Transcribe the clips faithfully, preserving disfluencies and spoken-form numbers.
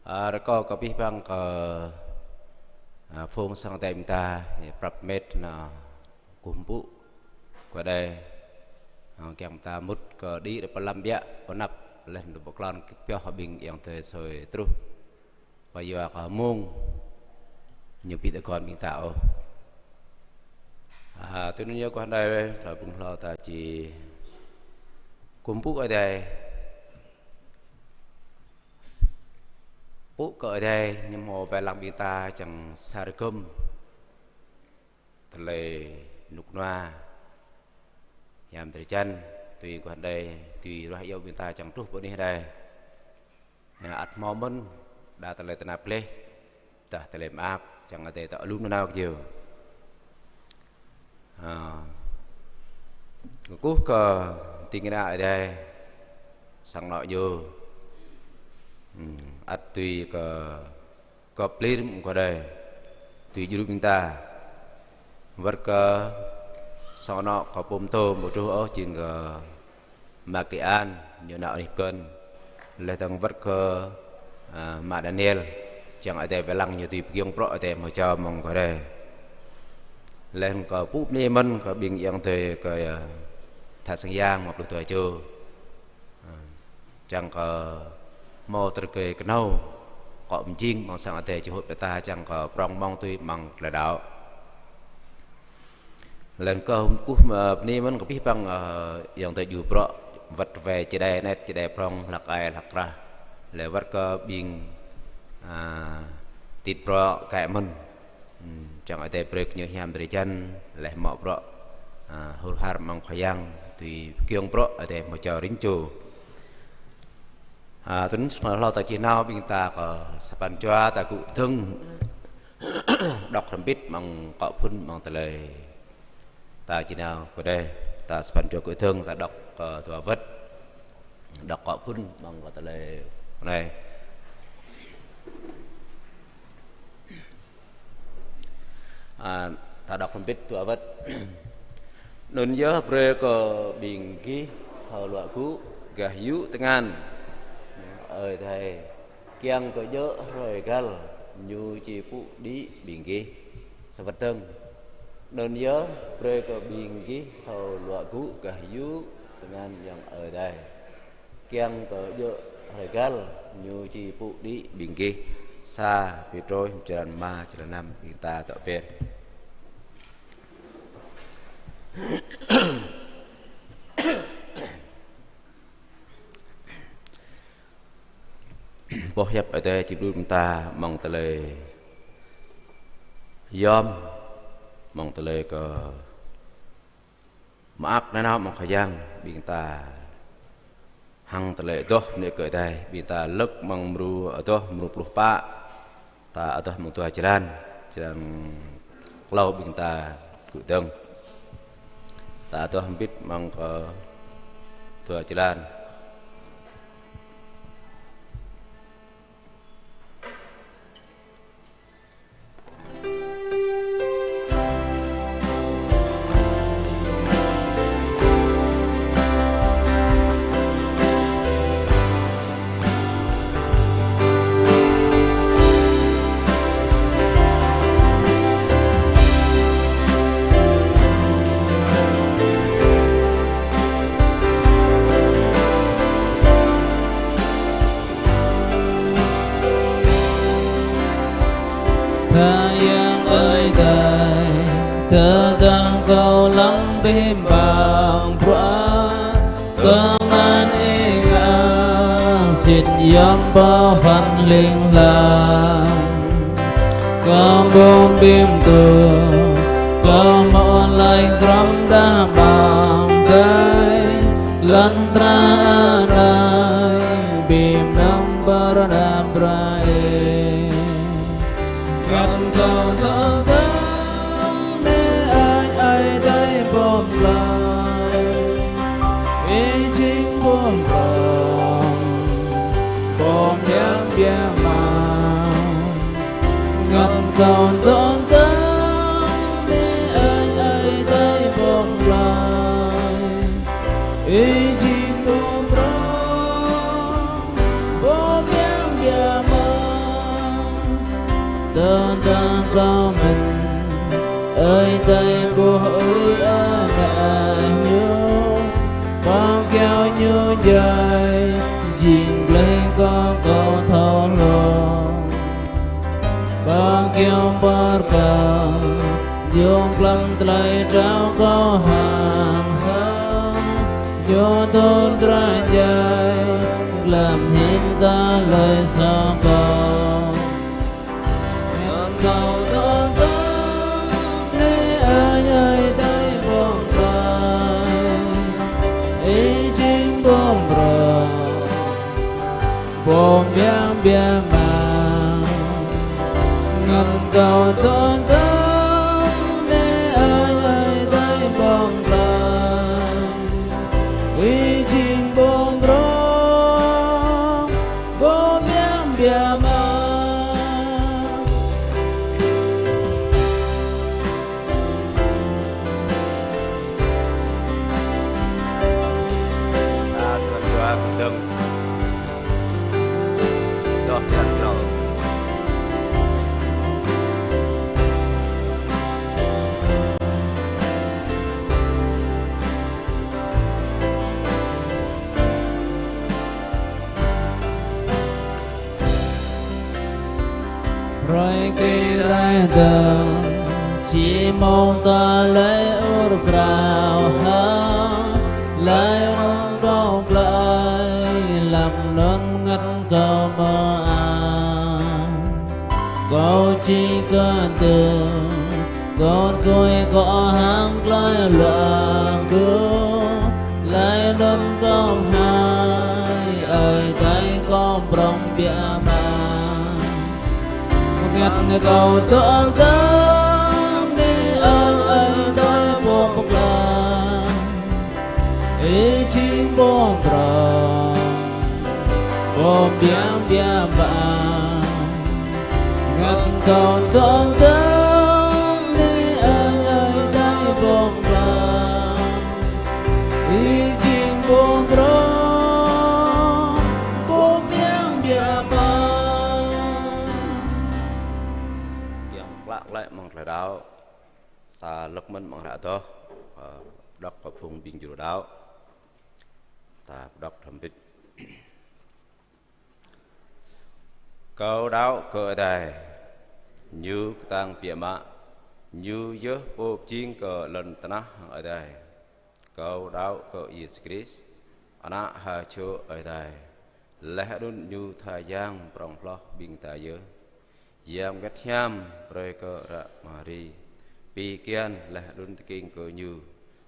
Ơ, rơkâo kơ abih bang kơ, ơ, phung sang Ơi Adai ƀing ta, ñu prăp met nao kơkuh pơpŭ kơ Ơi Adai. Ơ, kiăng ta mŭt kơ đĭ rơpa lăm biă, pơanăp laih anŭn pơklŏn kơ pioh ƀing ayŏng adơi sui truh. Pơ yua kơ mông ñu ƀu tơguan ƀing ta ôh. Ơ, tui anŭn yơh kơ anai, kơ ƀing hlâo ta či kơkuh pơpŭ Ơi Adai. Pơpŭ kơ Ơi Adai, ñu hmâo wai lăng ƀing ta čang sa rơgơm tơlơi rơnŭk rơnua hiam drơi jăn, tui kơ anai, tui ruah iâu ƀing ta čang truh pơ anih anai. Ơ, ăt hmâo mơ̆n, đa tơlơi tơnap gleh, dah tơlơi mơak, čang Ơi Adai tŏ alum nanao kơ yơh. Ơ, kơkuh kơ ding kơna Ơi Adai, sang anŏ ñu. Hm, ăt tui kơ gŏp lir mơ̆ng kơ Ơi Adai, tui djru ƀing ta. Wơ̆t kơ sang anŏ kơ pô pơtô ƀu truh ôh, jing kơ Mă Kri An, ñu nao anih pơkŏn. Laih dơ̆ng wơ̆t kơ, ơ, Mă Daniel, čang Ơi Adai wai lăng ñu tui pơgiŏng bruă Ơi Adai hmâo jao mơ̆ng kơ Ơi Adai. Laih kơ pŭ bơni mơ̆n kơ ƀing ayŏng adơi kơ, ơ, tha sang yang mă pluh dua čô. Ơ, čang kơ hmâo tơlơi kơnâo, kơ mơjing mơ̆ng sang Ơi Adai či hŭt pơ ta čang kơ prŏng mơ̆ng tui mơ̆ng tơlơi đaŏ. Laih kơ kơkuh, ơ, bơni mơ̆n kơ abih bang, ơ, ayŏng adơi djru bruă, wơ̆t wai čơđai anet, čơđai prŏng, hlăk ai, hlăk krah. Laih wơ̆t kơ ƀing, ơ, tit bruă kơ mơ̆n. Hm, čang Ơi Adai brơi kơ ñu hiam drơi jăn, laih mă bruă, ơ, hur har mơ̆ng Khua Yang, tui pơgiŏng bruă Ơi Adai hmâo jao rĭm čô. Ơ, tui anŭn hlâo ta či nao ƀing ta kơ sa păn jua ta gŭ dơ̆ng. Đŏk hrŏm hơbĭt mơ̆ng kơ phŭn mơ̆ng tơlơi ta či nao kơ Ơi Adai, ta sa păn jua gŭ dơ̆ng, ta đŏk kơ dua wơ̆t. Đŏk kơ phŭn mơ̆ng kơ tơlơi anai. Ơ, ta đŏk hrŏm hơbĭt dua wơ̆t. Anŭn yơh brơi kơ ƀing gih thâo luă gŭ gah yŭ tơngan Ơi Adai, kiăng kơ djơ̆ hrơi găl ñu či pŭ đĭ ƀing gih. Sa wơ̆t dơ̆ng. Anŭn yơh brơi kơ ƀing gih thâo luă gŭ gah yŭ tơngan Yang Ơi Adai, kiăng kơ djơ̆ hrơi găl ñu či pŭ đĭ ƀing gih. Sa Pêtrôs črăn rơma, črăn năm, ƀing ta tŏ pĕt. Boh hiăp Ơi Adai či blŭ ƀing ta mơ̆ng tơlơi yom, mơ̆ng tơlơi kơ mơak nanao mơ̆ng Khua Yang, ƀing ta hăng tơlơi adoh bơnê kơ Ơi Adai, ƀing ta lơ̆k mơ̆ng mrô adoh mrô pluh pă, ta adoh mơ̆ng dua jơlan, jơlan klâo ƀing ta gŭ dơ̆ng. Ta adoh hơbĭt mơ̆ng kơ dua jơlan. Khua Yang ơi Adai, tơdang kâo lăng bĕ bang bruă tơngan ih ngă sĭt yom pơ Phăn Ling Lang. Kâo bom bim tơ, kâo mơ̆ laih krăm dah bang tai, lŏn tơnah anai bim nang pơrơnap brơi. Găn kâo tơdang nê ai ai tai bom lai, ih jing bom prong, bom yang biă mă. Găn kâo tơdang nê ai ai tai bom lai, ih jing bom prong, bom yang biă mă. Tơdang kâo mĭn, Ơi Adai ƀuh ơi ană Ñu, pơkơyâo Ñu djai, jing gleh kơ kâo thâo hloh. Pơkơyâo pơrkal, jŏng glăm tơlơi trao kâo hăng hăng, Ñu tŭ drơi djai, glăm hĭn tơlơi soh kâo. Ngăn kâo tơdang, nê Ơi Adai ƀơ̆ng ƀai, Ih jing ƀơ̆ng brong, pô mơyang biă mă. Ngăn kâo tơdang, nê Ơi Adai ƀơ̆ng ƀai, Ih jing ƀơ̆ng brong, pô mơyang biă mă. Ta srăng jua kơdơ̆ng. Dŏ črăn hlâo. Brơi kơ rai dơ̆ng, či mơ̆ng tơlơi ur krao hă, tơlơi rong rong glăi, lăng anŭn ngăn kâo mơak. Kâo či kơdơ̆ng, kâo tơgŭ kơ hăng tơlơi luă gŭ, tơlơi anŭn kâo hai, Ơi Adai kâo prŏng biă mă. Ngăn kâo tơdang, nê Ơi Adai pô pơklaih, Ih jing ƀơ̆ng brong, pô mơyang biă mă. Ngăn kâo tơdang, nê Ơi Adai ƀơ̆ng brong, Ih jing ƀơ̆ng brong, pô mơyang biă mă. Kiăng klă glaĭ mơ̆ng tơlơi đaŏ, ta lăk mơ̆n mơ̆ng hră adoh, ơ, pơđŏk kơ phung ƀing djru đaŏ. Ta pơđŏk hrŏm hơbĭt. Kâo đaŏ kơ Ơi Adai, Ñu kơtang biă mă, Ñu yơh Pô pơjing kơ lŏn tơnah hăng adai. Kâo đaŏ kơ Yêsu Krist, Ană ha čô Ơi Adai, laih anŭn Ñu tha Yang prŏng hloh ƀing ta yơh. Yang Bơngăt Hiam brơi kơ ră Mari, pi kian laih anŭn tơkeng kơ Ñu,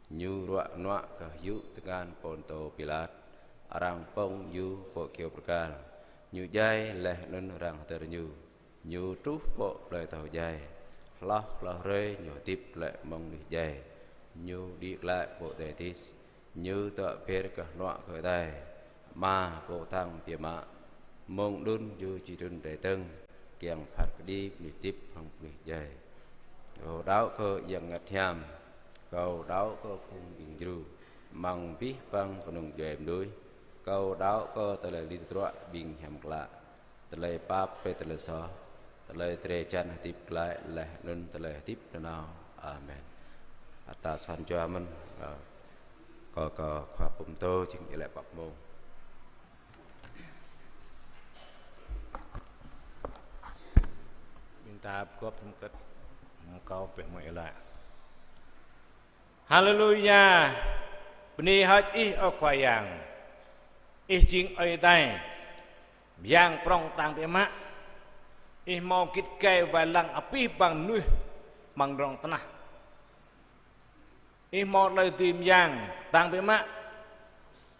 Ñu ruă nuă kơ hyư̆ tơngan Pôntô Pilat, arăng pơ̆ng Ñu pơ kyâo bơrkal. Ñu djai laih anŭn arăng hơdơr Ñu. Ñu truh pơ plơi atâo djai. Hloh klâo hrơi Ñu hơdip glaĭ mơ̆ng mơnuih djai. Ñu đĭ glaĭ pơ adai adih. Ñu dŏ ber kơ hnuă kơ Ơi Adai Ama Pô kơtang biă mă. Mơ̆ng anŭn Ñu či trŭn rai dơ̆ng, kiăng phat kơđi mơnuih hơdip hăng mơnuih djai. Kâo đaŏ kơ Yang Bơngăt Hiam. Kâo đaŏ kơ phung ƀing djru amăng abih bang kơnung djuai mơnuih. Kâo đaŏ kơ tơlơi lui tơdruă ƀing hiam klă, tơlơi pap brơi tơlơi soh, tơlơi drơi jan hơdip glaĭ laih anŭn tơlơi hơdip nanao. Amen. Ăt ta suan jua mơ̆n, ơ, kơ, kơ khua pơtô jing iâu laĭ pap mông. Ƀing ta pơgop tơm kơ̆t, kâo pĕ mơ̆ iâu laĭ. Haleluya. Bơni hơơč Ih, ơ Khua Yang. Ih jing Ơi Adai, Yang prŏng kơtang biă mă. Ih hmâo git gai wai lăng abih bang mơnuih amăng rŏng tơnah. Ih hmâo tơlơi dưi mơyang kơtang biă mă,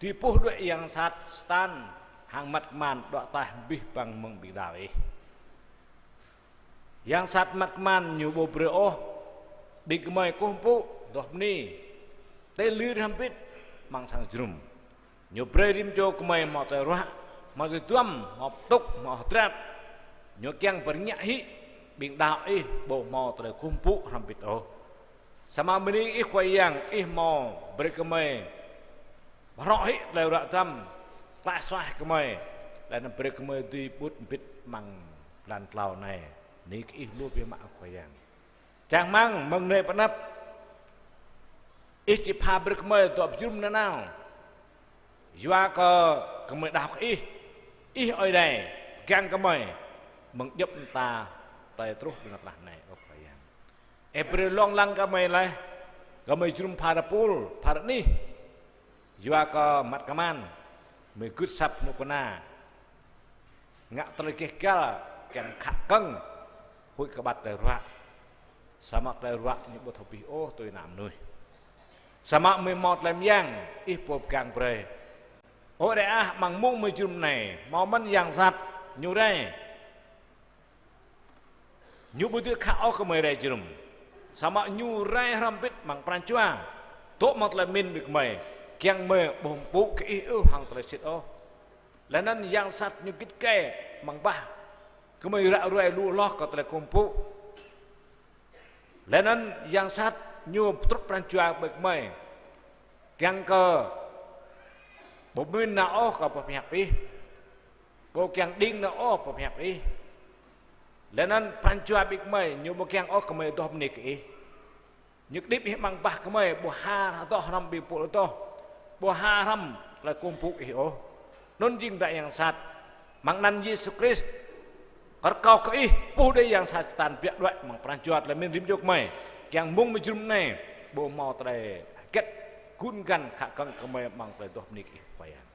dưi puh đuaĭ yang sat Satan hăng măt kơman đuaĭ ataih abih bang mơ̆ng ƀing đaŏ Ih. Yang sat măt kơman ñu ƀu brơi ôh ƀing gơmơi kơkuh pơpŭ, adoh bơni, tơlơi lir hrŏm hơbĭt amăng sang jơnum. Ñu brơi rĭm čô gơmơi hmâo tơlơi ruă, hmâo tơlơi duăm, hmâo pơtŭk, hmâo hơdrăp. Ñu kiăng pơrơngiă hĭ ƀing đaŏ Ih ƀu hmâo tơlơi kơkuh pơpŭ hrŏm hơbĭt ôh. Samơ̆ bơni Ih Khua Yang, Ih hmâo brơi gơmơi pơhrŏ hĭ tơlơi ruă duăm, klă suaih gơmơi, laih anŭn brơi gơmơi dưi ƀut hơbĭt amăng blan klâo anai. Bơni kơ Ih lu biă mă, ơ Khua Yang. Čang rơmang mơ̆ng anai pơ anăp, Ih či pha brơi kơ gơmơi dŏ pơjơnum nanao. Yua kơ gơmơi đaŏ kơ Ih, Ih Ơi Adai pơgang gơmơi mơ̆ng djŏp mơta tơlơi truh ƀơi anăp tơnah anai, ơ Khua Yang. Ih brơi lông lăng kơ gơmơi laih, kơ gơmơi jơnum pha rơpul, pha rơnih. Yua kơ măt kơman, gơmơi gưt asăp hơnŭk kơna, ngă tơlơi gêh gal, kiăng khă kơ̆ng, huĭ kơƀăt tơlơi ruă. Samơ̆ tơlơi ruă ñu ƀu thâo abih ôh tui ană mơnuih. Samơ̆ gơmơi hmâo tơlơi mơyang, Ih pô pơgang brơi. Ơ Ơi Adai ah, amăng mông gơmơi jơnum anai, hmâo mơ̆n yang sat, ñu rai. Ñu ƀu dưi khă ôh kơ gơmơi rai jơnum. Samơ̆ ñu rai hrŏm hơbĭt amăng pran jua, dŏ amăng tơlơi pơmĭn ƀing gơmơi, kiăng gơmơi ƀu hmâo pơpŭ kơ Ih ôh hăng tơlơi sĭt ôh. Laih anŭn yang sat ñu git gai amăng bah gơmơi ră ruai lu hloh kơ tơlơi kơkuh pơpŭ. Laih anŭn yang sat ñu pơtrŭt pran jua ƀing gơmơi, kiăng kơ ƀu pơmĭn nao ôh kơ boh pơhiăp Ih, ƀu kiăng đing nao ôh boh pơhiăp Ih. Laih anŭn pran jua ƀing gơmơi ñu ƀu kiăng ôh kơ gơmơi adoh bơni kơ Ih. Ñu kơđĭp Ih amăng bah gơmơi, ƀu ha adoh hrŏm ƀing pô adoh, ƀu ha hrŏm tơlơi kơkuh pơpŭ Ih ôh. Anŭn jing hră yang sat. Amăng anăn Yêsu Krist, kâo rơkâo kơ Ih puh đuaĭ yang sat Satan biă đuaĭ amăng pran jua tơlơi pơmĭn rĭm čô gơmơi, kiăng mông gơmơi jơnum anai ƀu hmâo tơlơi hơget gun găn khă kơ̆ng kơ gơmơi amăng tơlơi adoh bơni kơ Ih, Khua Yang.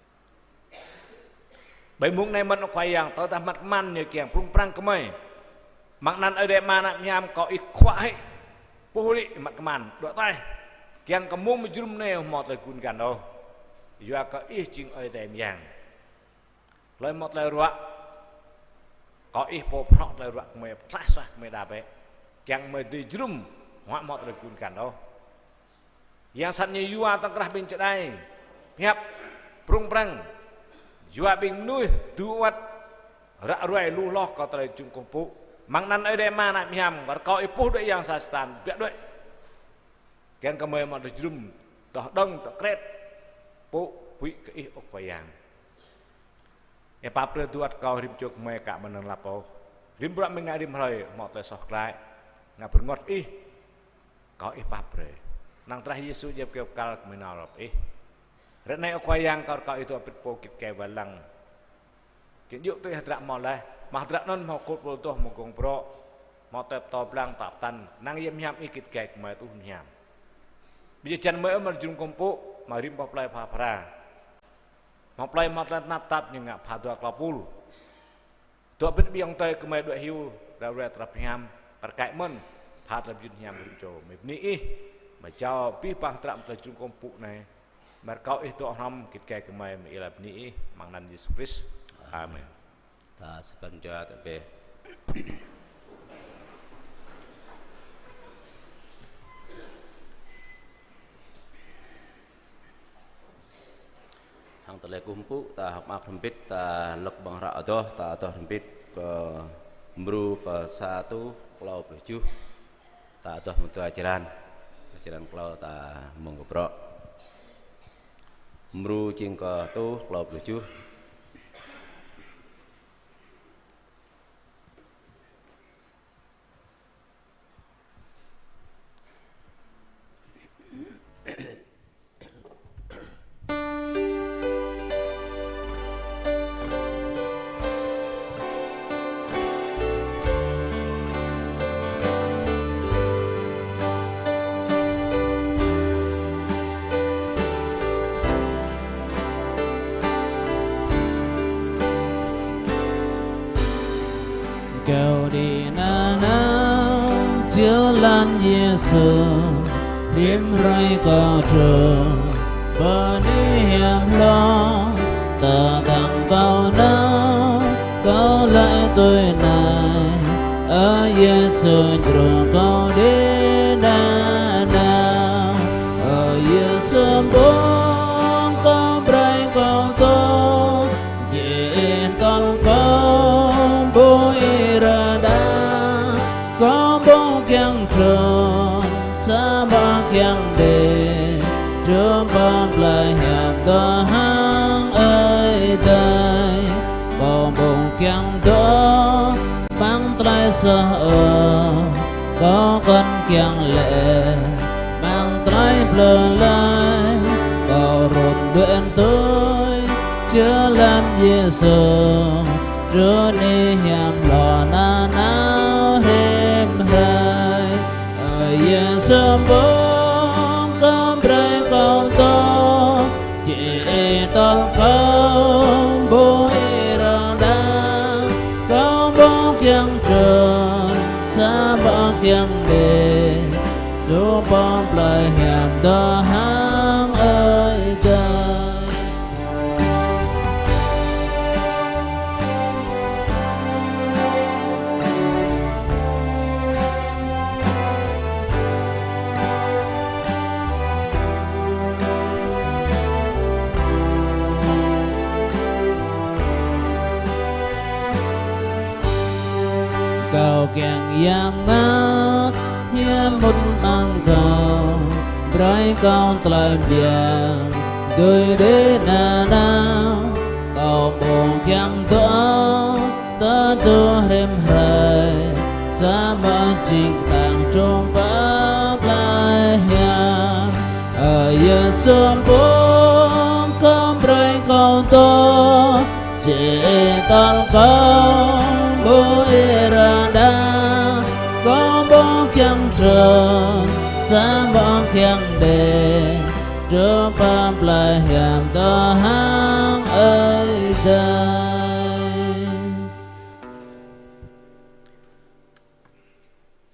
Ƀơi mông anai mơ̆n, ơ Khua Yang, tơdah măt kơman ñu kiăng prŭng prăng kơ gơmơi, amăng anăn Ơi Adai Ama, Ană Hiam, kâo Ih khuă hĭ, puh đuaĭ măt kơman đuaĭ ataih, kiăng kơ mông gơmơi jơnum anai ƀu hmâo tơlơi gun găn ôh. Yua kơ Ih jing Ơi Adai mơyang. Hlơi hmâo tơlơi ruă, kâo Ih pô pơhrŏ tơlơi ruă kơ gơmơi, pơtlaih suaih kơ gơmơi đa bĕ, kiăng gơmơi dưi jơnum, huă hmâo tơlơi gun găn ôh. Yang sat ñu yua tŏng krah ƀing čơđai pơhiăp, prŭng prăng, yua ƀing mơnuih dŏ wơ̆t, ră ruai lu hloh kơ tơlơi jơnum kơkuh pơpŭ. Amăng anăn Ơi Adai Ama, Ană Hiam, kâo rơkâo Ih puh đuaĭ yang sat Satan biă đuaĭ, kiăng kơ gơmơi hmâo tơlơi jơnum, tŏh đơ̆ng, tŏh kret, pơpŭ huĭ kơ Ih, ơ Khua Yang. Ih pap brơi dŏ wơ̆t kâo rĭm čô gơmơi, kâo ƀu năng lăp ôh. Rĭm bruă gơmơi ngă rĭm hrơi hmâo tơlơi soh klă, ngă pơrơngot Ih, kâo Ih pap brơi. Năng drah Yêsu djŏp kơyâo pơkăl gơmơi nao lăp Ih. Ră anai, ơ Khua Yang, kâo rơkâo Ih dŏ pĭt pô git gai wai lăng. Kiăng djơ̆ tui hơdră hmâo laih, mơ̆ng hơdră anŭn hmâo kơkuh pơpŭ, hmâo gơ̆ng brŏ, hmâo tơlơi pơtô blang tăp tăn, năng yem hiam Ih git gai gơmơi tuh hiam. Ƀing jăn gơmơi ơ, mă jơnum kơkuh pơpŭ, mă rĭm boh plơi pha phara. Hmâo plơi hmâo tơlơi tơnap tap ñu ngă pha dua klâo pul. Dŏ pĭt ƀing ayŏng adơi gơmơi đuaĭ hyu, ră ruai tơlơi pơhiam, pơrơkai mơ̆n, pha tơlơi pơjing hiam rĭm čô. Gơmơi bơni Ih, mơ̆ jao abih bang hơdră mơ̆ng tơlơi jơnum kơkuh pơpŭ anai. Mơ̆ rơkâo Ih dŏ hrŏm git gai gơmơi, mơ̆ iâu laĭ bơni Ih, amăng anăn Yêsu Krist. Amen. Ta sơpăn jua ta bĕ. Hăng tơlơi kơkuh pơpŭ, ta hơ̆k mơak hrŏm hơbĭt, ta lăk ƀơ̆ng hră adoh, ta adoh hrŏm hơbĭt kơ mrô kơ sa rơtuh klâo pluh tơjuh. Ta adoh mơ̆ng dua črăn, črăn klâo ta mơ̆ng kơ bruă. Mrô jing kơ rơtuh klâo pluh tơjuh. Kâo đĭ nanao jơ lan Yêsu, rĭm hrơi kâo truh, bơni hiam hloh, tơdang kâo nao, kâo laĭ tui anai: Ơ Yêsu, djru kâo đĭ nanao. Ơ Yêsu, ƀơ̆ng kâo, brơi kâo dŏ, jing tơl kâo ƀu ih rơđah, kâo ƀu kiăng trŭn, samơ̆ kiăng đĭ, truh pơ plei hiam dŏ hăng Ơi Adai. Kâo ƀu kiăng dŏ amăng tơlơi Yêsu ơ, kâo kăn kiăng lĕ, amăng tơlơi plư lơi, kâo run đuĕn tui, jơlan Yêsu, truh anai hiam lŏn nanao rĭm hrơi. Ơ Yêsu pô, kâo brơi kâo tŏ, či tơl kâo ƀu ih rơđah, kâo ƀu kiăng trŭn, samơ̆ kiăng đĭ, Yêsu pô plơi hiam dŏ hăng Ơi Adai. Kâo kiăng yam ngă, hiam mŭt amăng kâo, brơi kâo tơlơi biă, dưi đĭ nanao, kâo ƀu kiăng dŏ, tơdu rĭm hrơi, samơ̆ jing kơtang truh pơ plơi hiam. Ơ Yêsu pô, kâo brơi kâo tŏ, či tơl kâo ƀu ih rơđah, kâo ƀu kiăng trŭn, samơ̆ kiăng đĭ, truh pơ plơi hiam dŏ hăng Ơi Adai.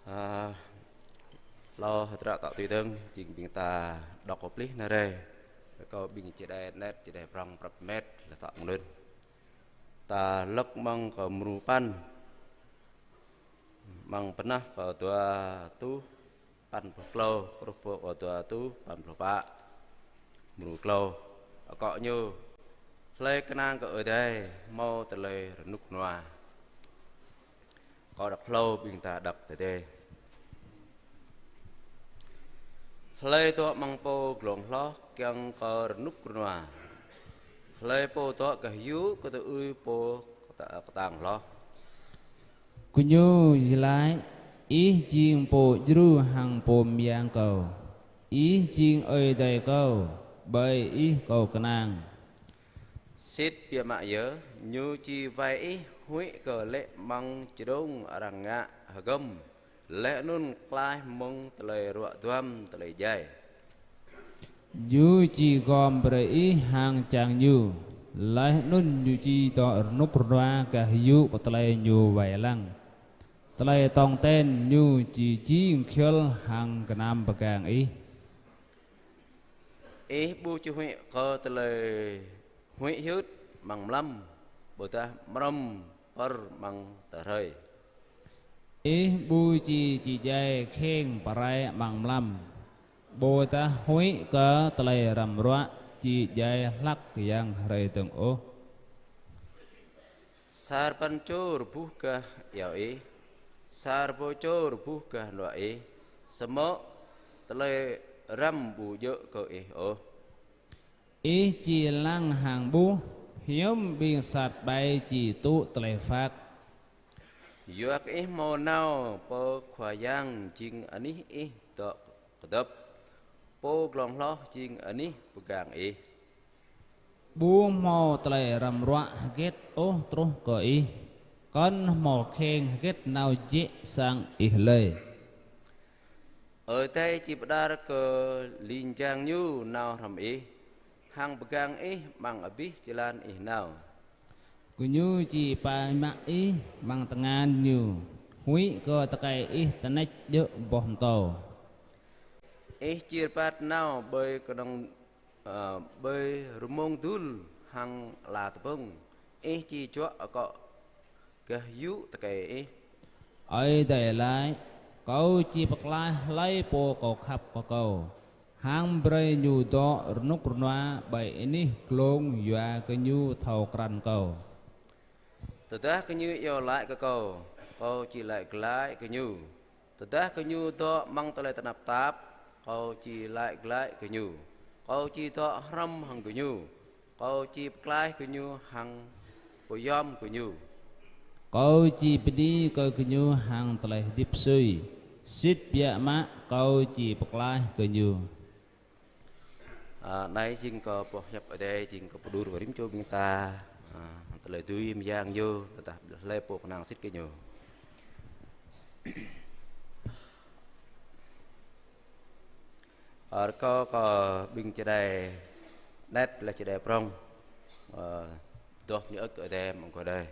Ơ, hlâo hơdră tŏ tui dơ̆ng, jing ƀing ta đŏk kơ plih anai rai. Kâo ƀing čơđai anet, čơđai prŏng prăp met, lĕ tŏ mơnun. Ta lơ̆k amăng kơ mrô păn. Amăng pơnah kơ dua rơtuh păn pluh klâo, truh pơ kơ dua rơtuh păn pluh pă. Mrô klâo. Akŏ ñu: Hlơi kơnang kơ Ơi Adai, hmâo tơlơi rơnŭk rơnua. Kâo đŏk hlâo, ƀing ta đŏk tơdơi. Hlơi dŏ amăng pô glông hloh kiăng kơ rơnŭk rơnua? Hlơi pô dŏ gah yŭ kơtư̆ ư pô kơta-, kơtang hloh? Gơñu či laĭ: Ih jing Pô djru hăng Pô mơyang kâo. Ih jing Ơi Adai kâo, ƀơi Ih kâo kơnang. Sĭt biă mă yơh, ñu či wai ih huĭ kơ lê̆ amăng čơđông arăng ngă hơgŏm, laih anŭn klaih mơ̆ng tơlơi ruă duam tơlơi djai. Ñu či gom brơi ih hăng čang ñu, laih anŭn ñu či dŏ rơnŭk rơnua gah yŭ kơ tơlơi ñu wai lăng. Tơlơi tong ten ñu či jing khiơl hăng gơnam pơgang ih. Ih ƀu či huĭ kơ tơlơi huĭ hyưt amăng mlam, ƀôdah mrŏm pơr amăng tơhrơi. Ih ƀu či či djai kheng pơrai amăng mlam, ƀôdah huĭ kơ tơlơi răm ruă či djai hlăk yang hrơi dơ̆ng ôh. Sa rơpăn čô rơbuh gah iâu ih, sa rơbâo čô rơbuh gah hơnuă ih, samơ̆ tơlơi răm ƀu djơ̆ kơ ih ôh. Ih či lăng hăng ƀuh, hiư̆m ƀing sat ƀai či tŭ tơlơi phat. Yua kơ ih hmâo nao pơ Khua Yang jing anih ih dŏ kơdŏp, pô glông hloh jing anih pơgang ih. Ƀu hmâo tơlơi răm ruă hơget ôh truh kơ ih, kŏn hmâo kheng hơget nao jĕ sang ih lơi. Ơi Adai či pơđar kơ ling jang ñu nao hrŏm ih, hăng pơgang ih amăng abih jơlan ih nao. Gơñu či pơmă ih amăng tơngan ñu, huĭ kơ tơkai ih tơneč djơ̆ boh pơtâo. Ih či rơbat nao ƀơi kơnơ̆ng, ơ, ƀơi rơmông dŭl hăng ala tơpŭng, ih či juă akŏ gah yŭ tơkai ih. Ơi Adai laĭ: Kâo či pơklaih hlơi pô kâo khăp kơ kâo, hăng brơi ñu dŏ rơnŭk rơnua ƀơi anih glông yua kơ ñu thâo krăn kâo. Tơdah gơñu iâu laĭ kơ kâo, kâo či laĭ glaĭ kơ ñu. Tơdah gơñu dŏ amăng tơlơi tơnap tap, kâo či laĭ glaĭ kơ ñu. Kâo či dŏ hrŏm hăng gơñu. Kâo či pơklaih gơñu hăng pơyom gơñu. Kâo či bơni kơ gơñu hăng tơlơi hơdip sui, sĭt biă mă Kâo či pơklaih gơñu. Ơ, anai jing kơ boh hiăp Ơi Adai, jing kơ pơđur kơ rĭm čô ƀing ta, ơ, tơlơi dưi mơyang ñu, tơdah hlơi pô kơnang sĭt kơ ñu. Ơ, rơkâo kơ ƀing čơđai anet leh čơđai prŏng, ơ, adoh ñu ơ̆k kơ Ơi Adai mơ̆ng kơ đơi.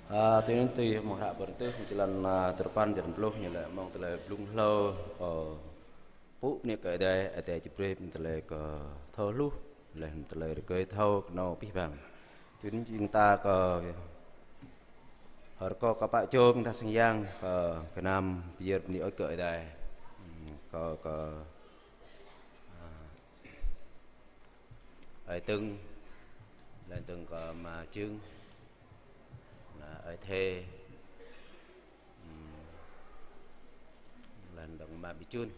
A, tui anŭn tui mơ̆ng hră Kôrintô, črăn, a, tơpăn, črăn pluh, ñu laĭ mơ̆ng tơlơi blung hlâo, ơ, pŭ bơni kơ Ơi Adai, Ơi Adai či brơi tơlơi kơ thâo hluh, laih tơlơi rơgơi thâo kơnơ̆ng abih bang. Tui anŭn jing ta kơ, hơr kơ kơpă čô ƀing ta sang yang, kơ gơnam pơyơr bơni ơi kơ Ơi Adai. Kơ, kơ, a, Ơi Tưng, laih dơ̆ng kơ Ama Jưng, na Ơi Thê, ưm, laih dơ̆ng Ama Bi Jun,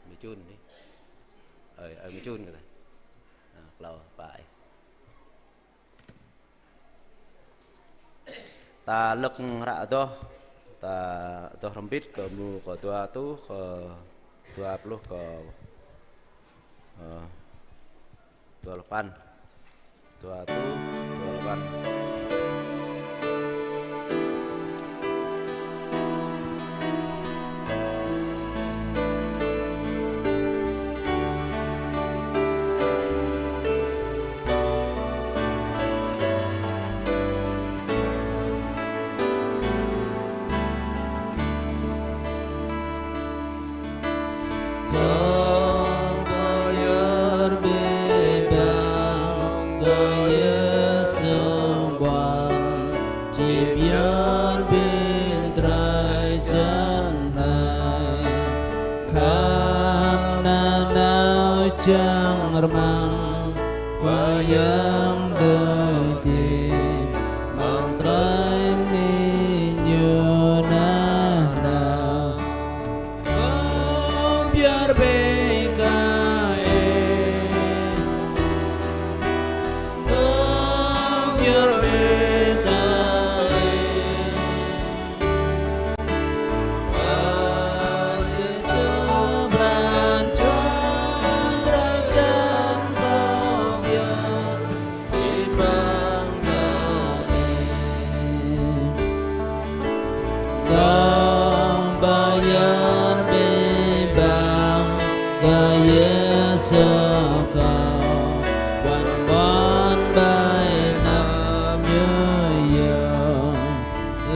Bi Jun dih. Ơi, Ơi Bi Jun kơ ta. Na, klâo pă. Ta lơ̆k hră adoh, ta adoh hrŏm hơbĭt kơ mơ̆ng kơ dua rơtuh, kơ dua pluh, kơ, ơ, dua pluh păn. Dua rơtuh, dua pluh păn. Kâo pơyơr abih bang kơ Yêsu Khua, či pơyơr ƀing drơi jăn anai. Khăp nanao čang rơmang, Khua Yang dơi dih, mơ̆ng drơi bơni Ñu nanao. Kâo pơyơr abih kơ Ih. Kâo pơyơr abih kơ Ih. Ơ Yêsu, pran jua drơi jăn kâo pơyơr abih bang kơ Ih. Kâo pơyơr abih bang kơ Yêsu Khua, ƀuăn ƀuăn ƀơi anăp Ñu yơh.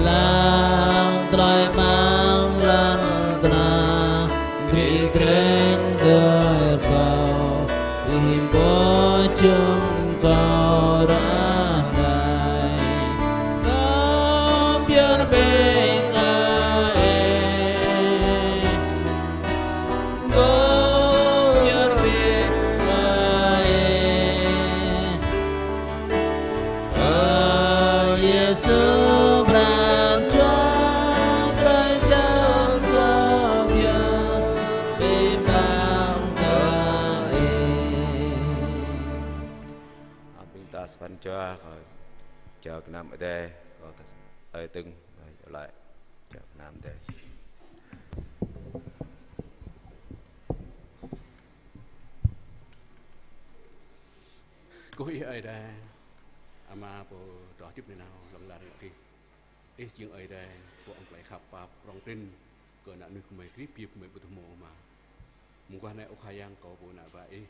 Lăng drơi amăng lŏn tơnah, gri greng dơi pơpŭ, Ih pô jum kâo ră anai. Kâo pơyơr abih kơ Ih. Kâo pơyơr abih kơ Ih. Ơ Yêsu, pran jua drơi jăn kâo pơyơr abih bang kơ Ih. Ơ, ƀing ta sa pran jua, kơ jao gơnam Ơi Adai, kơ ta ơi tưng, ơi, laĭ, jao gơnam Ơi Adai. Kơ Ih Ơi Adai, Ama pô dŏ hơdip nanao hlŏng lar ngă kih. Ih jing Ơi Adai, pô ŏng tơlơi khăp pap prŏng prin kơ ană mơnuih gơmơi, krip biă gơmơi ƀu tŭ hmâo ôh Ama. Mơguah anai ơ Khua Yang, kâo pô ană bă Ih,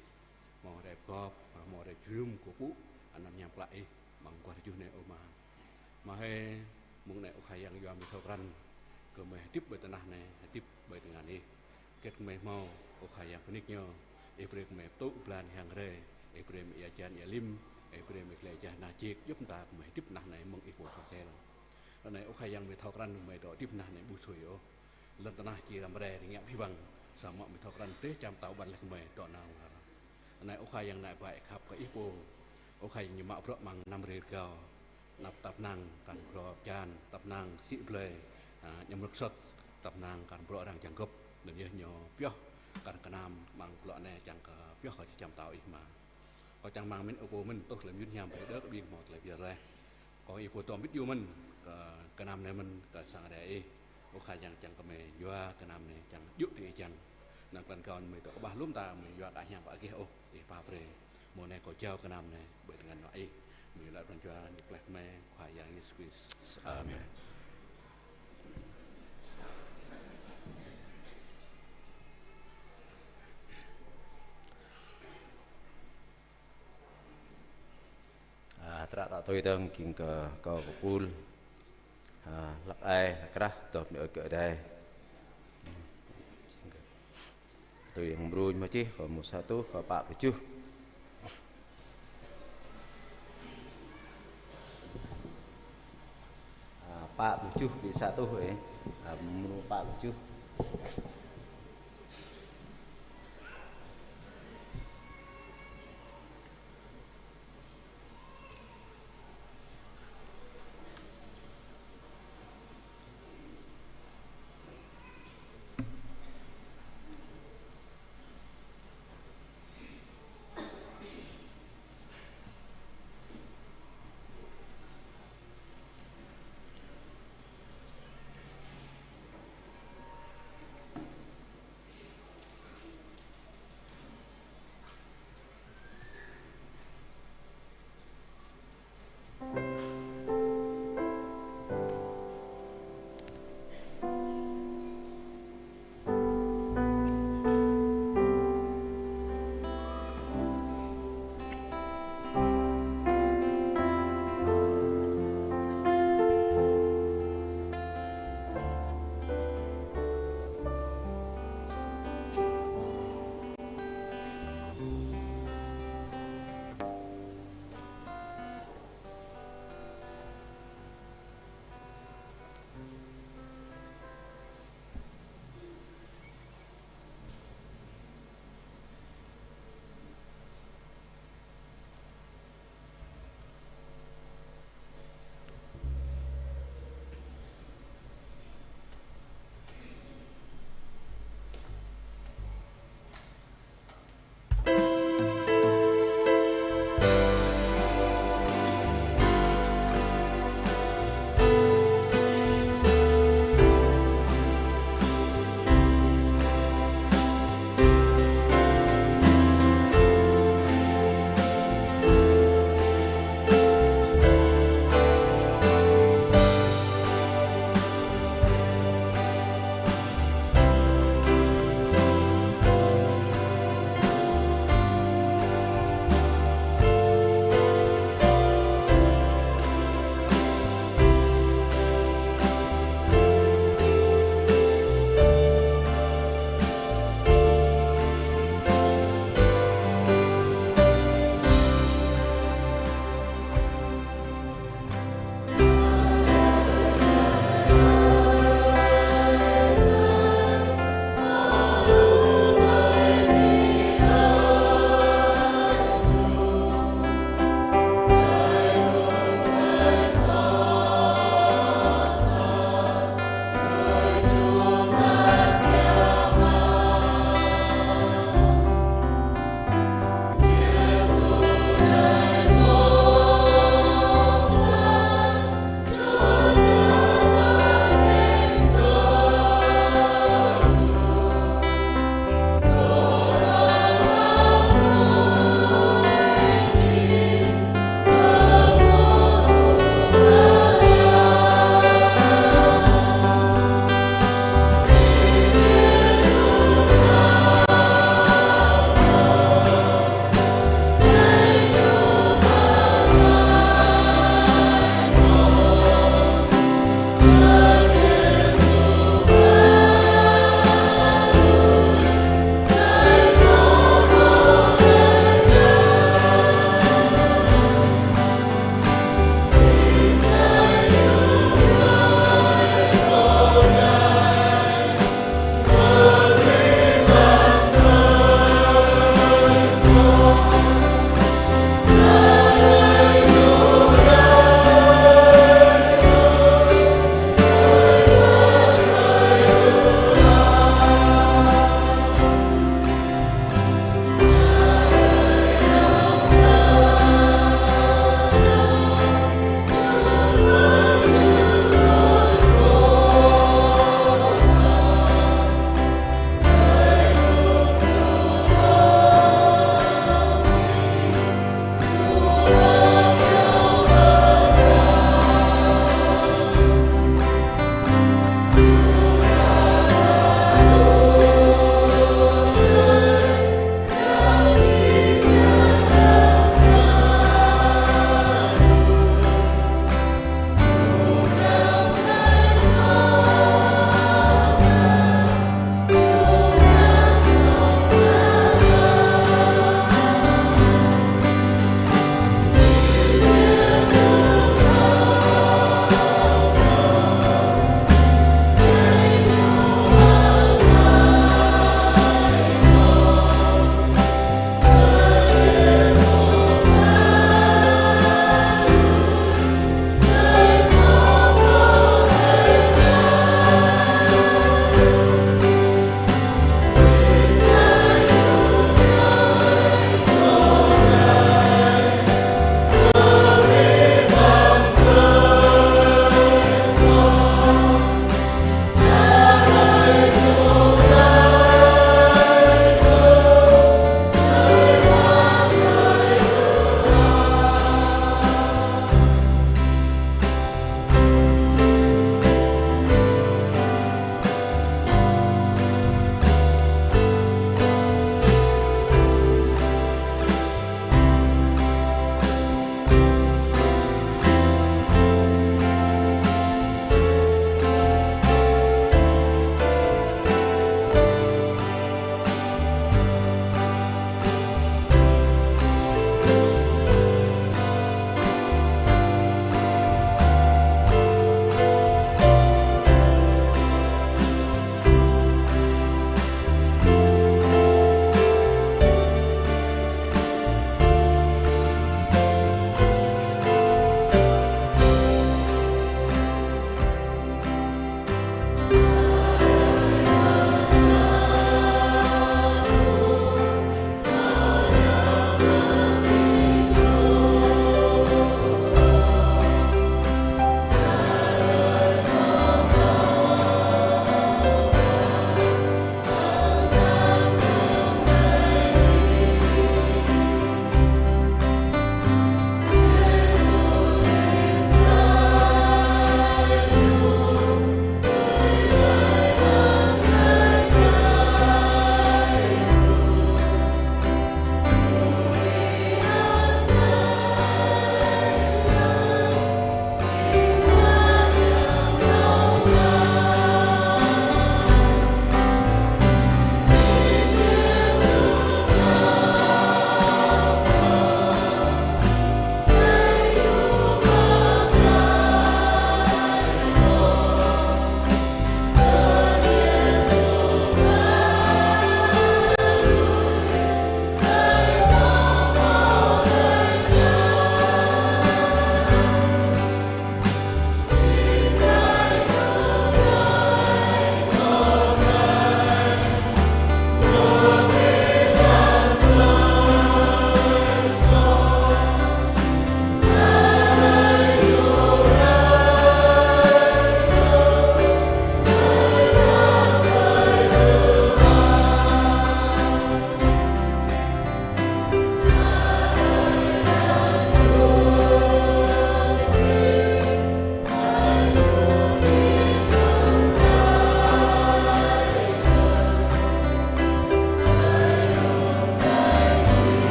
hmâo rai pơgop, hmâo rai jơnum kơ pŭ anăn hiam klă Ih, amăng mơguah tơjuh anai ơ Ama. Mơ̆ hơi, mơ̆ng anai ơ Khua Yang yua mơi thâo krăn kơ mơi hơdip ƀơi tơnah anai, hơdip ƀơi tơngan Ih. Hơget kơ mơi hmâo, ơ Khua Yang pơnik ñu, Ih brơi kơ mơi pơtŭ blan hiăng hrơi, Ih brơi mơi ia hơjan ia lĭm, Ih brơi mơi glai jah nah jik, djŏp mơta kơ mơi hơdip tơnah anai mơ̆ng Ih pô soh sel. Ră anai ơ Khua Yang mơi thâo krăn mơi dŏ hơdip tơnah anai ƀu sui ôh. Lŏn tơnah či răm rai rơngiă abih bang, samơ̆ mơi thâo krăn dêh čar pơtao ƀăn laih kơ mơi dŏ nao lar. Anai ơ Khua Yang ană bă Ih khăp kơ Ih pô. Ơ Khua Yang, ñu mă bruă amăng năm hrơi rơgao. Anăp tăp năng kăn bruă pơjan, tăp năng sĭ blơi, a, ñăm rơ̆k sŏt, tăp năng kăn bruă arăng čang gŏp. Anŭn yơh ñu pioh kăn gơnam amăng bruă anai čang kơ pioh kơ či čăm pơtao Ih Ama. Kâo čang rơmang mơ̆n ơ pô mơ̆n, tŭ tơlơi mơyun hiam brơi đơ̆k ƀing hmâo tơlơi biă laih. Kâo ih pô dŏ hơbĭt yua mơ̆n kơ gơnam anai mơ̆n kơ sang Ơi Adai ih. Ơ Khua Yang, čang kơ mơi yua gơnam anai čang djơ̆ tui ih čang. Năng klan kâo mơi dŏ kơƀah lŏm ta, mơi yua kơ hiam pă gih ôh, ih pap brơi. Mơ̆ng anai kâo jao gơnam anai ƀơi tơngan anŏ ih. Mơi laĭ pran jua ñu pơklaih kơ mơi, Khua Yang Yêsu Krist. Amen. A, tơdruă ta tui dơ̆ng jing kơ kâo pơpul. Hlăk ai, hlăk krah, dŏp ñu ơi kơ Adai. Tui hăng mrô ñu mơ̆ čih, kơ mrô sa rơtuh, kơ pă pluh tơjuh. Pă pluh tơjuh, ƀing sa rơtuh, ơ. Mrô pă pluh tơjuh.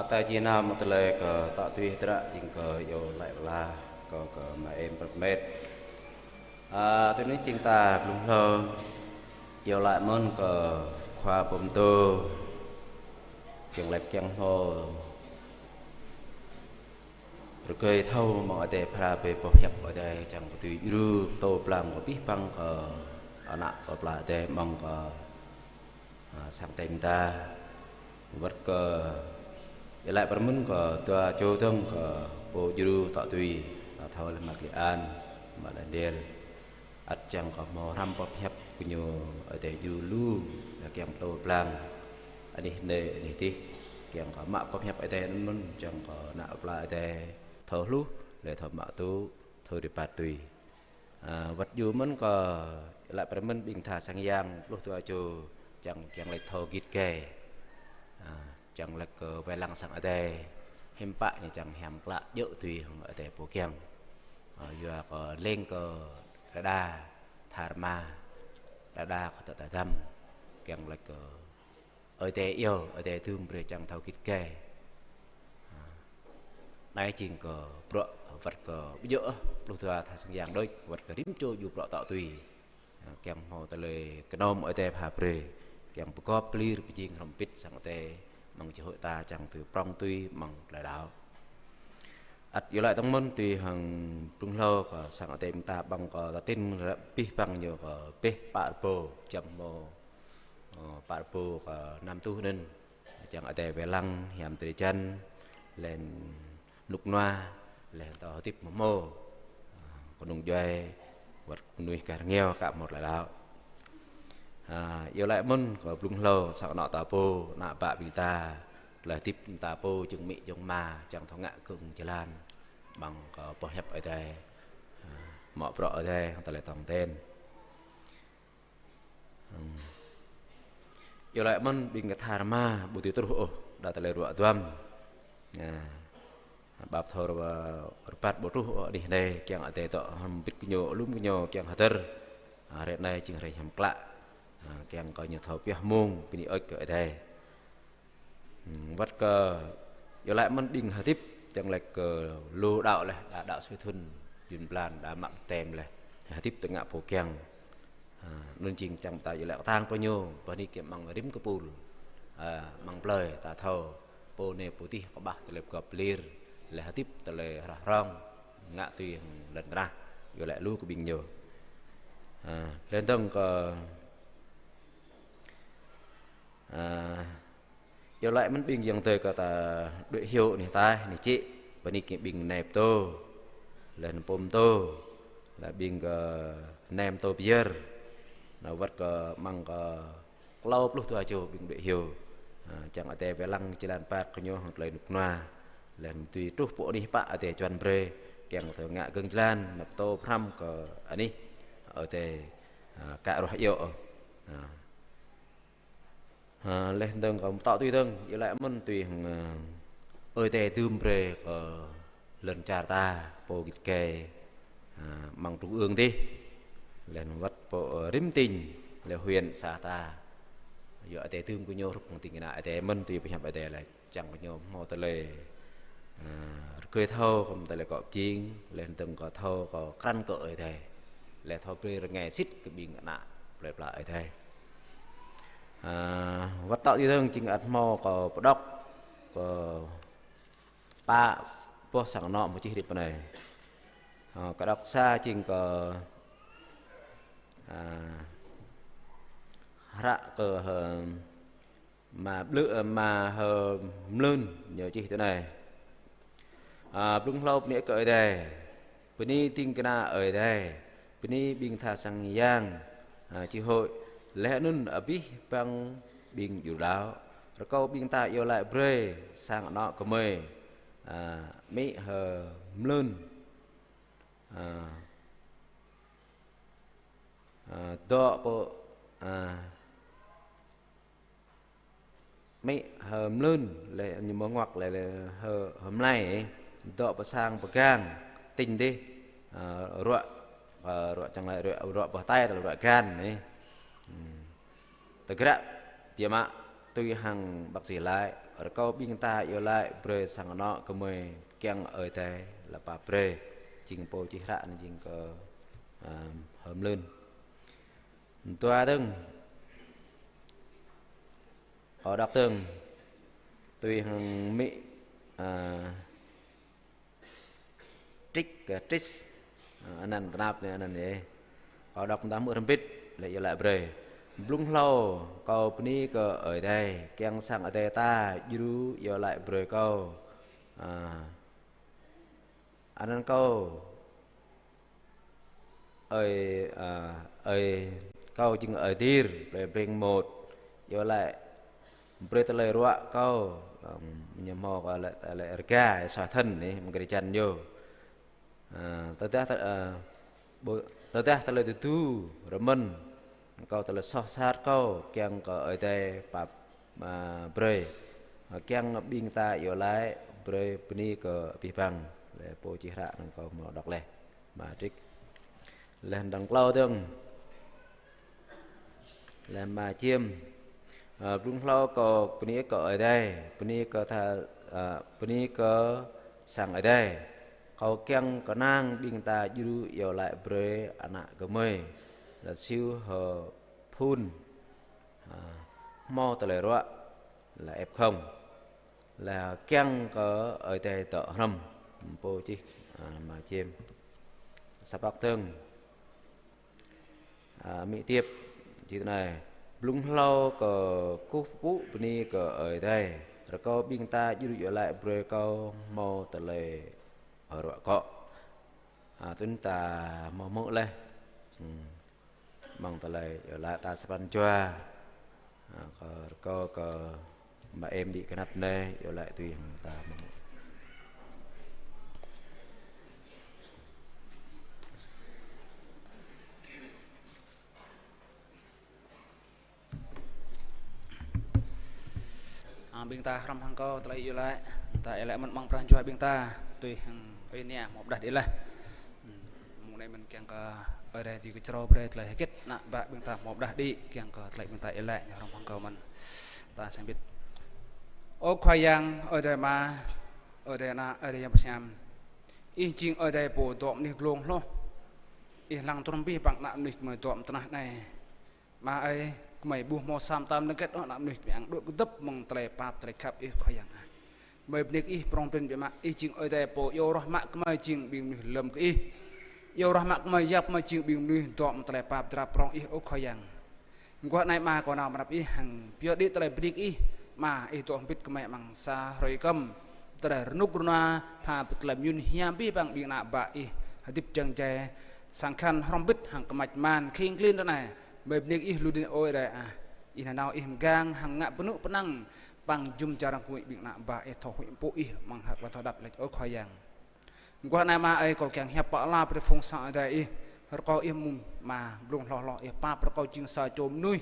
Ta jing nao mơ̆ng tơlơi kơ tŏ tui hơdră jing kơ iâu laĭ pơala kơ, kơ mă em pơmet. A, tui anai jing ta blung hlâo iâu laĭ mơ̆n kơ khua pơtô kiăng laĭ kiăng hmâo rơgơi thâo mơ̆ng Ơi Adai phara brơi boh hiăp Ơi Adai čang kơ tui djru pơtô pơblang kơ abih bang kơ ană kơ pla Ơi Adai mơ̆ng kơ a, sang tĕm ta. Wơ̆t kơ iâu laĭ pơmĭn kơ dua čô dơ̆ng kơ pô djru tŏ tui, a, thâo lĕ mă Kli An, mă Đaniel. Ăt čang kơ hmâo hrăm boh hiăp kơ ñu Ơi Adai djru lu, lĕ kiăng pơtô pơblang anih anai anih adih, kiăng kơ mă boh hiăp Ơi Adai anŭn mơ̆n, čang kơ ană pla Ơi Adai thâo hluh, lĕ thâo mă tŭ, thâo rơbat tui. A, wơ̆t djru mơ̆n kơ iâu laĭ pơmĭn ƀing tha sang yang pluh dua čô čang, čang laĭ thâo git gai. A, čang laĭ kơ wai lăng sang Ơi Adai, hiư̆m pă ñu čang hiam klă djơ̆ tui hăng Ơi Adai pô kiăng. A, yua kơ leng kơ đơđa tha rơma, đơđa kơ tơ̆ ta dăm, kiăng laĭ kơ Ơi Adai iâu, Ơi Adai dưm brơi čang thâo git gai. A, anai jing kơ bruă wơ̆t kơ ƀu djơ̆ ôh, pluh dua tha sang yang đôč, wơ̆t kơ rĭm čô djru bruă tŏ tui. A, kiăng hmâo tơlơi kơnơ̆ng Ơi Adai pha brơi, kiăng pơgop pơlir pơjing hrŏm hơbĭt sang Ơi Adai, mơ̆ng čơhơ̆ ta čang tui prŏng tui mơ̆ng tơlơi đaŏ. Ăt iâu laĭ tơ̆ng mơ̆n tui hăng blung hlâo kơ sang Ơi Adai ƀing ta ƀăng kơ ta tin ră abih bang ñu kơ pĕh pă rơbâo jăm hmâo, ơ, pă rơbâo kơ năm tuh anŭn. Čang Ơi Adai wai lăng hiam drơi jan, lĕ rơnŭk rơnua, lĕ tơlơi hơdip mơhmô. Kơnung djuai, wơ̆t kơnuih gah rơngiao kơ hmâo tơlơi đaŏ. A, iâu laĭ mơ̆n kơ blung hlâo sang anŏ ta pô, ană bă ƀing ta, tơlơi hơdip ta pô, jơ̆ng amĭ jơ̆ng ama, čang thâo ngă gơ̆ng jơlan, ƀăng kơ boh hiăp Ơi Adai, a, mă bruă Ơi Adai, tơlơi tong ten. Hmm. Iâu laĭ mơ̆n ƀing kơ tha rơma ƀu dưi truh ôh, đa tơlơi ruă duăm. Nah, ƀap thâo rơbat ƀu truh ôh anih anai, kiăng Ơi Adai dŏ hrŏm hơbĭt kơ ñu, alum kơ ñu kiăng hơdơr. A, hrơi anai jing hrơi hiam klă. A, kiăng kơ ñu thâo pioh mông, bơni ơč kơ Ơi Adai. Hmm, wơ̆t kơ iâu laĭ mơ̆n ƀing hơdip, čang laĭ kơ lu đaŏ lĕ, đa đaŏ sui thŭn, jun blan, đa mă tĕm lĕ, hơdip tơngă pô kiăng. A, anŭn jing čang ta iâu laĭ kơtang pơ ñu, pơ anai kiăng mơ̆ng rĭm kơpul, a, mơ̆ng plơi ta thâo, pô anai pô adih kơƀah tơlơi pơgop pơlir, lĕ hơdip tơlơi hrah hrong, ngă tui hăng lŏn tơnah, iâu laĭ lu kơ ƀing ñu. A, lĕ dơ̆ng kơ, a, iâu laĭ mơ̆n ƀing ayŏng adơi kơ ta đuaĭ hyu anih ataih, anih čĭ, pơ anai kơ ƀing nai pơtô, lĕ anŭn pô pơtô, lĕ ƀing kơ nai pơtô pơyơr, anŭn wơ̆t kơ mơ̆ng kơ klâo pluh dua čô ƀing đuaĭ hyu. A, čang Ơi Adai wai lăng jơlan rơbat kơ ñu hăng tơlơi rơnŭk rơnua. Lĕ anŭn tui truh pơ anih pă Ơi Adai čuăn brơi, kiăng thâo ngă gơ̆ng jơlan, anŭn pơtô pơhrăm kơ anih Ơi Adai, a, ka ruah iâu. A. Ha, lĕ dơ̆ng kơ tŏ tui dơ̆ng, iâu laĭ mơ̆n tui hăng, ơ, Ơi Adai dưm brơi kơ lŏn čar ta, pô git gai, ha, mơ̆ng trung ương adih, lĕ wơ̆t pô, ơ, rĭm tỉnh, lĕ huyện xã ta. Yua Ơi Adai dưm kơ ñu hrup hăng ding kơna Ơi Adai mơ̆n tui pơhiăp Ơi Adai lĕ. Čang kơ ñu hmâo tơlơi, a, rơgơi thâo kơ tơlơi akŏ pơjing, lĕ dơ̆ng kơ thâo kơ krăn kơ Ơi Adai. Lĕ thâo brơi rơngai sĭt kơ ƀing ană plơi pla Ơi Adai. A, wơ̆t tŏ tui dơ̆ng jing ăt hmâo kơ pơđŏk kơ pă boh sang anŏ mơ̆ čih rĭm pơ anai. A, kơđŏk sa jing kơ, a, hră kơ, ơ, Ama Blư̆, ơ, Ama Hơ Mlưn ñu čih tui anai. A, blung hlâo bơni kơ Ơi Adai. Bơni ding kơna Ơi Adai. Bơni ƀing tha sang yang, a, chi hội. Laih anŭn abih bang ƀing djru đaŏ. Rơkâo ƀing ta iâu laĭ brơi sang anŏ gơmơi. A, amĭ Hơ Mlưn. A, a, dŏ pơ, a, Amĭ Hơ Mlưn, lĕ ñu mơ̆ ngoăk lĕ, lĕ Hơ, Hơ Mlai, dŏ pơ sang pơgang, tỉnh adih, a, ruă, a, ruă čang laĭ ruă, ruă pơ hơtai tơlơi ruă gan anai. Hmm. Tơgră, biă mă, tui hăng bác sĩ laĭ, Rơkâo ƀing ta iâu laĭ brơi sang anŏ gơmơi kiăng Ơi Adai lăp pap brơi. Jing pô čih hră anai jing kơ, ơ, hơmlưn. Dua dơ̆ng. Ơ, đŏk dơ̆ng. Tui hăng mĭ, ơ, Trích, kơ Trích. Ơ, anăn tơnap anai, anăn yơh. Kâo đŏk tơdah mơ̆ hrŏm hơbĭt, lĕ iâu laĭ brơi. Blung hlâo kâo bơni kơ Ơi Adai, kiăng sang Ơi Adai ta djru iâu laĭ brơi kâo. Ơ, anăn kâo Ơi, ơ, ơi, kâo jing Ơi Dir, plei Breng Môt. Iâu laĭ brơi tơlơi ruă kâo, ơ, ñu hmâo kơ lĕ, tơlơi rơga, sa thŭn anai, mơ̆ng gơrjăn yơh. Ơ, tơdah tơ-, ơ, ƀu-, tơdah tơlơi tơdu rơmơ̆n, kâo tơlơi soh sat kâo, kiăng kơ Ơi Adai pap, ơ, brơi. Ơ, kiăng ƀing ta iâu laĭ brơi bơni kơ abih bang. Lĕ pô čih hră anăn kâo hmâo đŏk laih. Mă Trích. Laih dơ̆ng klâo dơ̆ng. Laih mă Čiêm. Ơ, blung hlâo kâo bơni kơ Ơi Adai, bơni kơ tha-, ơ, bơni kơ sang Ơi Adai. Kâo kiăng kơnang ƀing ta djru iâu laĭ brơi ană gơmơi. Lĕ Siu Hơ Phun. Ơ, hmâo tơlơi ruă. Lĕ ép không. Lĕ kiăng kơ Ơi Adai dŏ hrŏm. Pô čih, ơ, mă Čiêm. Sa pŏk dơ̆ng. Ơ, mĭ Tiêp. Čih tui anai. Blung hlâo kâo kơkuh pơpŭ bơni kơ Ơi Adai. Rơkâo ƀing ta djru iâu laĭ brơi kâo hmâo tơlơi ruă akŏ. Ơ, tui anŭn ta hmâo hmư̆ laih. Hmm. Mơ̆ng tơlơi iâu laĭ ta sa pran jua. Ơ, kơ rơkâo kơ mă em đĭ kơnăp anai, iâu laĭ tui hăng ta mơ̆ng. Ơ, ƀing ta hrŏm hăng kâo tơlơi iâu laĭ, ta iâu laĭ mơ̆n mơ̆ng pran jua ƀing ta, tui hăng ơi nia hmâo pơđah đĭ laih. Hmm, mông anai mơ̆n kiăng kơ Ơi Adai dưi kơčrâo brơi tơlơi hơget ană bă ƀing ta hmâo pơđah đĭ, kiăng kơ tơlơi ƀing ta iâu laĭ ñu hrŏm hăng kâo mơ̆n. Ta sĭt bĭt. Ơ Khua Yang, Ơi Adai Ama, Ơi Adai Ană, Ơi Adai Yang Bơngăt Hiam. Ih jing Ơi Adai pô dŏ mơnuih glông hloh. Ih lăng trŭm abih bang ană mơnuih gơmơi dŏ mơ̆ng tơnah anai. Ama ơi, gơmơi ƀu hmâo sa mơta mơnơ̆ng hơget ôh, ană mơnuih gơmơi ăt dŏ kơdŏp mơ̆ng tơlơi pap tơlơi khăp Ih Khua Yang ah. Gơmơi bơni kơ Ih prŏng prin biă mă, Ih jing Ơi Adai pô iâu ruah mă gơmơi jing ƀing mơnuih lơ̆m kơ Ih. Iâu ruah mă gơmơi yap gơmơi jing ƀing mơnuih dŏ mơ̆ng tơlơi pap drap prŏng Ih, ơ Khua Yang. Mơguah anai Ama, kâo nao mơnăp Ih hăng pioh đĭ tơlơi bơni kơ Ih, Ama, Ih dŏ hơbĭt gơmơi amăng sa hrơi kơm. Tơlơi rơnŭk rơnua, pha pơtơlơi mơyŭn hiam abih bang ƀing ană bă Ih, hơdip jăng jai, sang khan hrŏm hơbĭt hăng kơmač man, khĭng klin ră anai. Gơmơi bơni kơ Ih lu đin ơi rai ah. Ih nanao Ih mơgang hăng ngă pơnŭ pơnăng, păng jum čar rơngui ƀing ană bă Ih thâo huĭ pơpŭ Ih amăng hơ̆k lŏn tơdăp laih, ơ Khua Yang. Mơguah anai Ama ơi, kâo kiăng hiăp pơala brơi phung sang Ơi Adai Ih, rơkâo Ih mơ̆ng Ama blung hloh hloh Ih pap rơkâo jing sa čô mơnuih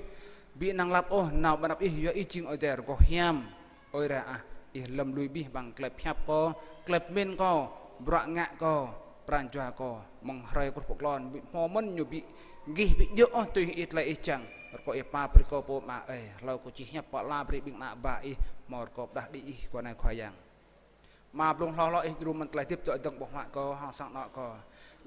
ƀu năng lăp ôh nao ƀơi anăp Ih, yua Ih jing Ơi Adai rơgoh hiam. Ơi Adai ah, Ih lơ̆m lui abih bang tơlơi pơhiăp kâo, tơlơi pơmĭn kâo, bruă ngă kâo, pran jua kâo, mơ̆ng hrơi kruh pơklon, ƀu hmâo mơ̆n ñu ƀu gih ƀu djơ̆ ôh tui Ih tơlơi Ih čang. Rơkâo Ih pap brơi kâo pô Ama ơi, hlâo kâo či hiăp pơala brơi ƀing ană bă Ih, hmâo rơkâo pơđah đĭ Ih, Khua Yang. Ama blung hloh hloh Ih djru mơ̆n tơlơi hơdip dŏ dơ̆ng ƀơ̆ng huă kâo hăng sang anŏ kâo.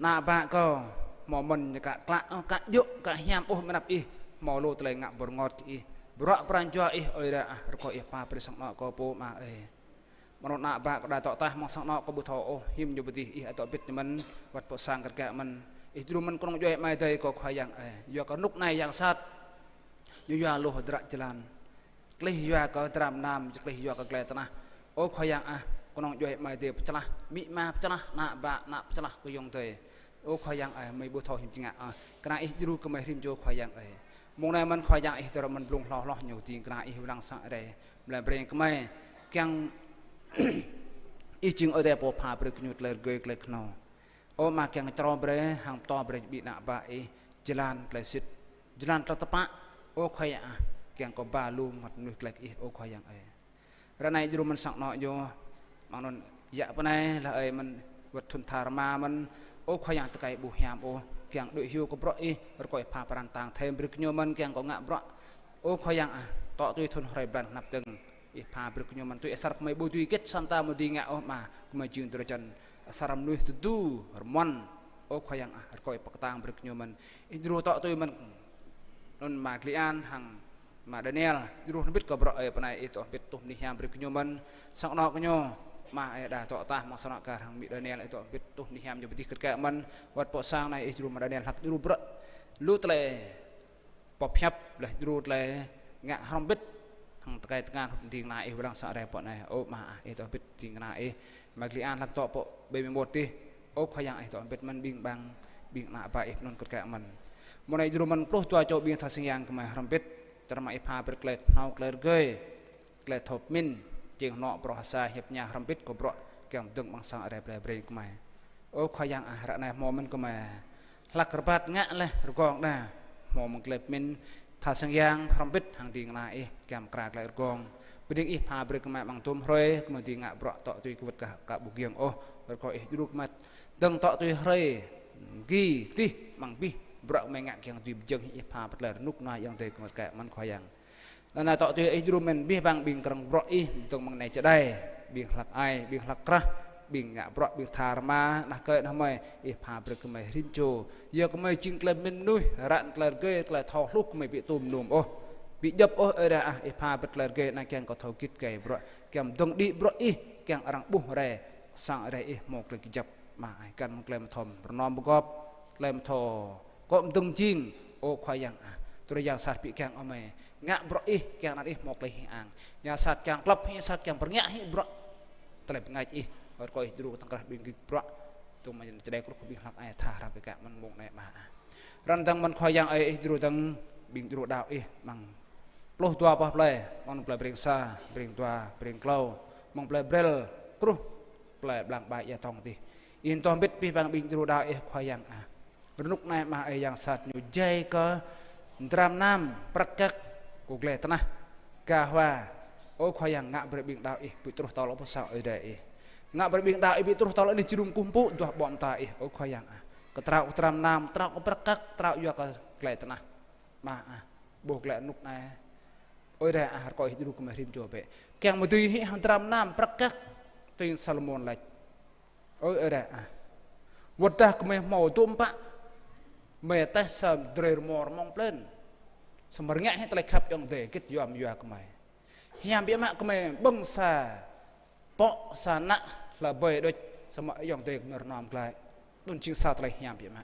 Ană bă kâo, hmâo mơ̆n ñu ka klă, ka djơ̆, ka hiam ôh mơ̆ng anăp Ih, hmâo lu tơlơi ngă bơrngot kơ Ih. Bruă pran jua Ih, Ơi Adai ah, rơkâo Ih pap brơi sang anŏ kâo pô Ama ơi. Mơnơ̆ng ană bă kâo đa dŏ tah mơ̆ng sang anŏ kâo ƀu thâo ôh, hiư̆m ñu pơdih Ih ăt dŏ bĭt ñu mơ̆n, wơ̆t pơ sang kơrơkă mơ̆n. Ih djru mơ̆n kơnơ̆ng djuai amai adơi kâo Khua Yang ơi. Yua kơ rơnŭk anai yang sat, ñu yua lu hơdră jơlan. Klih yua kơ dram nam, klih yua kơ glai tơnah. Ơ Khua Yang ah, kơnơ̆ng djuai amai adơi pơčlah, amĭ ama pơčlah, ană bă, ană pơčlah kơ ayŏng adơi. Ơ Khua Yang ah, gơmơi ƀu thâo hiư̆m či ngă ah. Kơnang Ih djru kơ gơmơi rĭm čô Khua Yang ah. Mông anai mơ̆n Khua Yang Ih dŏ mơ̆n blung hloh hloh ñu ding kơnang Ih wai lăng sang Ơi Adai. Mlam brơi gơmơi kiăng Ih jing Ơi Adai pô pha brơi kơ ñu tơlơi rơgơi tơlơi kơhnâo. Ơ Ama kiăng črâo brơi, hăng pơtô brơi ƀing ană bă Ih, jơlan tơlơi sĭt, jơlan tơlơi tơpă, ơ Khua Yang ah, kiăng kơ ba lu mơmŏt mơnuih glaĭ kơ Ih, ơ Khua Yang ơi. Ră anai djru mơ̆n sang anŏ ñu, mơ̆ng anŭn yă pơ anai, laih ơi mơ̆n, wơ̆t thŭn tha rơma mơ̆n, ơ Khua Yang tơkai ƀu hiam ôh, kiăng đuaĭ hyu kơ bruă Ih, rơkâo Ih pha pran tang thêm brơi kơ ñu mơ̆n, kiăng kơ ngă bruă, ơ Khua Yang ah, tŏ tui thŭn hrơi blan hơnăp dơ̆ng. Ih pha brơi kơ ñu mơ̆n, tui asar gơmơi ƀu dưi hơget sa mơta mơ̆ng ding ngă ôh, mă gơmơi jing drơi jăn asar mơnuih tơdu rơmon. Ơ Khua Yang ah, rơkâo Ih pơkơtang brơi kơ ñu mơ̆n. Ih djru tŏ tui mơ̆n anŭn mă Gli-an hăng mă Daniel, djru hrŏm hơbĭt kơ bruă ơi pơ anai. Ih dŏ hơbĭt tuh mơnuih hiam brơi kơ ñu mơ̆n. Sang anŏ kơ ñu, mă ơi đa dŏ tah mơ̆ng sang anŏ kar hăng mĭ Daniel, ih dŏ hơbĭt tuh mơnuih hiam ñu pơdih kơt kă mơ̆n. Wơ̆t pơ sang anai ih djru mă Daniel hlak djru bruă lu tơlơi pơhiăp, laih djru tơlơi ngă hrŏm hơbĭt hăng tơkai tơngan hrup mơ̆ng ding kơna Ih wơ̆t lăng sang rai pơ anai. Ơ Ama ah, Ih dŏ hơbĭt ding kơna Ih, mă Gli-an hlak dŏ pơ ƀơi mơmŏt tih. Ơ Khua Yang, Ih dŏ hơbĭt mơ̆n ƀing ƀăng, ƀing ană bă Ih pơnun kơt kă mơ̆n. Mơ̆ng anai djru mơ̆n pluh dua čô ƀing tha sang yang gơmơi hrŏm hơbĭt, čơrơma Ih pha brơi tơlơi kơhnâo tơlơi rơgơi, tơlơi thâo pơmĭn, jing hơnŏ pơrŏ hơsa hiăp tơña hrŏm hơbĭt kơ bruă kiăng dơ̆ng amăng sang rai plei Breng gơmơi. Ơ Khua Yang ah, ră anai hmâo mơ̆n gơmơi hlak rơbat ngă laih rơgong đa, hmâo mơ̆n tơlơi pơmĭn tha sang yang hrŏm hơbĭt hăng ding kơna Ih kiăng mơkra tơlơi rơgong. Bơding Ih pha brơi gơmơi amăng tơm hrơi, gơmơi dưi ngă bruă dŏ tui kơ wơ̆t kơ, kơ ƀu giŏng ôh. Rơkâo Ih djru gơmơi dơ̆ng dŏ tui hrơi, gih kơdih amăng abih bruă gơmơi ngă kiăng dưi pơjing hĭ. Ih pha brơi tơlơi rơnŭk rơnua ayŏng adơi gơmơi kơt kă mơ̆n Khua Yang. Anŭn tŏ tui ih djru mơ̆n abih bang ƀing krơ̆ng bruă ih, dơ̆ng mơ̆ng anai čơđai, ƀing hlak ai, ƀing hlak krah, ƀing ngă bruă, ƀing tha rơma, anah kơi anah mơi, ih pha brơi kơ gơmơi rĭm čô. Yua kơ gơmơi jing tơlơi pơmĭn mơnuih, ră anai tơlơi rơgơi, tơlơi thâo hluh gơmơi ƀu tŭ mơnum ôh. Ƀu djŏp ôh, ơi adơi ah, ih pha brơi tơlơi rơgơi anai kiăng kơ thâo git gai bruă, kiăng dơ̆ng đĭ bruă ih, kiăng arăng ƀuh rai, sang rai ih hmâo tơlơi kơjăp. Mă ai kăn mơ̆ng tơlơi mơthâo rơnŏm pơgop, tơlơi mơthâo kơ mơdơ̆ng jing, ơ Khua Yang ah. Tơdơi yang sat ƀu kiăng ôh mơi ngă bruă ih, kiăng anăn ih hmâo tơlơi hing ang. Yang sat kiăng klăp hĭ, sat kiăng pơrngă hĭ bruă tơlơi bơngač ih. Rơkâo ih djru tơ̆ng krah ƀing git bruă, tơ̆ng mơ̆ng čơđai kruh kơ ƀing hlak ai tha hrăp kơ mơ̆n mông anai mă ah. Răn dơ̆ng mơ̆n Khua Yang ơi, ih djru dơ̆ng ƀing djru đaŏ ih mơ̆ng pluh dua boh plơi, mơ̆ng plơi Breng Sa, Breng Dua, Breng Klâo, mơ̆ng plơi Brel, kruh plơi Blang Ƀai Ia Tong tih. Ih dŏ hơbĭt abih bang ƀing djru đaŏ ih Khua Yang ah. Rơnŭk anai mă ơi yang sat ñu jai kơ dram nam, prăk kăk, kơ glai tơnah, ga hua. Ơ Khua Yang, ngă brơi ƀing đaŏ ih ƀu truh tơl ôh pơ sang ơi adơi ih. Ngă brơi ƀing đaŏ ih ƀu truh tơl anih jơnum kơkuh pơpŭ duah ƀô̆ mơta ih, ơ Khua Yang ah. Kơ trao kơ dram nam, trao kơ prăk kăk, trao yua kơ glai tơnah. Mă ah, ƀuh glai rơnŭk anai. Ơi adơi ah, rơkâo ih djru kơ gơmơi rĭm čô bĕ. Kiăng mơ̆ dưi hĭ hăng dram nam, prăk kăk, tui Salômôn laĭ. Ơi adơi ah. Wơ̆t dah gơmơi hmâo dôm pă, mơi teh sa drơi rơmô rơmông plên. Samơ̆ rơngiă hĭ tơlơi khăp ayŏng adơi git yom yua gơmơi. Hiam biă mă gơmơi ƀơ̆ng sa pŏk sa ană hlơi ƀơi đôč, samơ̆ ayŏng adơi gơmơi rơnŏm glaĭ. Anŭn jing sa tơlơi hiam biă mă.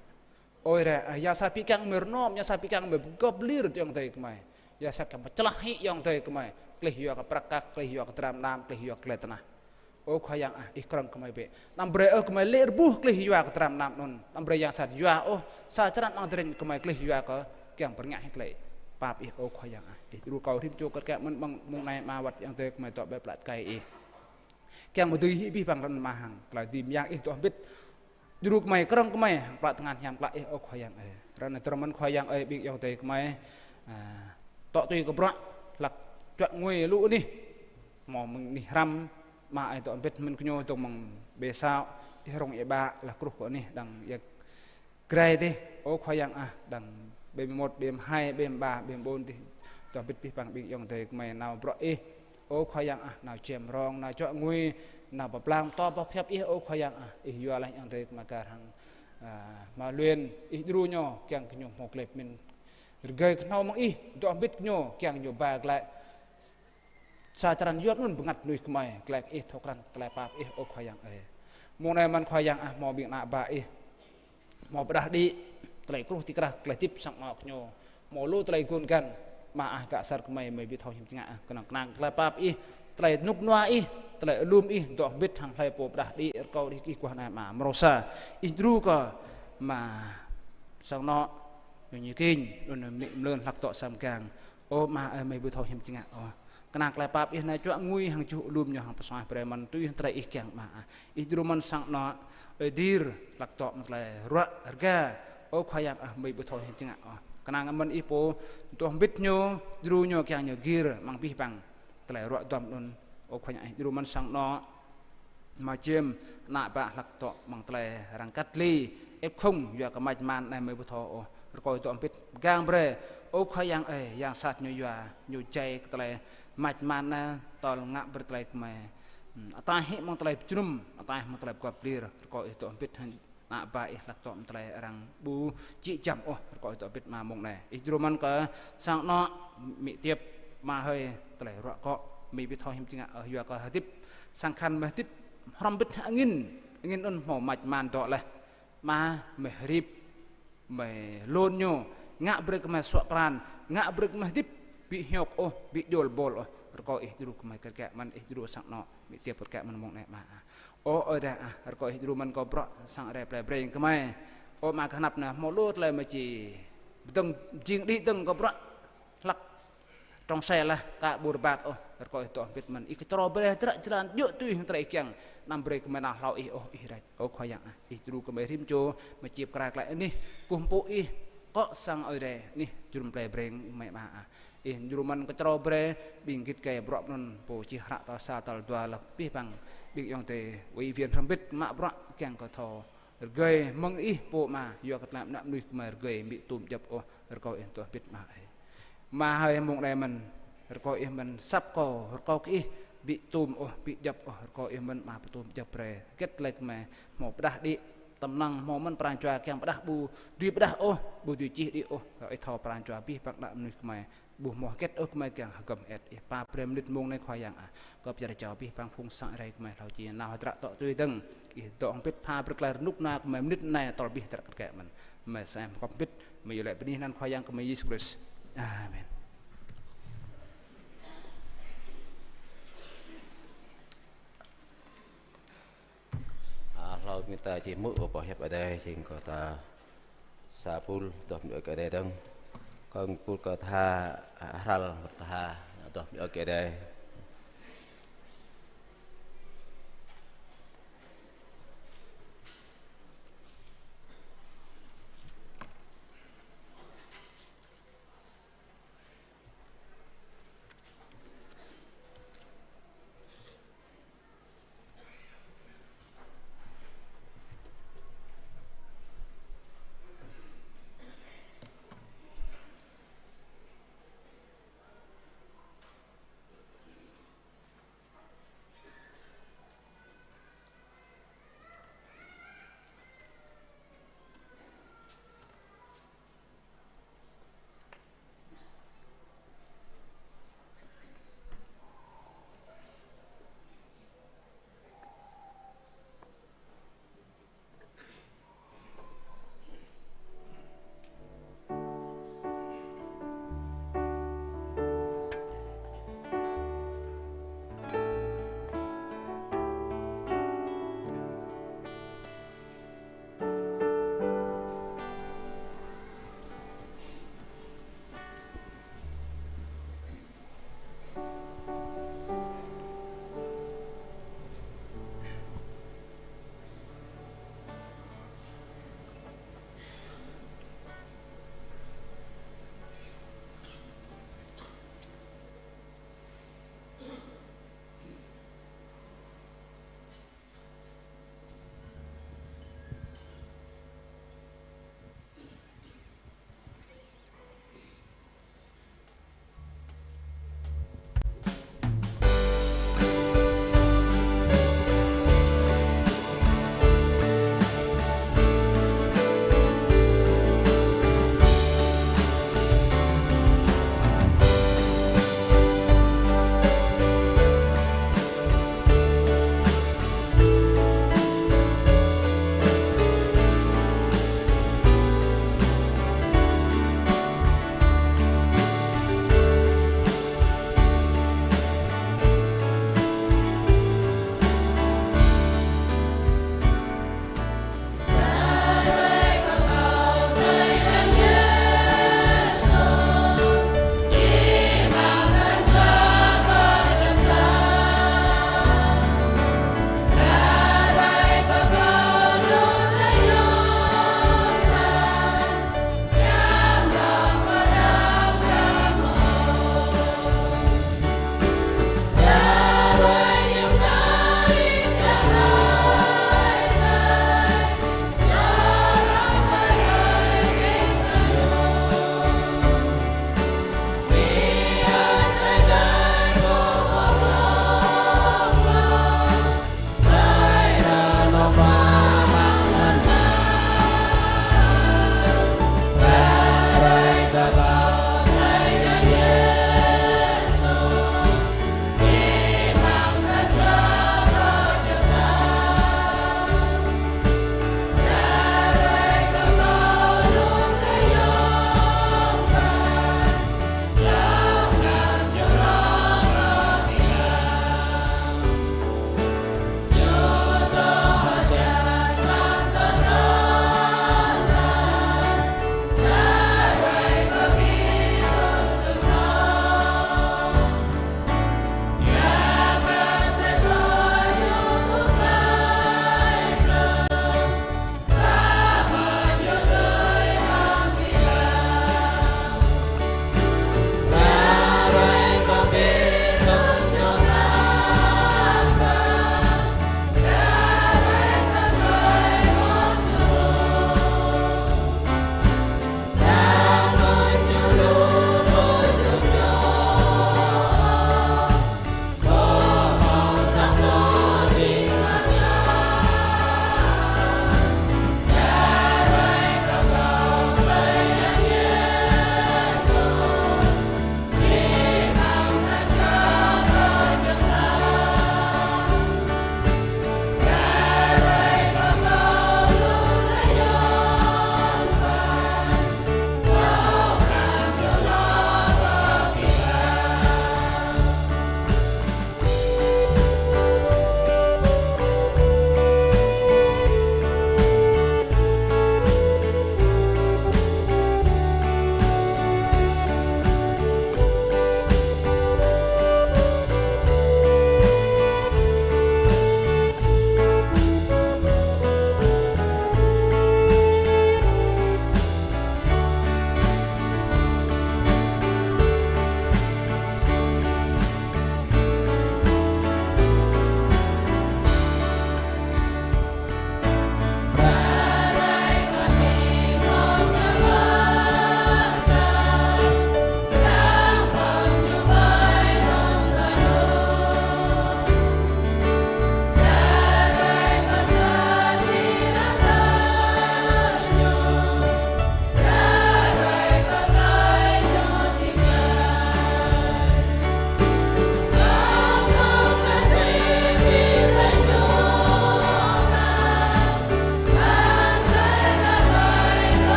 Ơi adơi ah, yang sat ƀu kiăng gơmơi rơnŏm, yang sat ƀu kiăng gơmơi pơgop lir ayŏng adơi gơmơi. Yang sat kiăng pơčlah hĭ ayŏng adơi gơmơi. Tơlơi yua kơ prăk kăk, tơlơi yua kơ dram nam, tơlơi yua kơ glai tơnah. Ơ Khua Yang ah, ih krơ̆ng gơmơi bĕ. Anăm brơi ôh gơmơi lê̆ rơbuh tơlơi yua kơ dram nam anŭn. Anăm brơi yang sat yua ôh, sa črăn amăng tơring gơmơi tơlơi yua kơ kiăng pơrngă hĭ tơlơi pap ih, ơ Khua Yang ah. Ih djru kơ gơmơi rĭm čô kơt kă mơ̆n mơ̆ng mông anai mă wơ̆t ayŏng adơi gơmơi dŏ ƀơi plă tơkai ih. Kiăng mơ̆ dưi hĭ abih bang răn mă hăng tơlơi dưi mơyang ih dŏ hơbĭt. Djru gơmơi, krơ̆ng gơmơi hăng plă tơngan hiam klă ih, ơ Khua Yang ơi. Ră anai tơrơmăn Khua Yang ơi, ƀing ayŏng adơi gơmơi, ah, dŏ tui kơ bruă hlak čuă ngui lu anih. Hmâo mơ̆ng anih hrăm, mă ai dŏ hơbĭt mơ̆n kơ ñu dŏ mơ̆ng ƀơi Săo, ih rông ih ƀă, laih kruh kơ anih đang ia grai tih, ơ Khua Yang ah, đang ƀơi mơmŏt, ƀơi mơhai, ƀơi mơba, ƀơi mơƀôn tih. Dŏ hơbĭt abih bang ƀing ayŏng adơi gơmơi nao bruă ih, ơ Khua Yang ah, nao čem rong, nao čuă ngui, nao pơblang tơlơi pơhiăp ih, ơ Khua Yang ah. Ih yua laih ayŏng adơi gơmơi kar hăng, ah, Ama Luen, ih djru ñu kiăng kơ ñu hmâo tơlơi pơmĭn rơgơi kơhnâo mơ̆ng ih, dŏ hơbĭt kơ ñu kiăng ñu ba glaĭ sa črăn yua anŭn bơngăt mơnuih gơmơi, glaĭ kơ ih thâo krăn tơlơi pap ih, ơ Khua Yang ơi. Mông anai mơ̆n Khua Yang ah, hmâo ƀing ană bă ih hmâo pơrơđah đĭ tơlơi kruh ti krah tơlơi hơdip sang anŏ kơ ñu. Hmâo lu tơlơi gun găn, mă ah gah asar gơmơi, gơmơi ƀu thâo hiư̆m či ngă ah, kơnang kơnang tơlơi pap ih, tơlơi rơnŭk rơnua ih, tơlơi alum ih, dŏ hơbĭt hăng hlơi pô pơrơđah đĭ, rơkâo đĭ ih guah anai mă mrô sa. Ih djru kơ mă sang anŏ, ñu ñu kĭn, anŭn mĭ mlơn hlak dŏ sang mgang. Ơ mă ơi, gơmơi ƀu thâo hiư̆m či ngă ôh. Kơnang tơlơi pap ih nao čuă ngui hăng čuh alum ñu hăng pơsuaih brơi mơ̆n tui hăng tơlơi ih kiăng mă ah. Ih djru mơ̆n sang anŏ, ơi Dir, hlak dŏ mơ̆ng tơlơi ruă rơga. Ơ Khua Yang ah, gơmơi ƀu thâo hiư̆m či ngă ôh. Kơnang mơ̆n ih pô dŏ hơbĭt ñu, djru ñu kiăng ñu gir amăng abih bang tơlơi ruă duăm anŭn. Ơ Khua Yang ah, ih djru mơ̆n sang anŏ, mă čem, ană bă hlak dŏ mơ̆ng tơlơi arăng kăt lĭ, ĕp khŏng yua kơ mač man anai gơmơi ƀu thâo ôh. Rơkâo ih dŏ hơbĭt pơgang brơi. Ơ Khua Yang ơi, yang sat ñu yua, ñu jai kơ tơlơi Mač man anai tơl ngă brơi tơlơi kơmơi. Hmm, ataih hĭ mơ̆ng tơlơi pơjơnum, ataih mơ̆ng tơlơi pơgop lir, rơkâo ih dŏ hơbĭt hăng ană bă ih hlak dŏ mơ̆ng tơlơi arăng ƀu jĕ jăm ôh, rơkâo ih dŏ hơbĭt mơ̆ng mông anai. Ih djru mơ̆n kơ sang anŏ, amĭ tiap, ama hơi, tơlơi ruă akŏ, amĭ ƀu thâo hiư̆m či ngă, ơ, yua kơ hơdip, sang khăn mơi hơdip, hrŏm hơbĭt hăng angin, angin anŭn hmâo mač man dŏ laih. Ama mơi hrip, mơi lŏn ñu, ngă brơi kơmơi suă pran, ngă brơi kơmơi hơdip, ƀu hiôk ôh, ƀu djơ̆l ƀôl ôh, rơkâo ih djru kơmơi kơrkă mơ̆n, ih djru sang anŏ, amĭ tiap kơrkă mơ̆n mông anai ama ah. Ơ Ơi Adai ah, rơkâo ih djru mơ̆n kơ bruă sang rai plei Breng kơmơi. Ơ ama gơnăp anai, hmâo lu tơlơi mơi či pơdơ̆ng jing đĭ dơ̆ng kơ bruă hlăk trông xe lah, ka ƀu rơbat ôh, rơkâo ih dŏ hơbĭt mơ̆n. Ih kơčrâo brơi hơdră jơlan djơ̆ tui hăng tơlơi ih kiăng, anăm brơi kơmơi nao hlâo ih ôh, ih ră. Ơ Khua Yang ah, ih djru kơmơi rĭm čô, mơi či pơkra glaĭ anih, kơkuh pơpŭ ih, akŏ sang Ơi Adai, anih jơnum plei Breng kơmơi ama ah. Ih djru mơ̆n kơčrâo brơi, ƀing git gai bruă anŭn, pô čih hră tal sa tal dua lah abih bang, ƀing ayŏng adơi, ủy viên hrŏm hơbĭt mă bruă kiăng kơ thâo rơgơi mơ̆ng ih pô ama, yua kơ tơlơi ană mơnuih kơmơi rơgơi ƀu tum djŏp ôh, rơkâo ih dŏ hơbĭt ama ơi. Ama hơi mông anai mơ̆n, rơkâo ih mơ̆n săp kâo, rơkâo kơ ih ƀu tum ôh, ƀu djŏp ôh, rơkâo ih mơ̆n ama pơtum djŏp brơi. Hơget tơlơi kơmơi hmâo pơdah đĭ, tơm năng hmâo mơ̆n pran jua kiăng pơdah ƀu dưi pơdah ôh, ƀu dưi čih đĭ ôh, rơkâo ih thâo pran jua abih bang ană mơnuih kơmơi. Ƀu hmâo hơget ôh kơmơi kiăng hơgŏm hơet, ih pap brơi mơnit mông anai Khua Yang ah. Kơ pơyơr jao abih bang phung sang rai kơmơi hlâo či nao hơdră dŏ tui dơ̆ng. Ih dŏ hơbĭt pha brơi tơlơi rơnŭk na kơmơi mơnit anai tơl abih hơdră kơrkă mơ̆n. Mơi sem hơgŏm hơbĭt, mơi iâu laĭ bơni anăn Khua Yang kơmơi Yêsu Krist. Amen. A, hlâo ƀing ta či hmư̆ boh hiăp Ơi Adai, jing kơ ta sa pul, dŏ mơ̆ng Ơi Adai dơ̆ng. Kơ̆ng pul kơ tha, a, hrăl kơ tha, dŏ mơ̆ng Ơi Adai.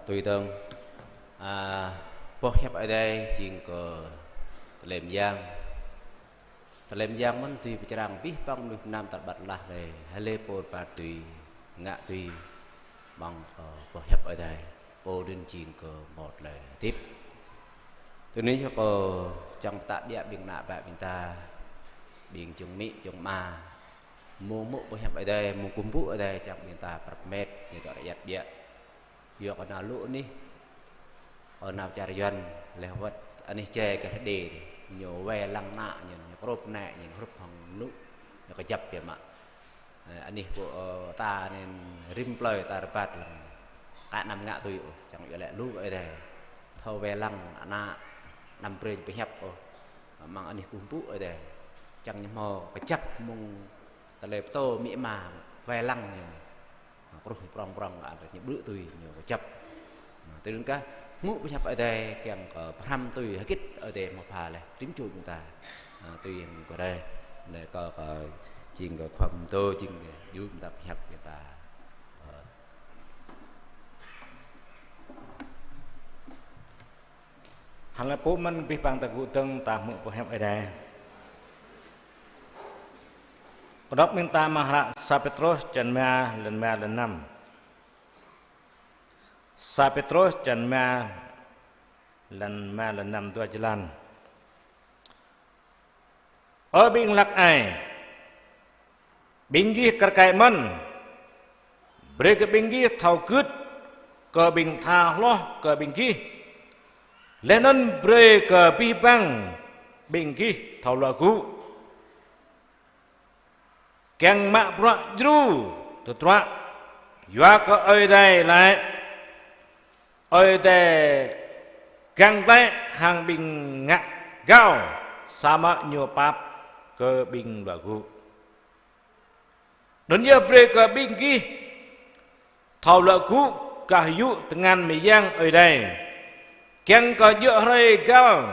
Tui tơ̆ng, a, boh hiăp Ơi Adai jing kơ tơlơi mơyang. Tơlơi mơyang mơ̆n dưi pơčrang abih bang mơnuih mơnam ta ƀat lah lĕ, hlơi pô ƀat dưi ngă tui mơ̆ng, ơ, boh hiăp Ơi Adai. Pô anŭn jing kơ hmâo tơlơi hơdip. Tui anŭn yơh kâo čang pơtă biă ƀing ană bă ƀing ta, ƀing čơ̆ng amĭ čơ̆ng ama. Mơ̆ng hmư̆ boh hiăp Ơi Adai, mơ̆ng kơkuh pơpŭ Ơi Adai, čang ƀing ta prăp met, ñu tŏ rơiăt biă. Yua kơ ană lu anih, ơ, nao čar Yuan, leh wơ̆t anih čai kơ hơđê, ñu wai lăng ană ñu, ñu krŏp ană ñu, hrup hăng lu, ñu kơjăp biă mă. Ơ, anih pô, ơ, ta anŭn rĭm plơi ta rơbat lăng. Ka anăm ngă tui ôh, čang yua lĕ lu Ơi Adai. Thâo wai lăng ană, anăm brơi pơhiăp ôh. Mơ̆ng anih kơkuh pơpŭ Ơi Adai. Čang ñu hmâo kơjăp mơ̆ng tơlơi pơtô amĭ ama wai lăng ñu. Kruh prong prong, anŭn ñu ƀrư̆ tui ñu kơjăp. Tui anŭn kah, hmư̆ boh hiăp Ơi Adai kiăng kơ pơhrăm tui hơgĕt Ơi Adai hmâo pha leh rĭm čô ƀing ta. Tui hăng kơ rơi. Anai kâo, kâo jing kơ khua pơtô, jing kơ djru ƀing ta pơhiăp ƀing ta. Hăng lĕ pô mơ̆n abih bang ta gŭ dơ̆ng ta hmư̆ boh hiăp Ơi Adai. Pơđŏk ƀing ta mơ̆ng hră sa Pêtrôs črăn rơma, lăn rơma, lăn năm. Sa Pêtrôs črăn rơma, lăn rơma, lăn năm, dua jơlan. Ơ ƀing hlăk ai, ƀing gih kar kaĭ mơ̆n, brơi kơ ƀing gih thâo gưt kơ ƀing tha hloh kơ ƀing gih, laih anŭn brơi kơ abih bang ƀing gih thâo luă gŭ. Kiăng mă bruă djru tơdruă, yua kơ Ơi Adai laĭ: Ơi Adai găng glaĭ hăng ƀing ngă gao, samơ̆ Ñu pap kơ ƀing luă gŭ. Anŭn yơh brơi kơ ƀing gih thâo luă gŭ gah yŭ tơngan mơyang Ơi Adai, kiăng kơ djơ̆ hrơi găl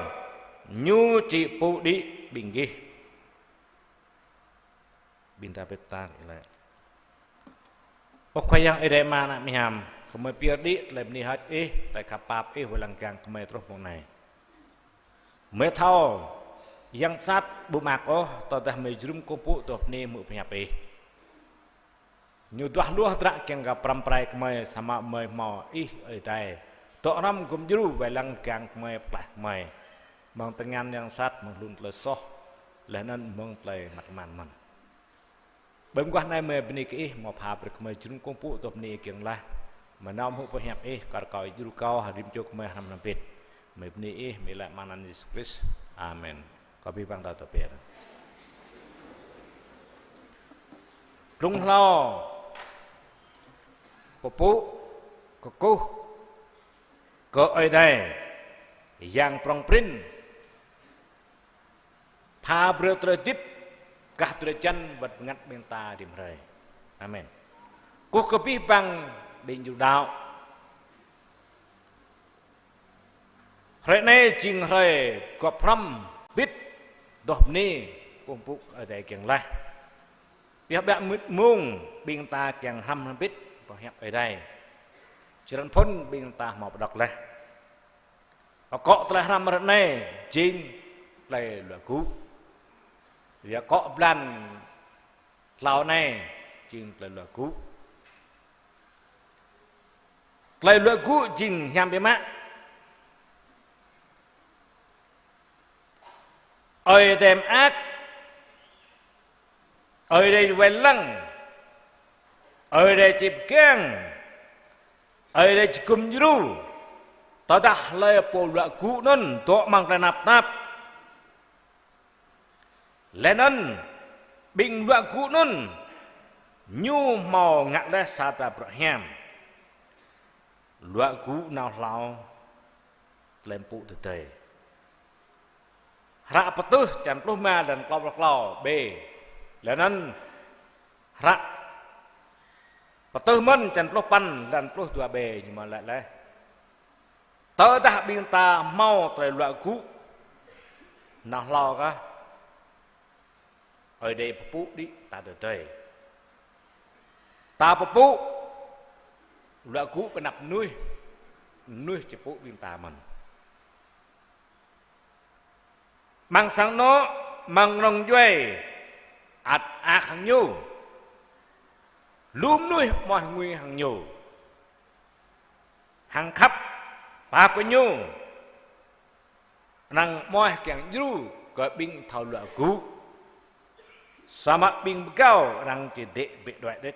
Ñu či pŭ đĭ ƀing gih. Ƀing ta pơtă laĭ. Ơ Khua Yang Ơi Adai Ama, Ană Mơyang, gơmơi pơyơr đĭ tơlơi bơni hơơč Ih, tơlơi khăp pap Ih wai lăng kiăng gơmơi truh mông anai. Gơmơi thâo, yang sat ƀu mơak ôh, tơdah gơmơi jơnum kơkuh pơpŭ tơlơi bơni hmư̆ boh hiăp Ih. Ñu duah hluh hơdră kiăng kơ pơrăm pơrai gơmơi, samơ̆ gơmơi hmâo Ih Ơi Adai dŏ hrŏm gum djru wai lăng kiăng gơmơi, pơklaih gơmơi mơ̆ng tơngan yang sat, mơ̆ng hlŭn tơlơi soh, laih anŭn mơ̆ng tơlơi măt măn mơ̆n. Ƀơi mơguah anai gơmơi bơni kơ Ih, hmâo pha brơi kơ gơmơi jơnum kơkuh pơpŭ tơlơi bơni kiăng laih. Gơmơi nao hmư̆ boh hiăp Ih, kar kâo djru kâo, hăng rĭm čô gơmơi hrăm hrăm bĭt. Gơmơi bơni Ih, gơmơi laĭ amăng anăn Yêsu Krist. Amen. Kâo abih bang ta tơbiă. Blung hlâo pơpŭ kơkuh kơ Ơi Adai, Yang prŏng prin, pha brơi tơlơi hơdip gah drơi jăn wơ̆t bơngăt ƀing ta rĭm hrơi. Amen. Kơkuh kơ abih bang ƀing djru đaŏ. Hrơi anai jing hrơi gŏp hrŏm bĭt adoh bơni kơkuh pơpŭ Ơi Adai kiăng laih. Biă biă mơ̆ng mông ƀing ta kiăng hrăm hrăm bĭt boh hiăp Ơi Adai. Črăn phŭn ƀing ta hmâo pơđŏk laih. Akŏ tơlơi hrăm hrơi anai jing tơlơi luă gŭ. Yua akŏ blan hlâo anai jing tơlơi luă gŭ. Tơlơi luă gŭ jing hiam biă mă. Ơi Adai mơak, Ơi Adai wai lăng, Ơi Adai či pơgang, Ơi Adai či gum djru, tơdah hlơi pô luă gŭ anŭn dŏ amăng tơlơi tơnap tap. Laih anŭn ƀing luă gŭ anŭn ñu hmâo ngă laih sa ta bruă hiam. Luă gŭ nao hlâo tơlơi pơpŭ tơdơi. Hră Pơtưh črăn pluh rơma lăn klâo pluh klâo B. Laih anŭn hră Pơtưh mơ̆n črăn pluh păn lăn pluh dua B ñu hmâo laĭ laih. Tơdah ƀing ta hmâo tơlơi luă gŭ nao hlâo kah, Ơi Adai pơpŭ đĭ ta tơdơi. Ta pơpŭ luă gŭ kơ anăp mơnuih. mơnuih či pŭ ƀing ta mơ̆n. Amăng sang anŏ, amăng rŏng djuai, ăt mơak hăng ñu. Lu mơnuih amoih ngui hăng ñu, hăng khăp pap kơ ñu. Arăng amoih kiăng djru kơ ƀing thâo luă gŭ. Samơ̆ ƀing pơgao arăng či dĕ bĕ đuaĭ đĕč.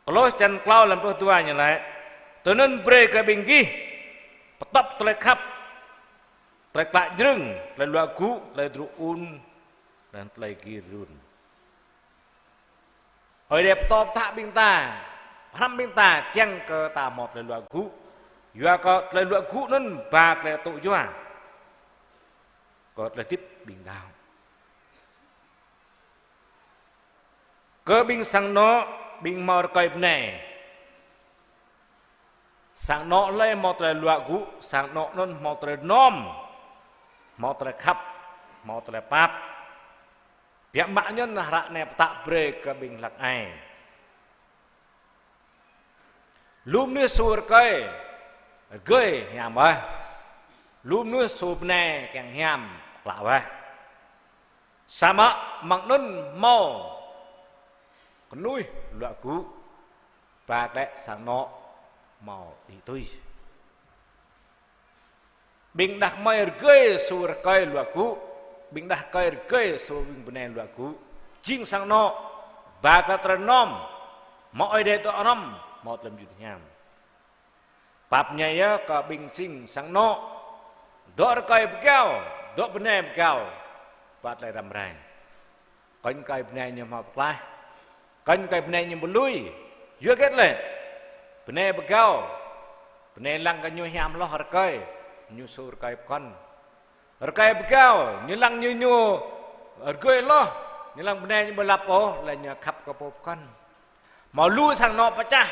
Kôlôs črăn klâo lăm pluh dua ñu laĭ: Tui anŭn brơi kơ ƀing gih pơtŏp tơlơi khăp, tơlơi klă jrưng, tơlơi luă gŭ, tơlơi djru ŭn, laih anŭn tơlơi gir run. Ơi Adai pơtô pơtă ƀing ta, pơhrăm ƀing ta kiăng kơ ta hmâo tơlơi luă gŭ. Yua kơ tơlơi luă gŭ anŭn ba tơlơi tŭ yua kơ tơlơi hơdip ƀing đaŏ. Kơ ƀing sang anŏ, ƀing hmâo rơkơi bơnai. Sang anŏ hlơi hmâo tơlơi luă gŭ, sang anŏ anŭn hmâo tơlơi rơnŏm, hmâo tơlơi khăp, hmâo tơlơi pap. Biă mă ñu anŭn hră anai pơtă brơi kơ ƀing hlăk ai. Lu mơnuih su rơkơi, rơgơi hiam wơh. Lu mơnuih su bơnai kiăng hiam klă wơh. Samơ̆ amăng anŭn hmâo kơnuih luă gŭ, ba glaĭ sang anŏ hmâo đĭ tui. Ƀing đah kơmơi rơgơi su rơkơi luă gŭ, ƀing đah rơkơi rơgơi su ƀing bơnai luă gŭ. Jing sang anŏ, ba glaĭ tơlơi rơnŏm, hmâo Ơi Adai dŏ hrŏm, hmâo tơlơi mơyun hiam. Pap ñai yơh kơ ƀing jing sang anŏ, dŏ rơkơi pơgao, dŏ bơnai pơgao, ba tơlơi răm rai. Kơnh rơkơi bơnai ñu hmâo pơklaih, kơnh rơkơi bơnai ñu ƀu lui. Yua hơget lĕ? Bơnai pơgao, bơnai lăng kơ ñu hiam hloh rơkơi, ñu su rơkơi pơkŏn. Rơkơi pơgao, ñu lăng ñu, ñu rơgơi hloh, ñu lăng bơnai ñu ƀu lăp ôh, laih ñu khăp kơ pô pơkŏn. Hmâo lu sang anŏ pơčah,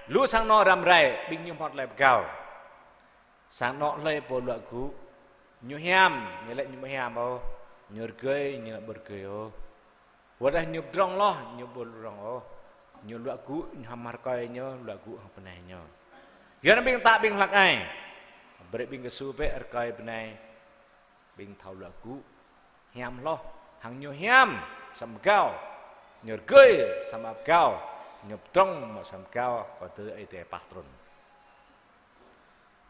lu sang anŏ răm rai, ƀing ñu hmâo tơlơi pơgao. Sang anŏ hlơi pô luă gŭ, ñu hiam, ñu laĭ ñu ƀu hiam ôh, ñu rơgơi, ñu laĭ ƀu rơgơi ôh. Wơ̆t dah ñu pơdrŏng hloh, ñu ƀu pơdrŏng ôh. Ñu luă gŭ, ñu hăm rơkơi ñu, luă gŭ hăng bơnai ñu. Yua anŭn ƀing ta ƀing hlăk ai, brơi ƀing kơsu bĕ rơkơi bơnai ƀing thâo luă gŭ, hiam hloh, hăng ñu hiam samơ̆ pơgao, ñu rơgơi samơ̆ pơgao, ñu pơdrŏng mă samơ̆ pơgao, kơ tơlơi Ơi Adai pah trŭn.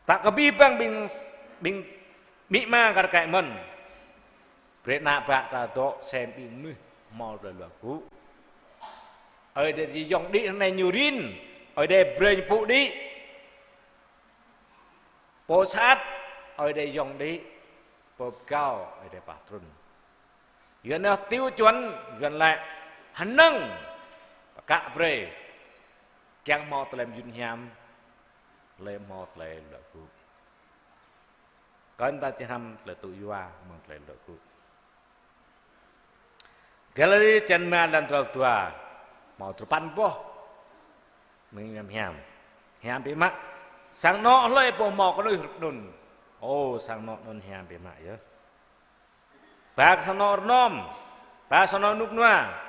Ta kơ abih bang ƀing, ƀing amĭ ama kar kaĭ mơ̆n. Brơi ană bă ta dŏ sem ƀing mơnuih hmâo tơlơi luă gŭ. Ơi Adai či yŏng đĭ hrơi anai ñu rin, Ơi Adai brơi ñu pŭ đĭ. Pô sat, Ơi Adai yŏng đĭ, pô pơgao, Ơi Adai pah trŭn. Yua anŭn tiêu chuẩn, Yuan laĭ hơnơ̆ng pơkă brơi, kiăng hmâo tơlơi mơyun hiam, tơlơi hmâo tơlơi luă gŭ. Kơnh ta či hrăm tơlơi tŭ yua mơ̆ng tơlơi luă gŭ. Galati črăn rơma lăm dua pluh dua, hmâo duapăn boh mơ̆ng hiam, hiam biă mă. Sang anŏ hlơi pô hmâo kơnuih hrup anŭn. Ô, sang anŏ anŭn hiam biă mă yơh. Ba kơ sang anŏ rơnŏm, ba sang anŏ rơnŭk rơnua.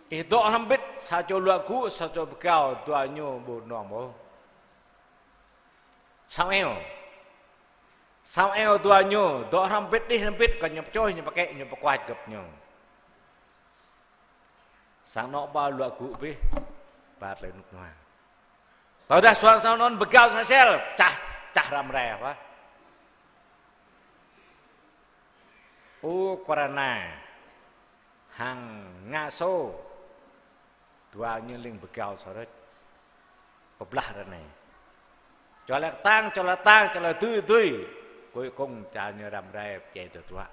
Ih dŏ hrŏm hơbĭt, sa čô luă gŭ, sa čô pơgao, dua ñu ƀu rơnŏm ôh. Sang eo, sang eo dua ñu, dŏ hrŏm hơbĭt, đih hrŏm hơbĭt, kơ ñu pơčoh, ñu pơkĕ, ñu pơkuač gơ̆p ñu. Sang anŏ ba luă gŭ abih, ba tơlơi rơnŭk rơnua. Tơdah suang sang anŏ anŭn pơgao sa sel, čah, čah răm rai hă. Ukraina hăng Nga Sô, dua ñu leng pơgao sa rơč, pơblah ră anai. Čô laĭ kơtang, čô laĭ kơtang, čô laĭ dưi, dưi. Cuối cùng čar ñu răm rai pơdjai tơdruă.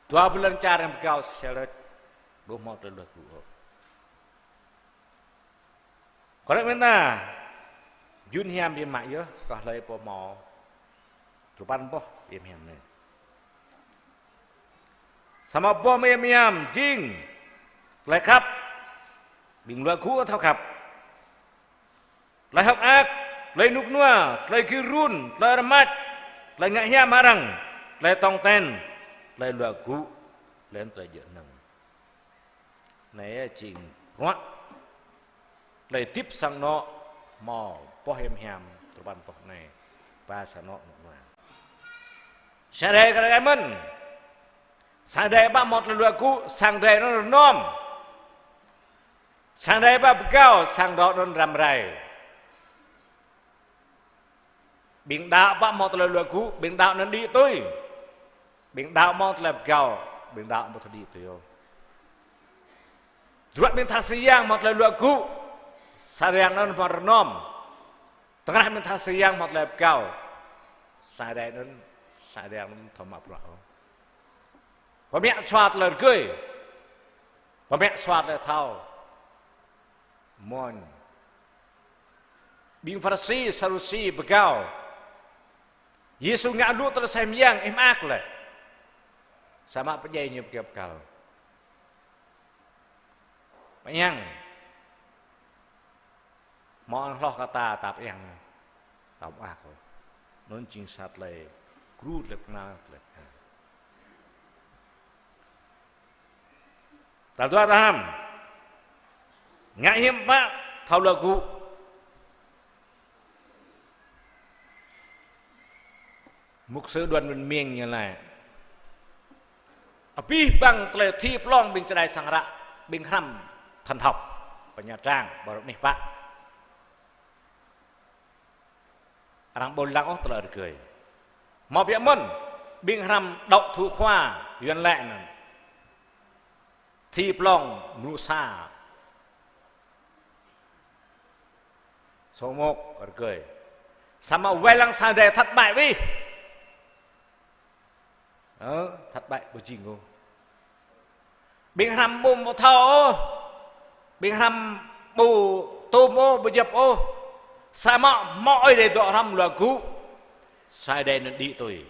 Dua blan čar ñu pơgao sa sel rơč, ƀu hmâo tơlơi luă gŭ ôh. Kơ ră anai mơ̆n ta, mơyun hiam biă mă yơh, kơ hlơi pô hmâo duapăn boh hiam hiam anai. Samơ̆ boh mơyun hiam jing tơlơi khăp, ƀing luă gŭ thâo khăp. Tơlơi hơ̆k mơak, tơlơi rơnŭk rơnua, tơlơi gir run, tơlơi rơmač, tơlơi ngă hiam hơrăng, tơlơi tong ten, tơlơi luă gŭ, laih anŭn tơlơi djơ̆ hơnơ̆ng. Anai jing bruă tơlơi hơdip sang anŏ hmâo boh hiam hiam, Tơpăn tŏh anai, ba sang anŏ anŏ anua. Sang Ơi Adai kơ rơkơi mơ̆n. Sang Ơi Adai ƀă hmâo tơlơi luă gŭ, sang Ơi Adai anŭn rơnŏm. Sang Ơi Adai ƀă pơgao, sang Ơi Adai anŭn răm rai. Ƀing đaŏ ƀă hmâo tơlơi luă gŭ, ƀing đaŏ anŭn đĭ tui. Ƀing đaŏ hmâo tơlơi pơgao, ƀing đaŏ ƀu thâo đĭ tui ôh. Tơdruă ƀing tha sang yang hmâo tơlơi luă gŭ, sang yang anŭn hmâo rơnŏm. Tơkrah ƀing tha sang yang hmâo tơlơi pơgao, sang Ơi Adai anŭn, sang Ơi Adai anŭn thâo mă bruă ôh. Pơmĕ sua tơlơi rơgơi, pơmĕ sua tơlơi thâo. Mơ̆n. Ƀing Pharisi, Sadusi pơgao. Yêsu ngă lu tơlơi sem yang, ih mơak lĕ. Samơ̆ pơdjai ñu pơkăl pơkăl. Pơiăng. Hmâo hloh kơ ta, ta pơiăng. Ta mơak ôh. Anŭn jing sa tơlơi gru tơlơi pơkơnăl tơlơi pơkơnăl. Tal dua ta hrăm. Ngă hiam pă thâo luă gŭ. Mục sư Đoàn Văn Miêng ñu laĭ: Abih bang tơlơi thi pơlong ƀing čơđai sang hră, ƀing hrăm thần học, pơ Nha Trang, ƀơi rơnŭk anih pă. Arăng ƀu lăng ôh tơlơi rơgơi. Hmâo biă mơ̆n, ƀing hrăm đậu thủ khoa, Yuan laĭ anŭn. Thi pơlong mơnuih sa. Số một rơgơi. Samơ̆ wai lăng sang Ơi Adai thất bại wih. Ơ, thất bại ƀu jing ôh. Ƀing hrăm ƀu mă thâo ôh. Ƀing hrăm ƀu tŭm ôh, ƀu djŏp ôh. Samơ̆ hmâo Ơi Adai dŏ hrăm luă gŭ. Sang Ơi Adai anŭn đĭ tui.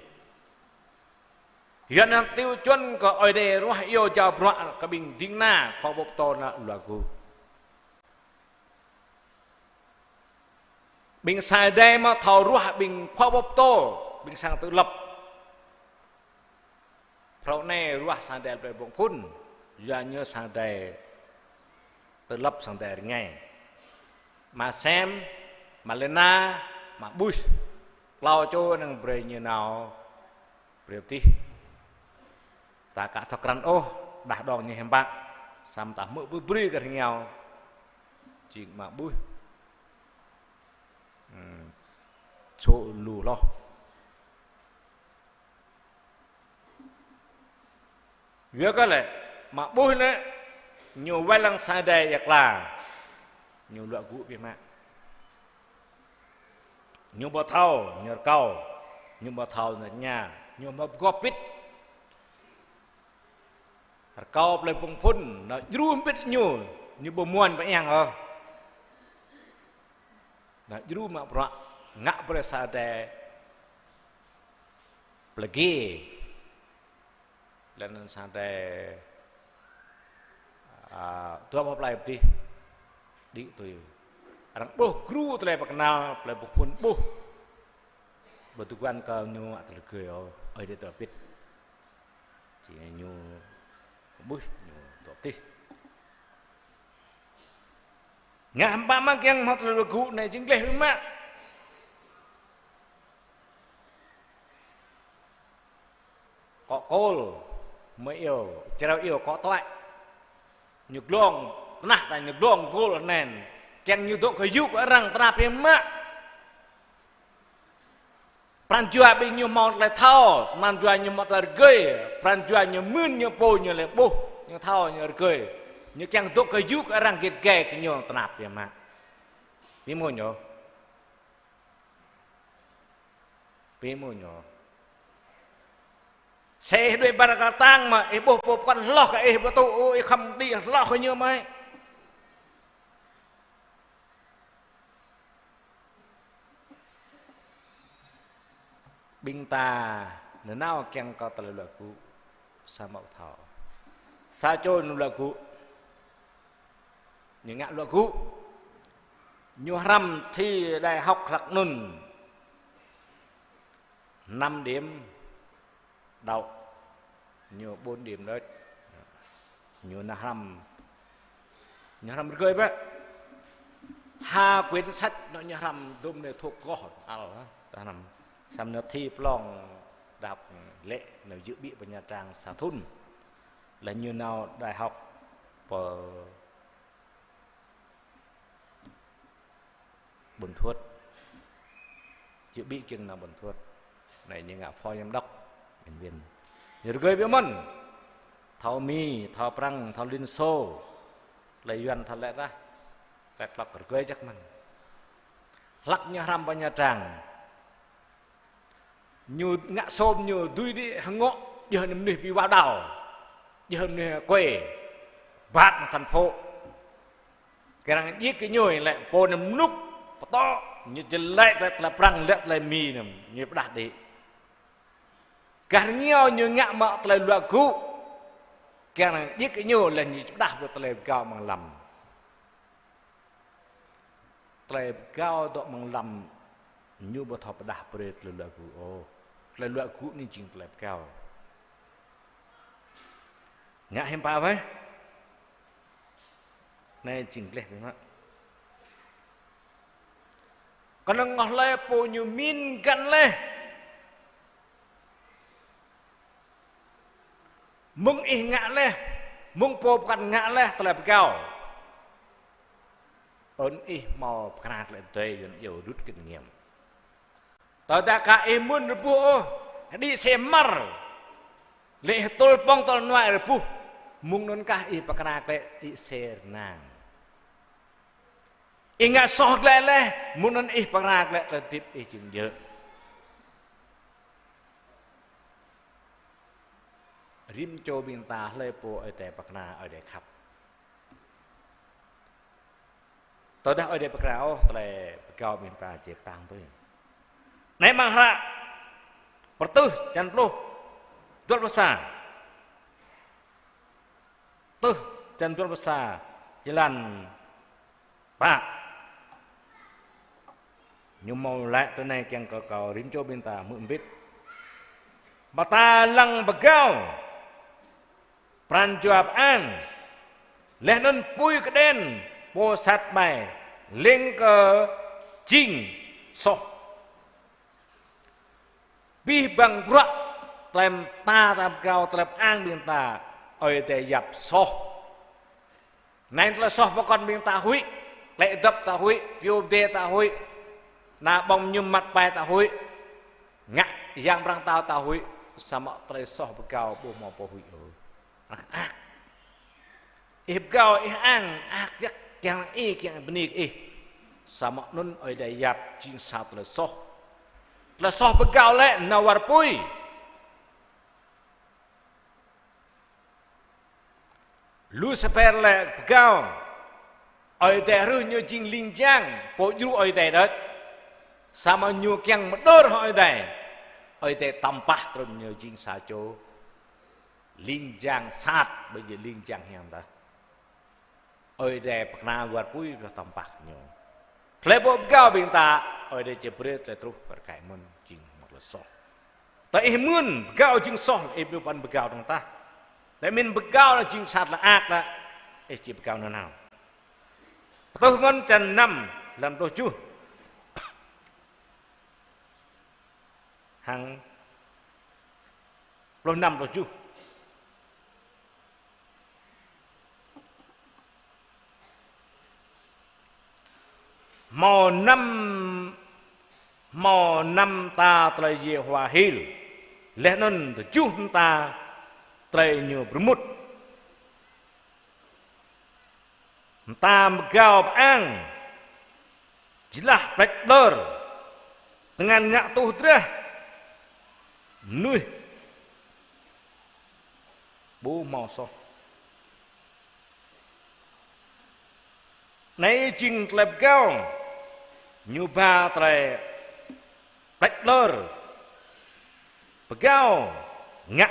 Yua anŭn tiêu chuẩn kơ Ơi Adai ruah iâu jao bruă kơ ƀing ding kơna khua pô pơtô anŭn luă gŭ. Ƀing sang Ơi Adai mă thâo ruah ƀing khua pô pơtô, ƀing sang tự lập. Phrâo anai ruah sang Ơi Adai plei Bông Phun, yua ñu sang Ơi Adai tự lập sang Ơi Adai rơngai. Mă Sem, mă Lena, mă Bush. Klâo čô năng brơi ñu nao brơi pơtih. Ta ka thâo krăn ôh, đah đong ñu hiam pă. Samơ̆ ta hmư̆ brơi brơi kơ rơngiao. Jing mă Bush. Hmm. Sô lu hloh. Yua kơ lĕ, mă Bush lĕ, ñu wai lăng sang Ơi Adai ia kla. Ñu luă gŭ biă mă. Ñu ƀu thâo, ñu rơkâo. Ñu ƀu thâo, ñu tơña. Ñu ƀu pơgop pĭt. Rơkâo plei Bông Phun, nao djru hơbĭt ñu, ñu ƀu muan pơiăng ôh. Nao djru mă bruă, ngă brơi sang Ơi Adai plơi gai. Laih anŭn sang Ơi Adai, a, dua boh plơi pơtih đĭ tui. Arăng ƀuh gru tơlơi pơkơnăl, plei Bông Phun ƀuh. Ƀu tŭ guăn kơ ñu mă tơlơi rơgơi ôh, Ơi Adai dŏ pĭt. Jing ñu ƀuh, ñu dŏ pĭt. Ngă hiam pă mă kiăng hmâo tơlơi luă gŭ anai jing gleh biă mă. Akŏ kôl, mơ̆ iâu, črâo iâu akŏ tuai. Ñu glông, tơnah ta ñu glông gôl anŭn. Kiăng ñu dŏ kơ yŭ kơ arăng tơnap biă mă. Pran jua ƀing ñu hmâo tơlơi thâo, pran jua ñu hmâo tơlơi rơgơi, pran jua ñu mưn ñu pô ñu lĕ ƀuh, ñu thâo ñu rơgơi. Ñu kiăng dŏ kơ yŭ kơ arăng git gai kơ ñu tơnap biă mă. Ƀing mơ̆ ñu. Ƀing mơ̆ ñu. Sĕ ih đuaĭ ƀar kơtang mơ̆, ih ƀuh pô pơkŏn hloh kơ ih ƀu tŭ ôh, ih khŏm đĭ hloh kơ ñu mơ̆. Ƀing ta nanao kiăng kơ tơlơi luă gŭ, samơ̆ ƀu thâo. Sa čô ñu luă gŭ, ñu ngă luă gŭ, ñu hrăm thi đại học hlăk anŭn năm điểm đậu, ñu bốn điểm rớt. Ñu nao hrăm, ñu hrăm rơgơi bĕ. Ha quyển sách nao ñu hrăm dôm nao thô koh al, ta hrăm. Samơ̆ nao thi plong đăp lĕ nao djơ̆ ƀĭ pơ Nha Trang sa thŭn. Lĕ ñu nao đại học pơ Buôn Thuột. Djơ̆ ƀĭ kiăng nao Buôn Thuột. Anai ñu ngă phó giám đốc bệnh viện. Ñu rơgơi biă mơ̆n. Thâo Mi, thâo Prăng, thâo Liên Xô. Tơlơi Yuan thâo lĕ tah. Klĕ klŏk rơgơi jăk mơ̆n. Hlăk ñu hrăm pơ Nha Trang. Ñu ngă sôm ñu dưi đĭ hơngŏ, djơ̆ anŭn mơnuih pi wao đao. Djơ̆ anŭn mơnuih kuê. Bat mă thành phố. Kơ arăng djik kơ ñu lĕ pô anŭn mơnŭk, pơtô, ñu jơlĕ tơlơi, tơlơi Prăng lĕ tơlơi Mi anŭn, ñu pơdah đĭ. Gah rơngiao ñu ngă mă tơlơi luă gŭ. Kơ arăng djik kơ ñu lĕ ñu pơdah brơi tơlơi pơgao amăng lăm. Tơlơi pơgao dŏ amăng lăm ñu ƀu thâo pơdah brơi tơlơi luă gŭ ôh. Tơlơi luă gŭ anai jing tơlơi pơgao. Ngă hiư̆m pă wơ̆t? Anai jing gleh biă mă. Kơnơ̆ng ngŏ hlơi pô ñu min găn laih. Mơ̆ng ih ngă laih, mơ̆ng pô pơkŏn ngă laih tơlơi pơgao. Ơn ih hmâo pơkra tơlơi adai, Yuan iâu rút kinh nghiệm. Tơdah ka ih mơ̆n rơbuh ôh, đĭ xe mơ̆r. Lĕ ih tŭl pŏng tŭl nuai rơbuh, mơ̆ng anŭn kah ih pơkra tơlơi đĭ xe rơnang. Ih ngă soh glaĭ laih, mơ̆ng anŭn ih pơkra glaĭ tơlơi hơdip ih jing djơ̆. Rĭm čô ƀing ta hlơi pô Ơi Adai pơkra, Ơi Adai khăp. Tơdah Ơi Adai pơkra ôh, tơlơi pơgao ƀing ta či kơtang tui. Anai amăng hră Pơrơtuh črăn pluh, dua pluh sa. Pơrơtuh črăn dua pluh sa, jơlan pă. Ñu hmâo laĭ tui anai kiăng kơ kâo rĭm čô ƀing ta hmư̆ hơbĭt. Ƀing ta lăng pơgao pran jua pơang, laih anŭn apui kơđen pô sat ƀai, leng kơ jing soh. Abih bang bruă tơlơi ta, ta pơgao tơlơi pơang ƀing ta, Ơi Adai yap soh. Anai tơlơi soh pơkŏn ƀing ta huĭ, klĕ dŏp ta huĭ, pioh dê ta huĭ, ană ƀơ̆ng mơñum măt pai ta huĭ, ngă yang pran tao ta huĭ, samơ̆ tơlơi soh pơgao ƀu hmâo pô huĭ ôh. Ăh, ăh. Ih pơgao, ih ang, ăh, kiăng, kiăng ih, kiăng bơni kơ ih. Samơ̆ anŭn Ơi Adai yap jing sa tơlơi soh. Tơlơi soh pơgao lĕ nao wơr apui. Lucifer lĕ pơgao. Ơi Adai hrih ñu jing ling jang, pô djru Ơi Adai đôč. Samơ̆ ñu kiăng mơđơr hăng Ơi Adai. Ơi Adai tăm pah trŭn ñu jing sa čô ling jang sat, ƀu djơ̆ ling jang hiam tah. Ơi Adai pơkra wơr apui pioh tăm pah ñu. Tơlơi pô pơgao ƀing ta, Ơi Adai či brơi tơlơi truh pơrkai mơ̆n jing hmâo tơlơi soh. Tơdah ih mơ̆n pơgao jing soh, ih ƀu păn pơgao dơ̆ng tah. Tơdah mơ̆n pơgao lĕ jing sat lĕ ak lĕ, ih či pơgao nanao. Pơrơtuh ngŏn črăn năm, lăm pluh tơjuh. Hăng pluh năm pluh tơjuh. Hmâo năm, hmâo năm mơta tơlơi Yêhôwa hil, laih anŭn tơjuh mơta tơlơi ñu pơrơmut. Mơta pơgao pơang, jơlah pleč ƀlơr, tơngan ngă tuh drah, mơnuih ƀu hmâo soh. Anai jing tơlơi pơgao, ñu ba tơlơi pleč ƀlơr, pơgao, ngă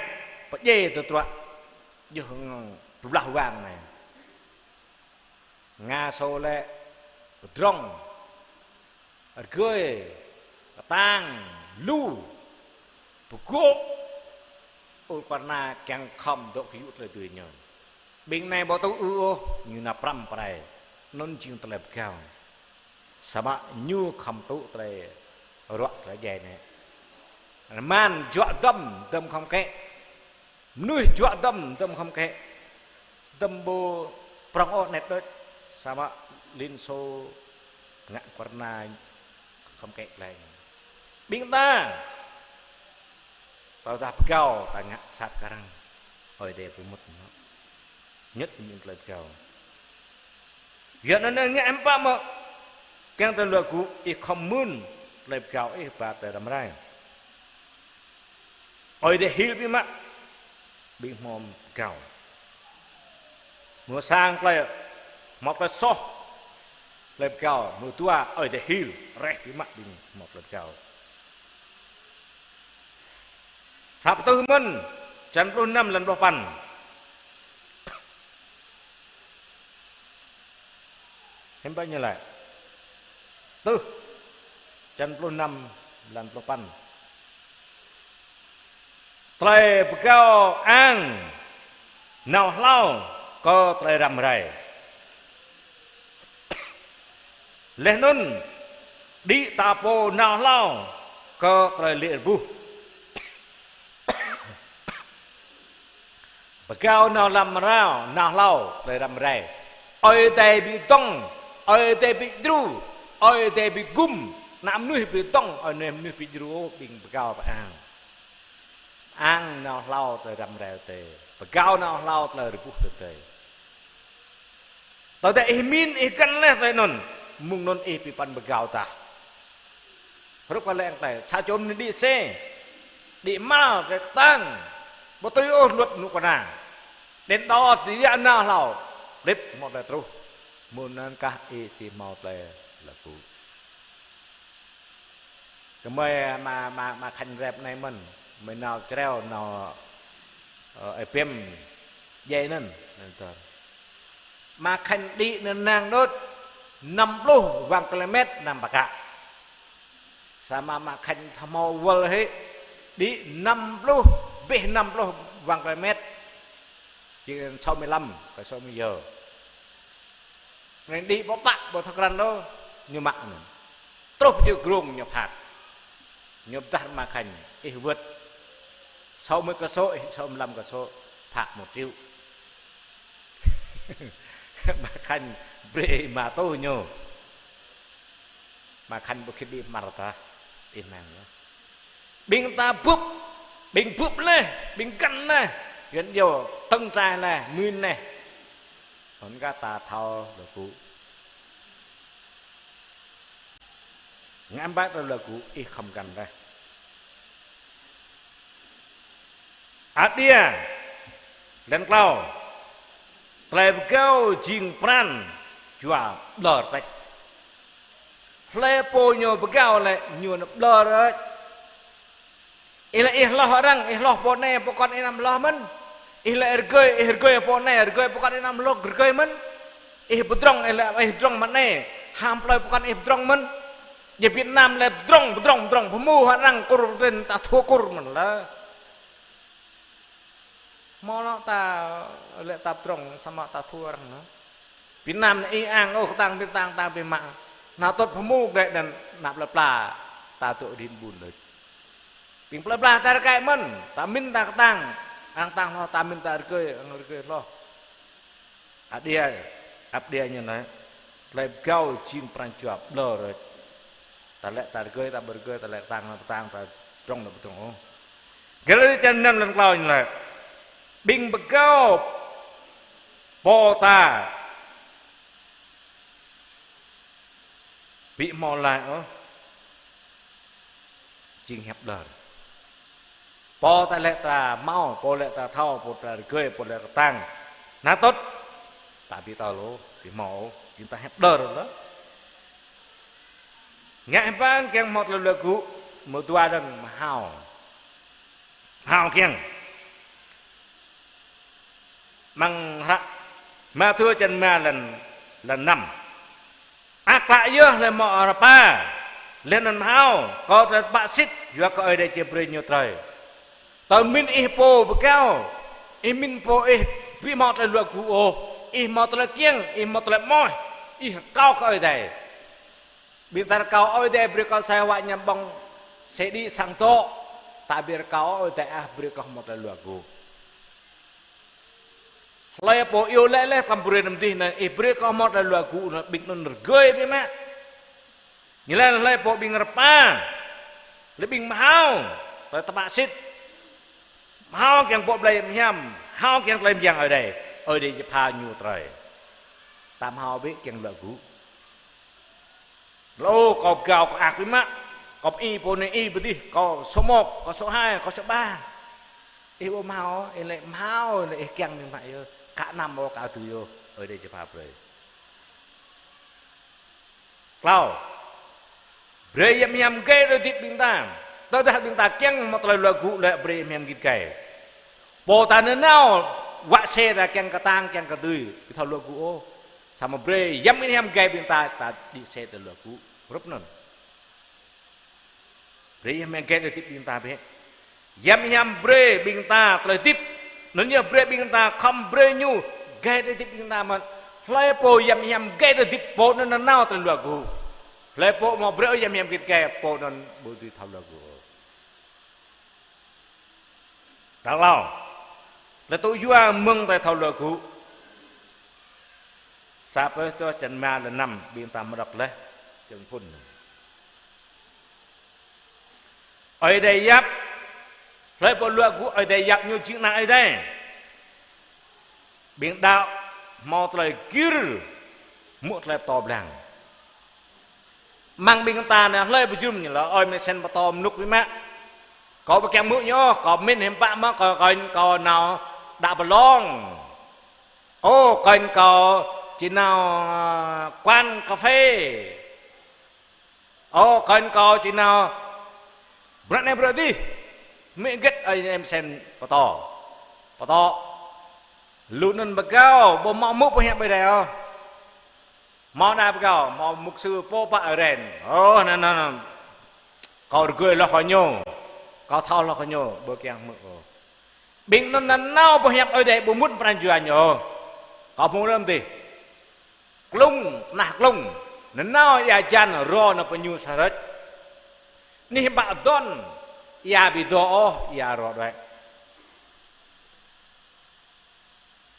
pơdjai tơdruă, djơ̆ hăng pơblah wang anai. Nga sô lĕ pơdrŏng, rơgơi, kơtang, lu, pơgŏ, ôh, kơna kiăng khŏm dŏ kơ yŭ tơlơi tui ñu. Ƀing anai ƀu tŭ ư ôh, ñu nao prăm pơrai. Anŭn jing tơlơi pơgao. Samơ̆ ñu khŏm tŭ tơlơi ruă tơlơi djai anai. Rơman juă dŏm, dŏm khŏm kĕ. Mơnuih juă dŏm, dŏm khŏm kĕ. Dŏm ƀu prŏng ôh anet đôč. Samơ̆ Liên Xô ngă Ukraina khŏm kĕ glaĭ. Ƀing ta, tơdah pơgao ta ngă sat kơ arăng, Ơi Adai ƀu mŭt mơ̆n. Ñĕt ñu tơlơi pơgao. Yua anŭn ngă hiư̆m pă mơ̆, kiăng tơlơi luă gŭ ih khŏm mưn tơlơi pơgao ih ba tơlơi răm rai. Ơi Adai hil biă mă ƀing hmâo pơgao. Mơ̆ng sang tơlơi, hmâo tơlơi soh tơlơi pơgao, mơ̆ng dua Ơi Adai hil, reh biă mă ƀing hmâo tơlơi pơgao. Hră Pơtưh mơ̆n, črăn pluh năm, lăn pluh păn. Hiư̆m pă ñu laĭ? Pơtưh, črăn pluh năm, lăn pluh păn. Tơlơi pơgao ang nao hlâo kơ tơlơi răm rai. Laih anŭn đĭ ta pô nao hlâo kơ tơlơi lê̆ rơbuh. Pơgao nao lăm rao, nao hlâo tơlơi răm rai. Ơi Adai ƀu dŏng, Ơi Adai ƀu djru, Ơi Adai ƀu gŭm, ană mơnuih ƀu dŏng, ơi ană mơnuih ƀu djru, ƀing pơgao pơang. Ang nao hlâo tơlơi răm rai tơdơi. Pơgao nao hlâo tơlơi rơbuh tơdơi. Tơdah ih min ih găn laih tơlơi anŭn, mơ̆ng anŭn ih ƀu păn pơgao tah. Hrup kơ lĕ ang tơi, sa čô mơnuih đĭ xe, đĭ mal tơlơi kơtang, ƀu tui ôh luật nŭk kơna. Đen đỏ tơdơi nao hlâo, rip hmâo tơlơi truh. Mơ̆ng anŭn kah ih či hmâo tơlơi luă gŭ. Kơ mơi ama, ama, ama Khanh rep anai mơ̆n, mơi nao čreo, nao, ơ, ơi Pem djai anŭn, anŭn tơl. Ama Khanh đĭ anŭn nang đôč, năm pluh wang kilomet năm pơkă. Samơ̆ ama Khanh tha hmâo wơl hĭ, đĭ năm pluh, ƀĕ năm pluh wang kilomet. Či sáu mươi lăm, kơ sáu mươi giờ. Anai đĭ ƀu pă, ƀu thâo krăn đôč, ñu mă anŭn. Truh pơ čư̆ grông ñu phạt. Ñu pơdah ama Khanh, ih wơ̆t sáu mươi cây số, ih sáu mươi lăm cây số, phạt một triệu. Ama Khanh brơi rơma rơtuh ñu. Ama Khanh ƀu khĭn đĭ hmar tah, ih nang yơh. Ƀing ta bưp, ƀing bưp laih, ƀing găn laih, yuan yua tơ̆ng trai laih, mưn laih. Anŭn kah ta thâo luă gŭ. Ngă hiư̆m pă tơlơi luă gŭ ih khŏm găn laih. Adiê, lăn klâo, tơlơi pơgao jing pran jua ƀlŏr pĕč. Hlơi pô ñu pơgao lĕ ñu anŭn ƀlŏr pĕč. Ih lĕ ih hloh arăng, ih hloh pô anai, pơkŏn ih anăm hloh mơ̆n. Ih lĕ rơgơi, ih rơgơi pô anai, rơgơi pơkŏn ih anăm hloh rơgơi mơ̆n. Ih pơdrŏng, ih lĕ ih pơdrŏng mơ̆n anai, ham plơi pơkŏn ih pơdrŏng mơ̆n. Djai Việt Nam lĕ pơdrŏng, pơdrŏng, pơdrŏng, pơhmu hăng arăng Kur pơtĭn ta thua Kur mơ̆n lĕ. Hmâo anŏ ta lĕ ta pơdrŏng samơ̆ ta thua arăng anŭn. Việt Nam anai ih ang ôh kơtang ƀing ta, ta ƀu mă. Nao tŭt pơhmu glaĭ anŭn ană plơi pla ta dŏ rin ƀun đôč. Ƀing plơi pla ta rơkơi mơ̆n, ta min ta kơtang, arăng kơtang hloh, ta min ta rơkơi, arăng rơkơi hloh. Adiê, Abdiê ñu anai, tơlơi pơgao jing pran jua ƀlŏr pĕč. Ta lĕ ta rơgơi, ta ƀu rơgơi, ta lĕ kơtang, ta kơtang, ta pơdrŏng, ta pơdrŏng ôh. Galati črăn năm lăn klâo ñu laĭ: Ƀing pơgao pô ta ƀu hmâo laĭ ôh jing hiăp ƀlŏr. Pô ta lĕ ta hmâo, pô lĕ ta thâo, pô ta rơgơi, pô lĕ kơtang. Nao tŭt, ta ƀu thâo lu, ƀu hmâo, jing ta hiăp ƀlŏr lu. Ngă hiư̆m pă kiăng hmâo tơlơi luă gŭ, mơ̆ng dua dơ̆ng mơhao. Mơhao kiăng. Amăng hră Mathiơ črăn rơma lăn, lăn năm. Ăt klă yơh hlơi hmâo rơpa, laih anŭn mơhao, kơ tơlơi tơpă sĭt, yua kơ Ơi Adai či brơi ñu trơi. Tơdah min ih pô pơgao, ih min pô ih ƀu hmâo tơlơi luă gŭ ôh, ih hmâo tơlơi kiăng, ih hmâo tơlơi mơ̆, ih rơkâo kơ Ơi Adai. Ƀing ta rơkâo Ơi Adai brơi kơ sa wă ñăm ƀơ̆ng sĕ đĭ sang dŏ. Ta ƀu rơkâo Ơi Adai ăh brơi kơ hmâo tơlơi luă gŭ. Hlơi pô iâu laĭ laih kăm brơi anăm dih anŭn, ih brơi kơ hmâo tơlơi luă gŭ anŭn, ƀing anŭn rơgơi biă mă. Ñu laĭ hlơi pô ƀing rơpa, lĕ ƀing mơhao, tơlơi tơpă sĭt. Mơhao kiăng bŏ blai hiam, mơhao kiăng tơlơi mơyang Ơi Adai, Ơi Adai či pha ñu trơi. Ta mơhao bĕ kiăng luă gŭ. Lô, kâo pơgao, kâo ak biă mă, kâo pơi pô anai, ih pô adih, kâo sô̆ mŏk, kâo sô̆ hai, kâo sô̆ ba. Ih ƀu mơhao, ih lĕ mơhao, ih lĕ ih kiăng biă mă yơh, ka năm ôh, ka tui ôh, Ơi Adai či pha brơi. Klâo. Brơi yăm hiam gai tơlơi hơdip ƀing ta. Tơdah ƀing ta kiăng hmâo tơlơi luă gŭ lĕ brơi yăm hiam git gai. Pô ta nanao wă sĕ ta kiăng kơtang, kiăng kơdơi, ƀu thâo luă gŭ ôh. Samơ̆ brơi yăm hiam gai ƀing ta, ta đĭ sĕ tơlơi luă gŭ. Rup anŭn. Brơi yăm hiam gai tơlơi hơdip ƀing ta bĕ. Yăm hiam brơi ƀing ta tơlơi hơdip. Anŭn yơh brơi ƀing ta khŏm brơi ñu gai tơlơi hơdip ƀing ta mơ̆n. Hlơi pô yăm hiam gai tơlơi hơdip pô anŭn nanao tơlơi luă gŭ. Hlơi pô ƀu brơi yăm hiam git gai pô anŭn ƀu dưi thâo luă gŭ. Tal klâo. Tơlơi tŭ yua mơ̆ng tơlơi thâo luă gŭ. Sa Pêtrôs črăn rơma lăn năm ƀing ta mơ̆ đŏk laih čơ̆ng phŭn. Ơi Adai yap, hlơi pô luă gŭ Ơi Adai yap ñu jing ană Ơi Adai. Ƀing đaŏ hmâo tơlơi gir, hmư̆ tơlơi pơtô blang. Amăng ƀing ta anai hlơi pơjum ñu lĕ, ơi mơsĕn pơtô mơnŭk biă mă. Kâo ƀu kiăng hmư̆ ñu, kâo mĭn hiư̆m pă mơ̆, kâo, kâo, kâo nao đaŏ pơlong. Ô, kâo, kâo či nao, a, quán cà phê. Ô, kâo, kâo či nao bruă anai bruă adih. Mĭn hơget ơi mơsĕn pơtô. Pơtô. Lu anŭn pơgao, ƀu hmâo hmư̆ pơhiăp Ơi Adai ôh. Hmâo anai pơgao, hmâo mục sư pô pă ren. Ô, anŭn, anŭn, anŭn. Kâo rơgơi hloh kơ ñu. Kâo thâo hloh kơ ñu, ƀu kiăng hmư̆ ôh. Ƀing anŭn nanao pơhiăp Ơi Adai ƀu mŭt pran jua ñu ôh. Kâo hmư̆ rơm dih. Klŭng, tơnah klŭng. Nanao ia hơjan rô nao pơ ñu sa rơč. Anih ƀă dŏn, ia ƀu dŏ ôh, ia rô đuaĭ.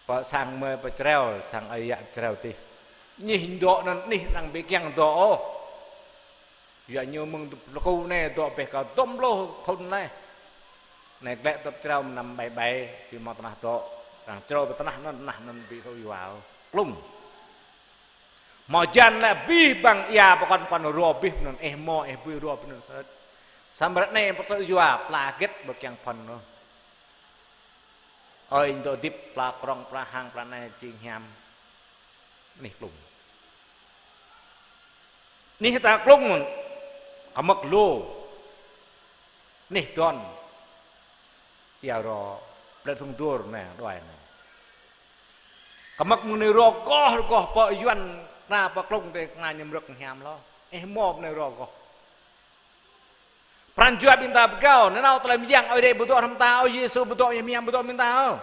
Pơ sang mơi pơčreo, sang ơi yă pơčreo tih. Anih dŏ anŭn, anih arăng ƀu kiăng dŏ ôh. Yua ñu mơ̆ng tơpul anai dŏ bĕ kơ dôm pluh thŭn laih. Anai glaĭ tơ̆p črâo mơnam ƀai ƀai, ƀu hmâo tơnah dŏ. Arăng črâo pơ tơnah anŭn, tơnah anŭn ƀu thâo yua ôh. Klŭng. Hmâo hơjan lĕ abih bang ia pơkŏn pơkŏn rô abih mơnŭn, ih hmâo, ih ƀu rô abih mơnŭn sơ̆. Samơ̆ ră anai pơtô yua pla hơget ƀu kiăng pơkŏn ôh. Ơi dŏ hơdip pla krŏng, pla hăng, pla anai jing hiam. Anih klŭng. Anih ta klŭng, kơmơ̆k lu. Anih dŏn. Ia rô, plĕ thŭng dur anai, đuaĭ anai. Kơmơ̆k mơ̆ng anai rô rơgoh, rơgoh pơ Yuan, kơna pơ klŭng tơ kơna ñu mrơ̆k hiam hloh. Ih hmâo anai rô rơgoh. Pran jua ƀing ta pơgao, nanao tơlơi mơyang Ơi Adai ƀu dŏ hrŏm ta ôh, Yêsu ƀu dŏ, Yang Hiam ƀu dŏ ƀing ta ôh.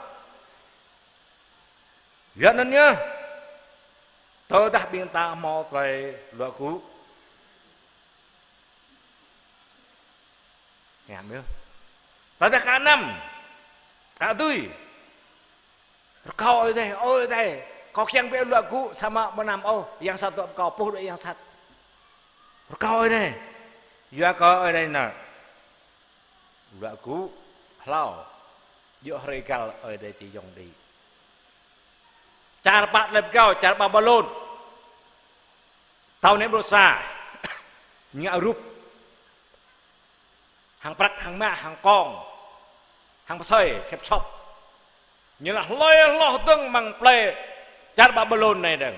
Yua anŭn yơh, tơdah ƀing ta hmâo tơlơi luă gŭ. Hiam yơh. Tơdah ka năm, ka tui. Rơkâo Ơi Adai, Ơi Adai, kâo kiăng bĕ luă gŭ, samơ̆ ƀu năm ôh, yang sat dŏ pơkâo, puh đuaĭ yang sat. Rơkâo Ơi Adai. Yua kơ Ơi Adai nao. Luă gŭ, hlâo. Djơ̆ hrơi găl Ơi Adai či yŏng đĭ. Čar pă tơlơi pơgao, čar Babilôn. Pơtao Nebukatnesar. Ngă rup. Hăng prăk, hăng mah, hăng kông, hăng pơsơi, sĕp sŏp. Ñu laĭ hlơi hloh dơ̆ng amăng plei čar Babilôn anai dơ̆ng.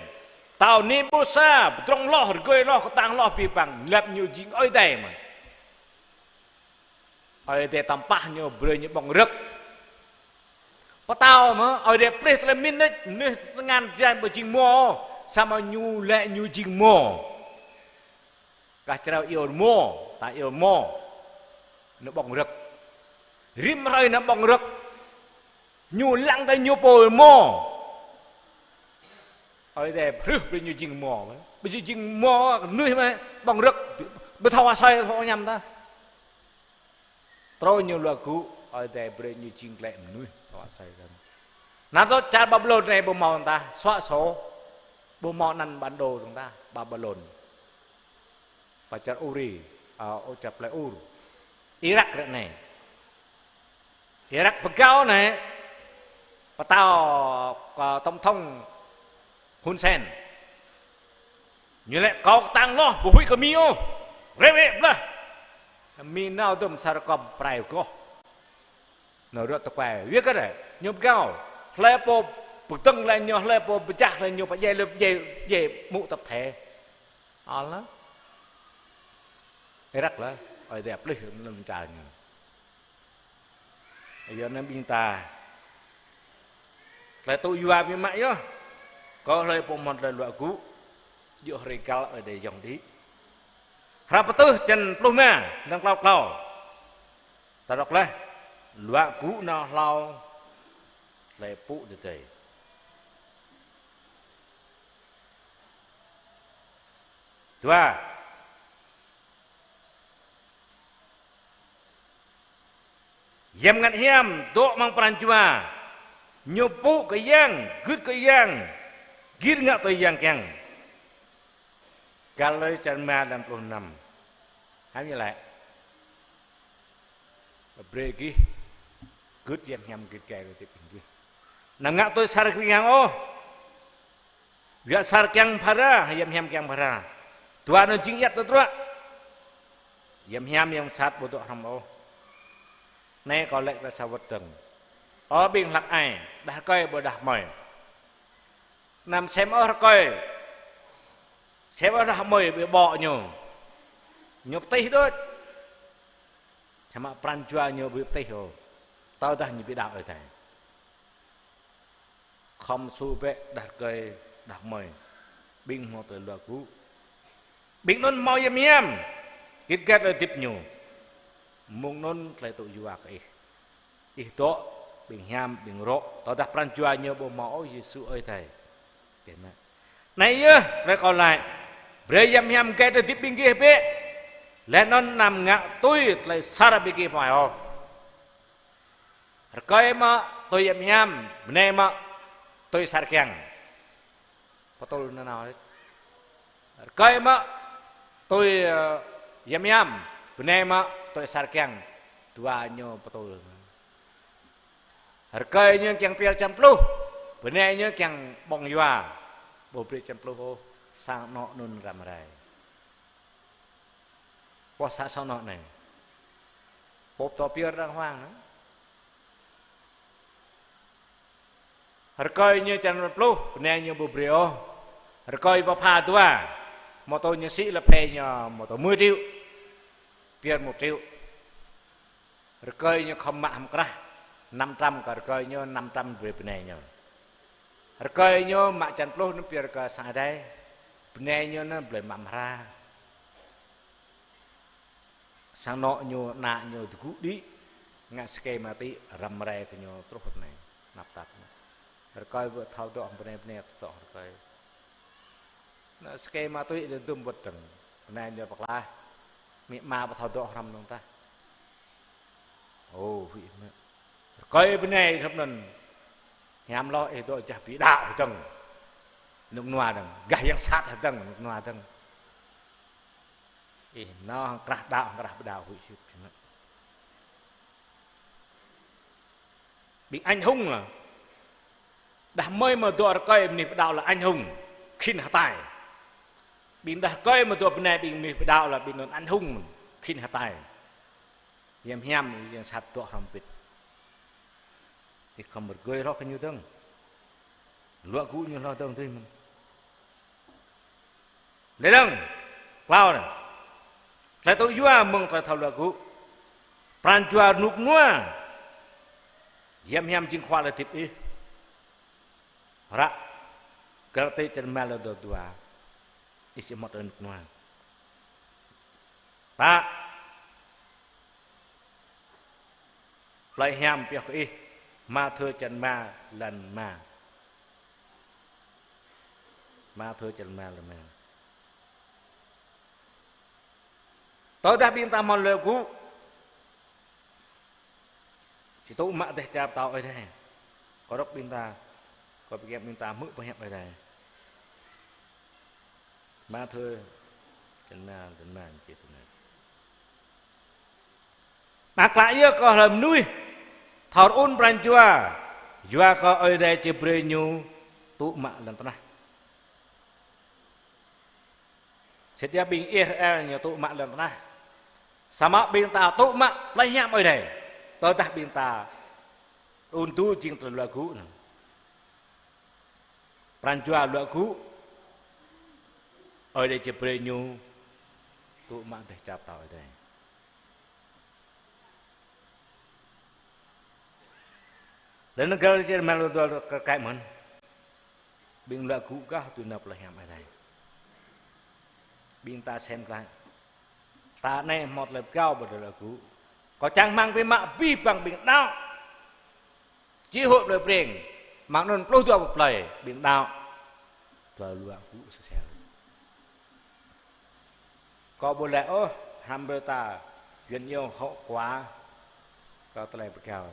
Pơtao Nebukatnesar, pơdrŏng hloh, rơgơi hloh, kơtang hloh, abih bang, lăp ñu jing Ơi Adai mơ̆n. Ơi Adai tơmpah ñu, brơi ñu ƀơ̆ng rơ̆k. Pơtao mơ̆, Ơi Adai plih tơlơi mĭn đôč, mơnuih tơngan jơlan ƀu jing mơ̆, samơ̆ ñu laĭ ñu jing mơ̆. Kah črâo iâu mơ̆, ta iâu mơ̆. Ñu ƀơ̆ng rơ̆k. Rĭm hrơi ñu ƀơ̆ng rơ̆k. Ñu lăng tơ ñu pô mơ̆. Ơi Adai hrih brơi ñu jing mơ̆, brơi ñu jing mơ̆ kơnuih mơ̆ ƀơ̆ng rơ̆k, ƀu thâo asơi thâo añăm tah. Truh ñu luă gŭ, Ơi Adai brơi ñu jing glaĭ mơnuih thâo asơi kơ. Anŭn tơl čar Ƀaƀilôn anai ƀu hmâo tah, suă sô, ƀu hmâo anăn bản đồ dơ̆ng tah, Ƀaƀilôn. Pơ čar Uri, ơ, ơ, čar plei Ur. Irak ră anai. Irak pơgao anai, pơtao kơ tổng thống Hun Sen. Ñu laĭ kâo kơtang hloh, ƀu huĭ kơ Mi ôh. Rĕ wĕ blah. Mi nao dŏm sa rơkŏm prai pơgoh. Nao rŏt tơkuai. Wĕ kơ rĕ, ñu pơgao. Hlơi pô pơkơdơ̆ng laĭ ñu, hlơi pô pơčah laĭ ñu, pơdjai laĭ pơdjai, pơdjai mŭ tập thể. Ăl. Irak lah, Ơi Adai plih mơ̆n čar ñu. Yua anŭn ƀing ta. Tơlơi tŭ yua biă mă yơh. Kơ hlơi pô hmâo tơlơi luă gŭ, djơ̆ hrơi găl Ơi Adai yŏng đĭ. Hră Pơtưh črăn pluh rơma, lăng klâo klâo. Ta đŏk laih, luă gŭ nao hlâo, tơlơi pŭ tơdơi. Dua. Yang Bơngăt Hiam dŏ amăng pran jua. Ñu pŭ kơ Yang, gưt kơ Yang, gir ngă tui Yang kiăng. Galati črăn rơma lăng pluh năm. Hăm ñu laĭ. Brơi gih gưt Yang Hiam git gai tơlơi hơdip ƀing gih. Anăm ngă tui asar kiăng ôh. Yua asar kiăng phara, Yang Hiam kiăng phara. Dua anŭn jing ayăt tơdruă. Yang Hiam Yang sat ƀu dŏ hrŏm ôh. Anai kâo laĭ kơ sa wơ̆t dơ̆ng. Ơ ƀing hlăk ai, đah rơkơi ƀôdah đah kơmơi. Anăm sem ôh rơkơi. Sem ôh đah kơmơi ƀu ƀô̆ ñu. Ñu pơtih đôč. Samơ̆ pran jua ñu ƀu pơtih ôh. Tơdah ñu ƀu đaŏ Ơi Adai. Khŏm su bĕ đah rơkơi, đah kơmơi. Ƀing hmâo tơlơi luă gŭ. Ƀing anŭn hmâo Yang Hiam. Git gai tơlơi hơdip ñu. Mơ̆ng anŭn tơlơi tŭ yua kơ ih. Ih dŏ, ƀing hiam, ƀing rŏ. Tơdah pran jua ñu ƀu hmâo ôh Yêsu Ơi Adai. Kơ mă. Anai yơh, tơlơi kâo laĭ. Brơi Yang Hiam gai tơlơi hơdip ƀing gih bĕ. Laih anŭn anăm ngă tui tơlơi asar ƀing gih hmâo ôh. Rơkơi mă tui Yang Hiam, bơnai mă tui asar kiăng. Pơtŭl nanao. Rơkơi mă tui, ơ, Yang Hiam, bơnai mă tui asar kiăng. Dua ñu pơtŭl. Rơkơi ñu kiăng pioh črăn pluh, bơnai ñu kiăng ƀơ̆ng yua. Ƀu brơi črăn pluh ôh, sang anŏ anŭn răm rai. Pô sa sang anŏ anai. Pô pơtô pioh arăng huang anai. Rơkơi ñu črăn pluh, bơnai ñu ƀu brơi ôh. Rơkơi pơpha dua. Mơtô ñu sĭ lơphê ñu, mơtô mười triệu. Pioh một triệu. Rơkơi ñu khŏm mă hăm krah, năm trăm kơ rơkơi ñu, năm trăm brơi bơnai ñu. Rơkơi ñu mă črăn pluh anŭn pioh kơ sang adai. Bơnai ñu anŭn blơi mă mơhra. Sang anŏ ñu, ană ñu tơgŭ đĭ, ngă ske mă tĭ, răm rai kơ ñu truh ră anai, tơnap tap. Rơkơi ƀu thâo dŏ hăng bơnai, bơnai thâo dŏ hăng rơkơi. Ană ske mă tui đe dŭm wơ̆t dơ̆ng. Bơnai ñu pơklaih. Amĭ ama ƀu thâo dŏ hrŏm dơ̆ng tah. Ô, huĭ mơ̆. Rơkơi bơnai hrŏm anŭn. Hiam hloh ih dŏ jah ƀing đaŏ hơdơ̆ng. Rơnŭk rơnua dơ̆ng. Gah yang sat hơdơ̆ng, rơnŭk rơnua dơ̆ng. Ih nao hăng krah đaŏ, hăng krah ƀu đaŏ, huĭ sĭt mơ̆. Ƀing anh hùng lah. Đah kơmơi mơ̆ dŏ rơkơi mơnuih ƀu đaŏ lah anh hùng, khĭn hơtai. Ƀing đah rơkơi mơ̆ dŏ bơnai ƀing mơnuih ƀu đaŏ lah ƀing anŭn anh hùng, khĭn hơtai. Yang hiam, yang sat dŏ hrŏm pĭt. Ih khŏm rơgơi hloh kơ ñu dơ̆ng. Luă gŭ ñu hloh dơ̆ng tui mơ̆n. Lĕ dơ̆ng, klâo anai. Tơlơi tŭ yua mơ̆ng tơlơi thâo luă gŭ. Pran jua rơnŭk rơnua. Yang hiam jing khua tơlơi hơdip ih. Hră Galati črăn rơma lăng dua dua. Ih či hmâo tơlơi rơnŭk rơnua. Pă. Plơi hiam pioh kơ ih. Mathiơ črăn rơma lăng rơma. Mathiơ črăn rơma, lơ rơma. Tơdah ƀing ta hmâo luă gŭ, či tŭ mă dêh čar pơtao Ơi Adai. Kơ rŏk ƀing ta, kơ ƀing ta hmư̆ pơhiăp Ơi Adai. Mathiơ črăn rơma, lơ rơma čih tui anai. Mơak klă yơh kơ hlơi mơnuih thâo rơun pran jua, yua kơ Ơi Adai či brơi ñu tŭ mă lŏn tơnah. Sĭt yơh ƀing Israel ñu tŭ mă lŏn tơnah. Samơ̆ ƀing ta tŭ mă plei hiam Ơi Adai. Tơdah ƀing ta rơun tŭ jing tơlơi luă gŭ anŭn. Pran jua luă gŭ, Ơi Adai či brơi ñu tŭ mă dêh čar pơtao Ơi Adai. Lĕ anŭn Galati črăn rơma, lơ dua, kơ kaĭ mơ̆n. Ƀing luă gŭ gah tui anăp plei hiam Ơi Adai. Ƀing ta sem glaĭ. Ta anai hmâo tơlơi pơgao ƀơi tơlơi luă gŭ. Kâo čang rơmang biă mă abih bang ƀing đaŏ Chi hội Plei Breng, mơ̆ng anŭn pluh dua pơ plei, ƀing đaŏ. Tơlơi luă gŭ sơsel. Kâo ƀu laĭ ôh, hrăm brơi ta, yuan iâu hậu quả kơ tơlơi pơgao,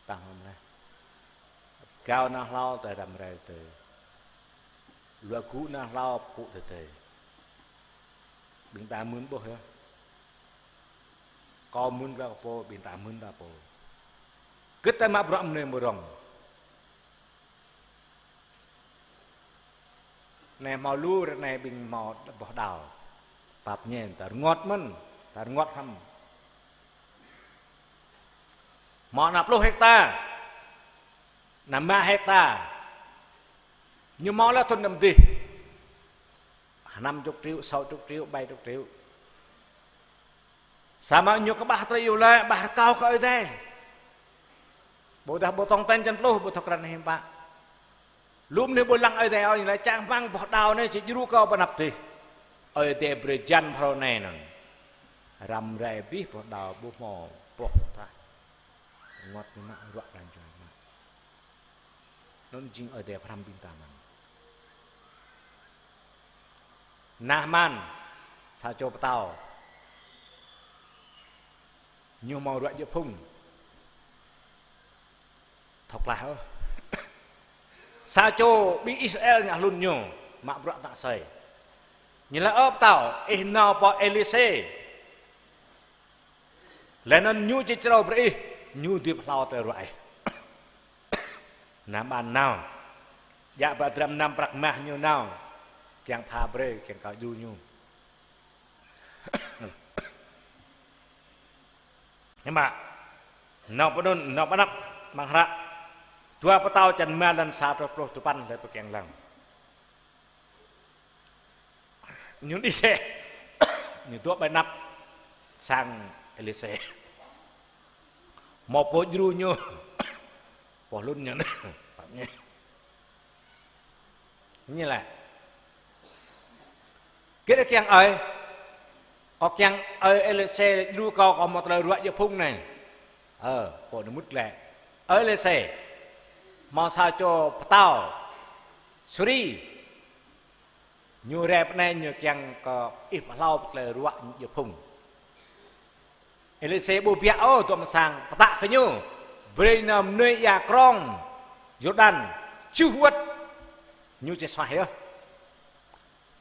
tăng hmâo laih. Pơgao nao hlâo tơlơi răm rai tơ. Luă gŭ nao hlâo pŭ tơdơi. Ƀing ta mưn ƀuh yơh. Kâo mưn ta pô, ƀing ta mưn ta pô. Gĭt ta mă bruă mơnơi mơrŏng. Anai hmâo lu, ră anai ƀing hmâo boh đao. Pap ñen, ta rơngot mơ̆n, ta rơngot hăm. Hmâo anăp pluh hekta, anăp rơma hekta. Ñu hmâo lĕ thŭn anăm dih. Năm chục triệu, sáu chục triệu, bảy chục triệu. Samơ̆ ñu kơƀah tơlơi iâu laĭ, ƀah rơkâo kơ Ơi Adai. Ƀôdah ƀu tong ten čăn pluh, ƀu thâo krăn hiư̆m pă. Lu mơnuih ƀu lăng Ơi Adai ôh, ñu laĭ čang rơmang boh đao anai či djru kâo pơ anăp dih. Ơi Adai brơi jan phrâo anai anŭn. Răm rai abih boh đao ƀu hmâo boh tah. Rơngot biă mă, ruă pran jua biă mă. Anŭn jing Ơi Adai pơhrăm ƀing ta mơ̆n. Naaman, sa čô pơtao. Ñu hmâo ruă djơ̆ phung. Thâo klaih ôh. Sa čô ƀing Israel ngă hlŭn ñu, mă bruă tơnă asơi. Ñu laĭ: Ơ pơtao, ih nao pơ Êlisê. Laih anŭn ñu či črâo brơi ih, ñu dưi pơhlao tơlơi ruă ih. Naaman nao. Djă pơ dram năm prăk mah ñu nao. Kiăng pha brơi, kiăng kâo djru ñu. Hiư̆m pă? Nao pơ anŭn, nao pơ anăp, amăng hră Dua Pơtao črăn rơma, lăn sa truh pluh tơpăn, laih pơkiăng lăng. Ñu đĭ xe. Ñu dŏ ƀơi anăp sang Êlisê. Hmâo pô djru ñu. Pô hlŭn ñu anai. Ñu laĭ: Gĭt kiăng ơi. Kâo kiăng ơi Êlisê djru kâo, kâo hmâo tơlơi ruă djơ̆ phung anai. Ơ, pô anŭn mŭt laĭ: Ơ Êlisê, hmâo sa čô pơtao Suri. Ñu rai pơ anai, ñu kiăng kơ ih pơhlao tơlơi ruă ñu djơ̆ phung. Êlisê ƀu biă ôh, dŏ amăng sang pơtă kơ ñu: Brơi nao mơnuih ia krong Yôrdan, čuh wơ̆t, ñu či suaih yơh.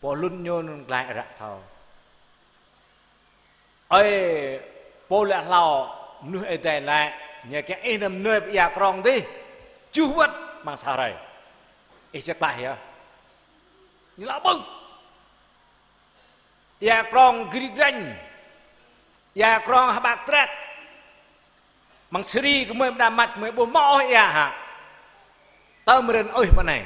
Pô hlŭn ñu anŭn glaĭ ră thâo. Ơi, pô laĭ hlâo, mơnuih Ơi Adai laĭ, ñu kiăng ih nao mơnuih pơ ia krong dih, čuh wơ̆t amăng sa hrơi. Ih či klaih yơh. Ñu laĭ ƀơ̆ng. Ia krong Gri Granh. Ia krong H'Bak Trek. Amăng Siri gơmơi, pơ Đamas gơmơi ƀu hmâo ôh ia hă. Tơm rơ̆n ôh pơ anai.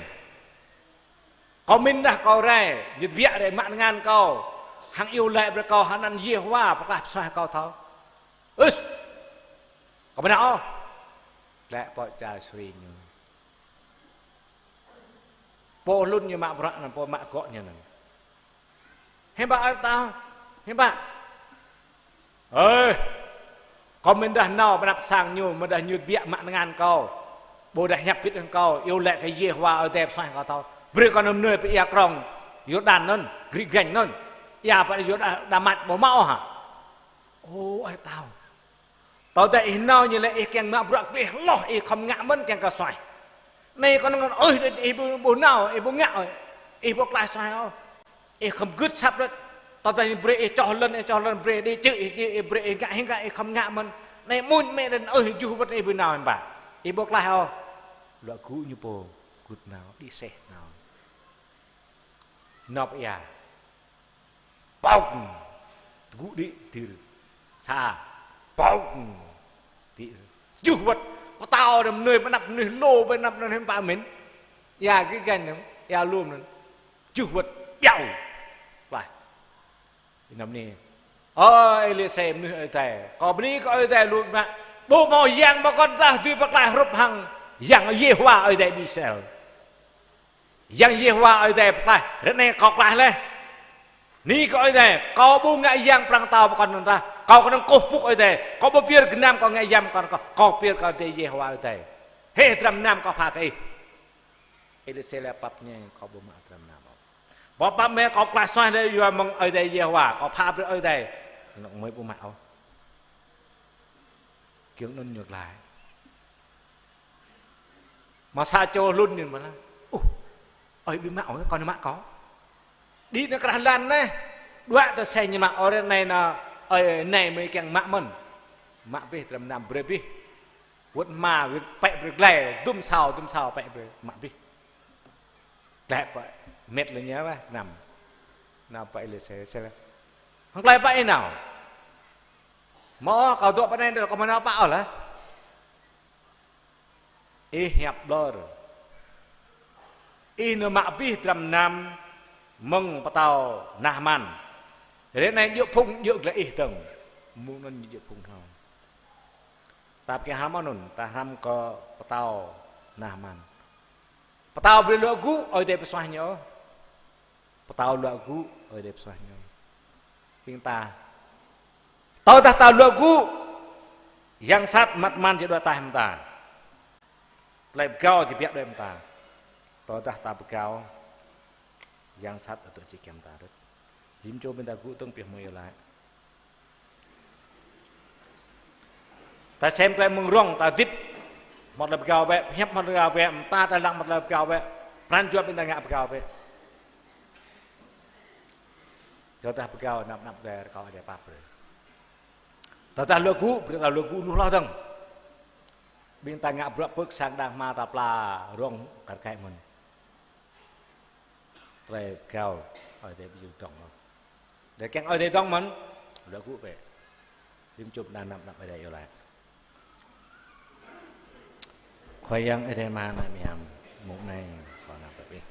Kâo mĭn dah kâo rai, ñu tơbiă rai mă tơngan kâo. Hăng iâu laĭ brơi kâo hăng anăn Yêhôwa pơklaih pơsuaih kâo thâo. Ưs. Kâo ƀu nao ôh. Laĭ pơ čar Siri ñu. Pô hlŭn ñu mă bruă anŭn, pô mă gŏ ñu anŭn. Hiư̆m pă ơi pơtao? Hiư̆m pă? Ơi, kâo mĭn dah nao pơ anăp sang ñu, mĭn dah ñu tơbiă mă tơngan kâo. Ƀôdah hiăp bit hăng kâo, iâu laĭ kơ Yêhôwa Ơi Adai pơsuaih kâo thâo. Brơi kâo nao mơnuih pơ ia krong Yôrdan anŭn, Grik Ganh anŭn. Ia pơ Yôrdan Đamas ƀu mă ôh hă? Ơ, ơi pơtao. Tơdah ih nao ñu lĕ ih kiăng mă bruă kơ ih hloh, ih khŏm ngă mơ̆n kiăng kơ suaih. Anai kâo nao, ơi, ih ƀu, ƀu nao, ih ƀu ngă ôh. Ih ƀu klaih suaih ôh. Ih khŏm gưt asăp đôč. Tơdah ñu brơi ih čoh lŏn, ih čoh lŏn, brơi đĭ čư̆, ih, ih, ih brơi ih ngă, ih ngă, ih khŏm ngă mơ̆n. Anai mơ̆n mĕ đen, ơi, juh wơ̆t ih ƀu nao ƀă. Ih ƀu klaih ôh. Luă gŭ ñu pô, gưt nao, đĭ seh nao. Nao pơ ia. Pŏk. Tơgŭ đĭ, dĭr. Sa. Pŏk. Dĭ. Juh wơ̆t. Pơtao anŭn mơnuih, pơ anăp mơnuih lu, pơ anăp mơnuih pă mĭn. Ia Grik Ganh anŭn, ia lŏm anŭn. Juh wơ̆t. Biă. Klaih. Năm ni. Ơ Êlisê mơnuih Ơi Adai. Kâo bơni kơ Ơi Adai lu mă. Ƀu hmâo yang pơkŏn tah dưi pơklaih hrup hăng Yang Yêhôwa Ơi Adai ƀing Israel. Yang Yêhôwa Ơi Adai pơklaih, ră anai kâo klaih laih. Bơni kơ Ơi Adai, kâo ƀu ngă yang prăng pơtao pơkŏn anŭn tah. Kâo kơnơ̆ng kơkuh pơpŭ Ơi Adai. Kâo ƀu pơyơr gơnam kâo ngă yang pơkŏn kâo. Kâo pơyơr kơ Ơi Adai Yêhôwa Ơi Adai. Hĭ, dram gơnam kâo pha kơ ih. Êlisê laĭ pap ñai, kâo ƀu mă dram gơnam ôh. Pap, pap mĕ kâo klaih suaih đôč yua mơ̆ng Ơi Adai Yêhôwa, kâo pha brơi Ơi Adai. Anŭn mơi ƀu mă ôh. Kiăng anŭn ñu klaih. Mă sa čô hlŭn ñu mơ̆n lah. Ơ, ơi ƀu mă ôh, kâo nao mă kâo. Đĭ nao krah lan anai. Đuaĭ tơ seh ñu mă, ơ ră anai nao, ơi anai mơi kiăng mă mơ̆n. Mă bĕ, dram gơnam brơi bĕ. Wơ̆t hma, wơ̆t pĕ brơi glai, dŭm sao, dŭm sao pĕ brơi, mă bĕ. Glai pĕ, mĕt lĕ ñu wơ̆t, năm. Nao pơ Êlisê, Êlisê laĭ: Hăng tơlơi pă ih nao? Hmâo, kâo dŏ pơ anai, kâo ƀu nao pă ôh lah. Ih hiăp ƀlŏr. Ih nao mă abih dram gơnam mơ̆ng pơtao Naaman. Ră anai djơ̆ phung djơ̆ glaĭ ih dơ̆ng. Mơ̆ng anŭn djơ̆ phung hlâo. Ta pơkeng hrăm anŭn, ta hrăm kơ pơtao Naaman. Pơtao brơi luă gŭ, Ơi Adai pơsuaih ñu. Pơtao luă gŭ, Ơi Adai pơsuaih ñu. Ƀing ta. Tơdah ta luă gŭ, yang sat mă tơman či đuaĭ ataih mơ̆ng ta. Tơlơi pơgao či biă đuaĭ mơ̆ng ta. Tơdah ta pơgao, yang sat ăt dŏ či kiăng ta rơ̆t. Rĭm čô ƀing ta gŭ tơ̆ng pioh mơ̆ng iâu laĭ. Ta sem tơlơi mơ̆ng rŏng, ta hơdip hmâo tơlơi pơgao bĕ, pơhiăp hmâo tơlơi pơgao bĕ, mơta ta lăng hmâo tơlơi pơgao bĕ, pran juăt ƀing ta ngă pơgao bĕ. Tơdah pơgao anăp anăp Ơi Adai, rơkâo Ơi Adai pap brơi. Tơdah luă gŭ, brơi ta luă gŭ lu hloh dơ̆ng. Ƀing ta ngă bruă pơ̆k sang đang hma ta pla rŏng kar kaĭ mơ̆n. Tơlơi pơgao, Ơi Adai ƀu djơ̆ dŏng ôh. Đa kiăng Ơi Adai dŏng mơ̆n, luă gŭ bĕ. Rĭm čô ƀing ta anăp anăp Ơi Adai iâu laĭ. Khua Yang Ơi Adai Ama ană mơyang, mông anai kâo nao pơ ih.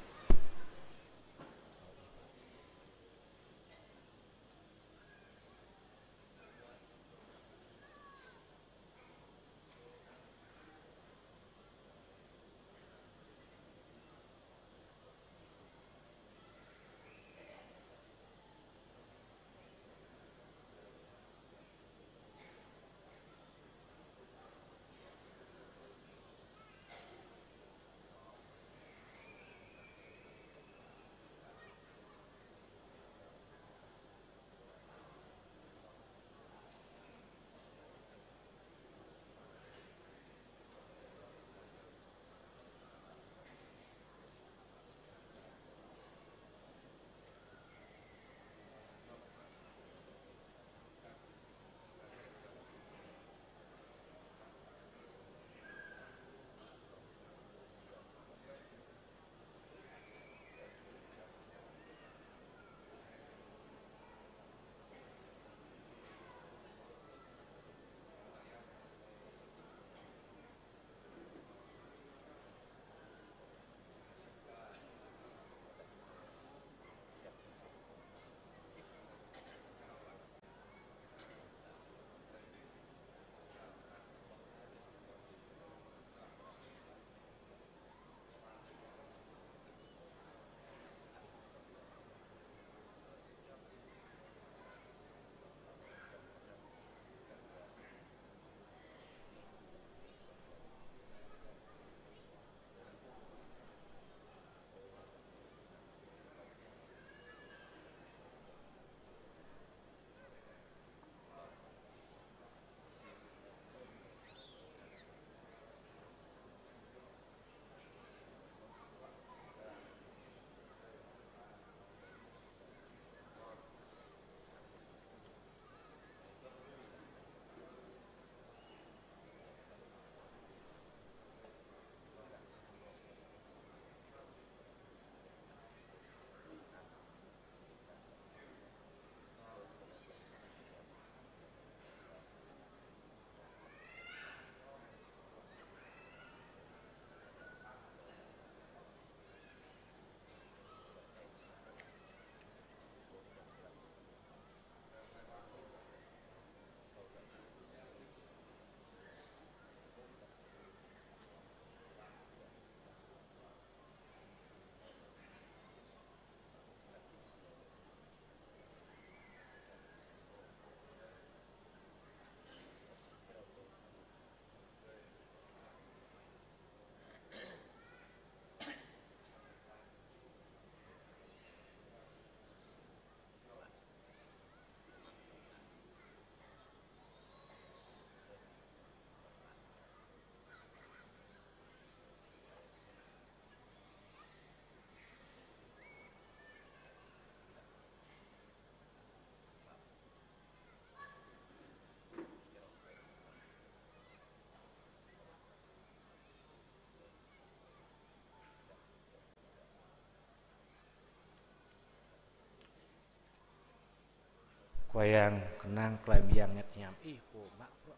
Khua Yang, kơnang tơlơi mơyang ñăt hiam Ih pô mă bruă.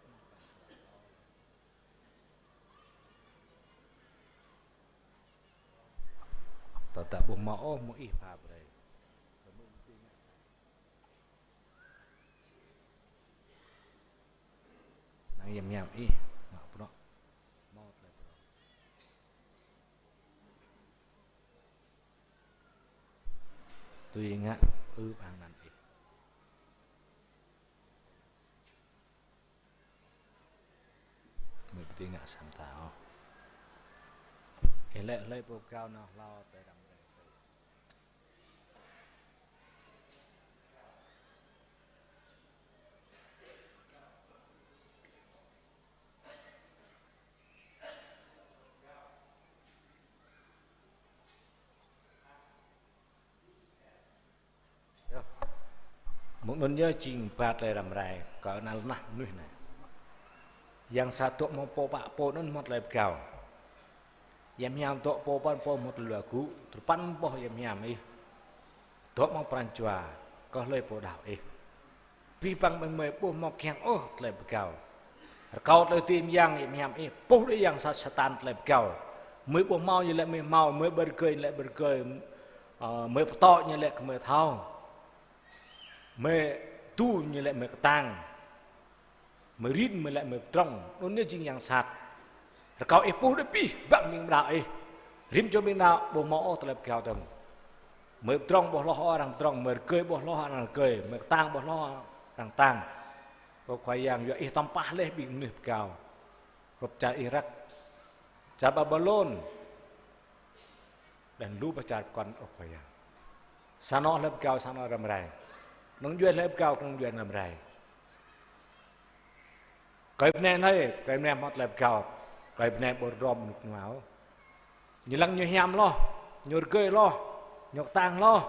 Tơdah ƀu hmâo ôh mơ̆ng Ih pha brơi. Kơnang yem hiam Ih mă bruă. Hmâo tơlơi bruă. Tui ngă ư ƀang anăn Ih. Mơi ƀu dưi ngă sa mta ôh. Ih lĕ hlơi pô pơgao nao hlâo tơlơi răm rai. Yơh. Mơ̆ng anŭn yơh jing ba tơlơi răm rai kơ ană lơnah mơnuih anai. Yang sat dŏ hmâo pô pă pô anŭn hmâo tơlơi pơgao. Yang hiam dŏ pô păn pô hmâo tơlơi luă gŭ, tơpăn boh yang hiam ih. Dŏ hmâo pran jua, kơ hlơi pô đaŏ ih. Abih bang mơi mơi ƀu hmâo kiăng ôh tơlơi pơgao. Rơkâo tơlơi dưi mơyang yang hiam ih, puh đĭ yang sat Satan tơlơi pơgao. Mơi ƀu hmâo ñu lĕ mơi hmâo, mơi ƀu rơgơi ñu lĕ ƀu rơgơi, ơ, mơi pơtô ñu lĕ kơ mơi thâo. Mơi tu ñu lĕ mơi kơtang. Mơi rin mơi lĕ mơi pơdrŏng, anŭn yơh jing yang sat. Rơkâo ih puh đĭ abih bang ƀing đaŏ ih. Rĭm čô ƀing đaŏ ƀu hmâo ôh tơlơi pơgao dơ̆ng. Mơi pơdrŏng ƀu hloh ôh arăng pơdrŏng, mơi rơgơi ƀu hloh arăng rơgơi, mơi kơtang ƀu hloh arăng kơtang. Ơ Khua Yang, yua ih tơmpah laih ƀing mơnuih pơgao. Hrup čar Irak, čar Babilôn. Đen lu pơ čar pơkŏn, ơ Khua Yang. Sa anŏ hlơi pơgao, sa anŏ răm rai. Kơnung djuai hlơi pơgao, kơnung djuai răm rai. Kơi bơnai hlơi, kơi bơnai hmâo tơlơi pơgao, kơi bơnai ƀu rơnŏm rơnŭk rơnua ôh. Ñu lăng ñu hiam hloh, ñu rơgơi hloh, ñu kơtang hloh,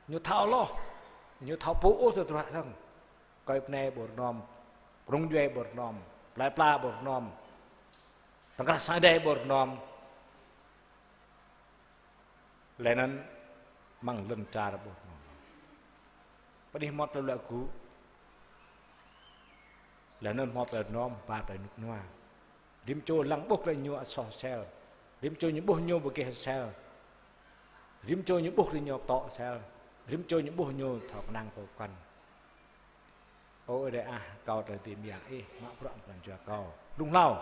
ñu thâo hloh, ñu thâo pŭ ôh tơdruă dơ̆ng. Kơi bơnai ƀu rơnŏm, kơnung djuai ƀu rơnŏm, plơi pla ƀu rơnŏm, tơkrah sa đe ƀu rơnŏm. Laih anŭn amăng lŏn čar ƀu rơnŏm. Pơ anih hmâo tơlơi luă gŭ. Laih anŭn hmâo tơlơi rơnŏm, ba tơlơi rơnŭk rơnua. Rĭm čô lăng ƀuh tơlơi ñu ăt soh sel. Rĭm čô ñu ƀuh ñu bơgeh sel. Rĭm čô ñu ƀuh tơlơi ñu pơtô sel. Rĭm čô ñu ƀuh ñu thâo kơnang pơkŏn. Ơ Ơi Adai ah, rơkâo tơlơi dưi mơyang ih mă bruă amăng pran jua kâo. Blung hlâo,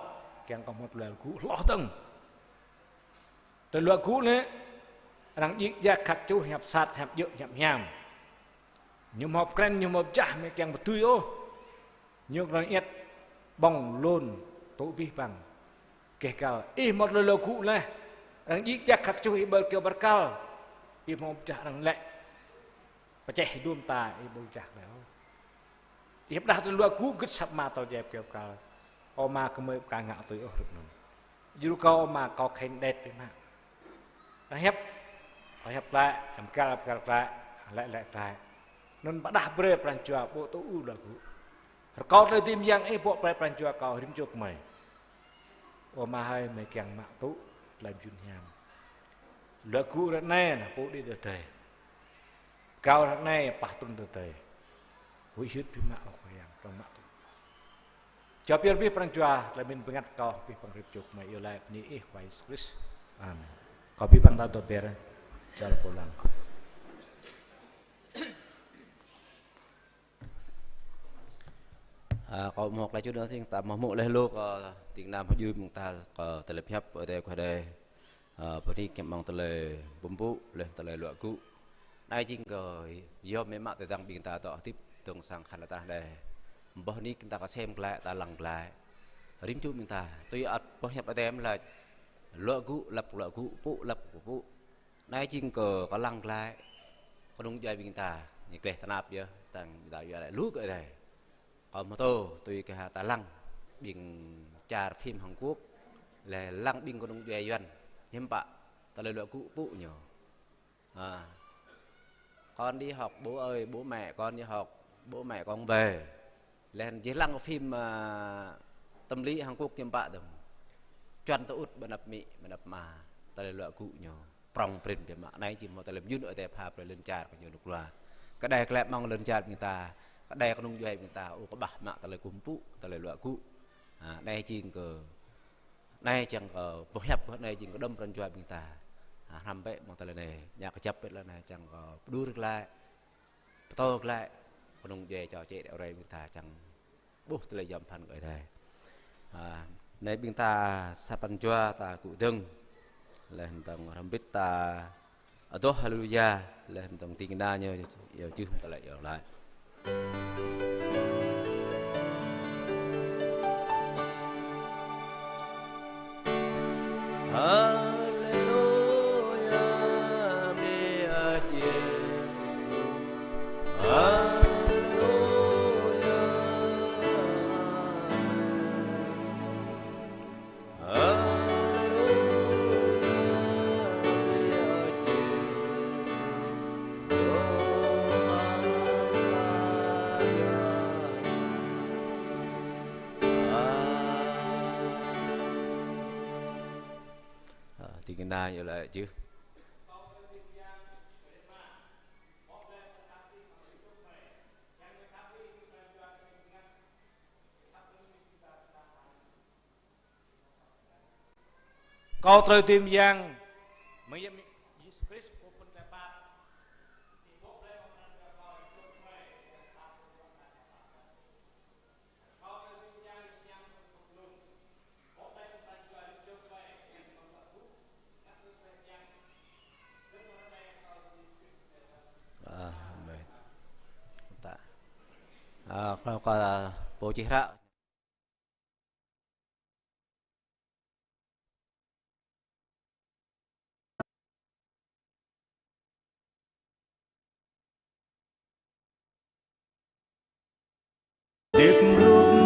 kiăng kơ hmâo tơlơi luă gŭ hloh dơ̆ng. Tơlơi luă gŭ lĕ, arăng djik djak khăk čuh, hiăp sat, hiăp djơ̆, hiăp hiam. Ñu hmâo pơkrăn, ñu hmâo pơjah, mơi kiăng ƀu dưi ôh. Ñu kơnơ̆ng iĕt ƀơ̆ng lŏn tŭ abih bang. Keh kăl, ih hmâo tơlơi luă gŭ laih. Arăng djik djak khăk čuh ih ƀơi kyâo bơrkal. Ih hmâo pơjah arăng lĕ pơčeh dŭm ta, ih ƀu pơjah laih ôh. Ih pơdah tơlơi luă gŭ gĭt asăp Ama tơl djai kyâo bơrkal. Ơ Ama, gơmơi ƀu ka ngă tui ôh hrup anŭn. Djru kâo Ama, kâo khĕn đet tui ană. Arăng hiăp, kâo hiăp glaĭ, arăng pơgăl, pơgăl glaĭ, arăng laĭ, laĭ glaĭ. Anŭn pơdah brơi pran jua ƀu tŭ ư luă gŭ. Rơkâo tơlơi dưi mơyang ih pŏk brơi pran jua kâo rĭm čô gơmơi. Ơ Ama hơi, mơi kiăng mă tŭ tơlơi mơyun hiam. Luă gŭ ră anai ană pô đĭ tơdơi. Pơgao ră anai pah trŭn tơdơi. Huĭ hyưt abih mă, ơ Khua Yang, trŏng mă tŭ. Čơpir abih pran jua, tơlơi mĭn bơngăt kâo abih bang rĭm čô gơmơi iâu laĭ bơni ih Khua Yêsu Krist. Amen. Kâo abih bang ta dŏ ber, čar pô lăng. Ơ, kâo mơ̆ hơ̆k laĭ čut anŭn, ta mơ̆ hmư̆ laih lu kơ ding kơna hơjui mơ̆ng ta kơ tơlơi pơhiăp Ơi Adai kơ đe. Ơ, pơthik kiăng mơ̆ng tơlơi pơpŭ, laih tơlơi luă gŭ. Anai jing kơ yom mơ̆ mă tơdang ƀing ta dŏ hơdip dơ̆ng sang khăn lĕ ta đe. Boh nik ta kơsem glaĭ, ta lăng glaĭ. Rĭm čô ƀing ta, tui ăt boh hiăp Ơi Adai mơ̆ laĭ. Luă gŭ, lăp luă gŭ, pŭ, lăp pŭ. Anai jing kơ kơ lăng glaĭ, kơnung djuai ƀing ta, ñu gleh tơnap yơh, tang ƀing ta yua laĭ lu kơ Ơi Adai. Kâo mơtô, tui kơ ha ta lăng, ƀing čar phim Hàn Quốc, laih lăng ƀing kơnung djuai Yuan, hiư̆m pă, tơlơi luă gŭ pŭ ñu. À, con đi học bố ơi, bố mẹ con đi học, bố mẹ con về. Laih anŭn jih lăng phim, à, tâm lý Hàn Quốc hiư̆m pă dơ̆ng. Čuăn tơ ŭt ƀơi anăp amĭ, ƀơi anăp ama, tơlơi luă gŭ ñu. Prŏng prin biă mă anai či hmâo tơlơi mơyun Ơi Adai pha brơi lŏn čar kơ ñu rơnŭk rơnua. Kơ đe klĕ mơ̆ng lŏn čar ƀing ta. Đe kơnung djuai ƀing ta, ơ, kơƀah mă tơlơi kơkuh pơpŭ, tơlơi luă gŭ. Ha, anai jing kơ, anai čang kơ boh hiăp kơ anai jing kơ đơ̆m pran jua ƀing ta. Ha, hrăm bĕ mơ̆ng tơlơi anai, ñă kơjăp bĕ tơlơi anai, čang kơ pơđur glaĭ, pơtô glaĭ, kơnung djuai čô čĕ đe rai ƀing ta čang ƀuh tơlơi yom pơphan kơ Ơi Adai. Ha, anai ƀing ta sa pran jua ta gŭ dơ̆ng. Laih dơ̆ng hrŏm hơbĭt ta adoh haleluya, laih dơ̆ng ding kơna ñu iâu jưh mơ̆ng tơlơi iâu laĭ. Haleluya, bơni kơ Yêsu. Haleluya, amen. Haleluya, bơni kơ Yêsu. Tuhan ta yang. Amen. Ha, ding kơna iâu laĭ jưh. Kâo trơi dưi mơyang mơ̆ng Yêsu Krist, Pô Pơklaih pap. Amen. Ta. A, kơ, kơ, pô čih hră. Điệp khúc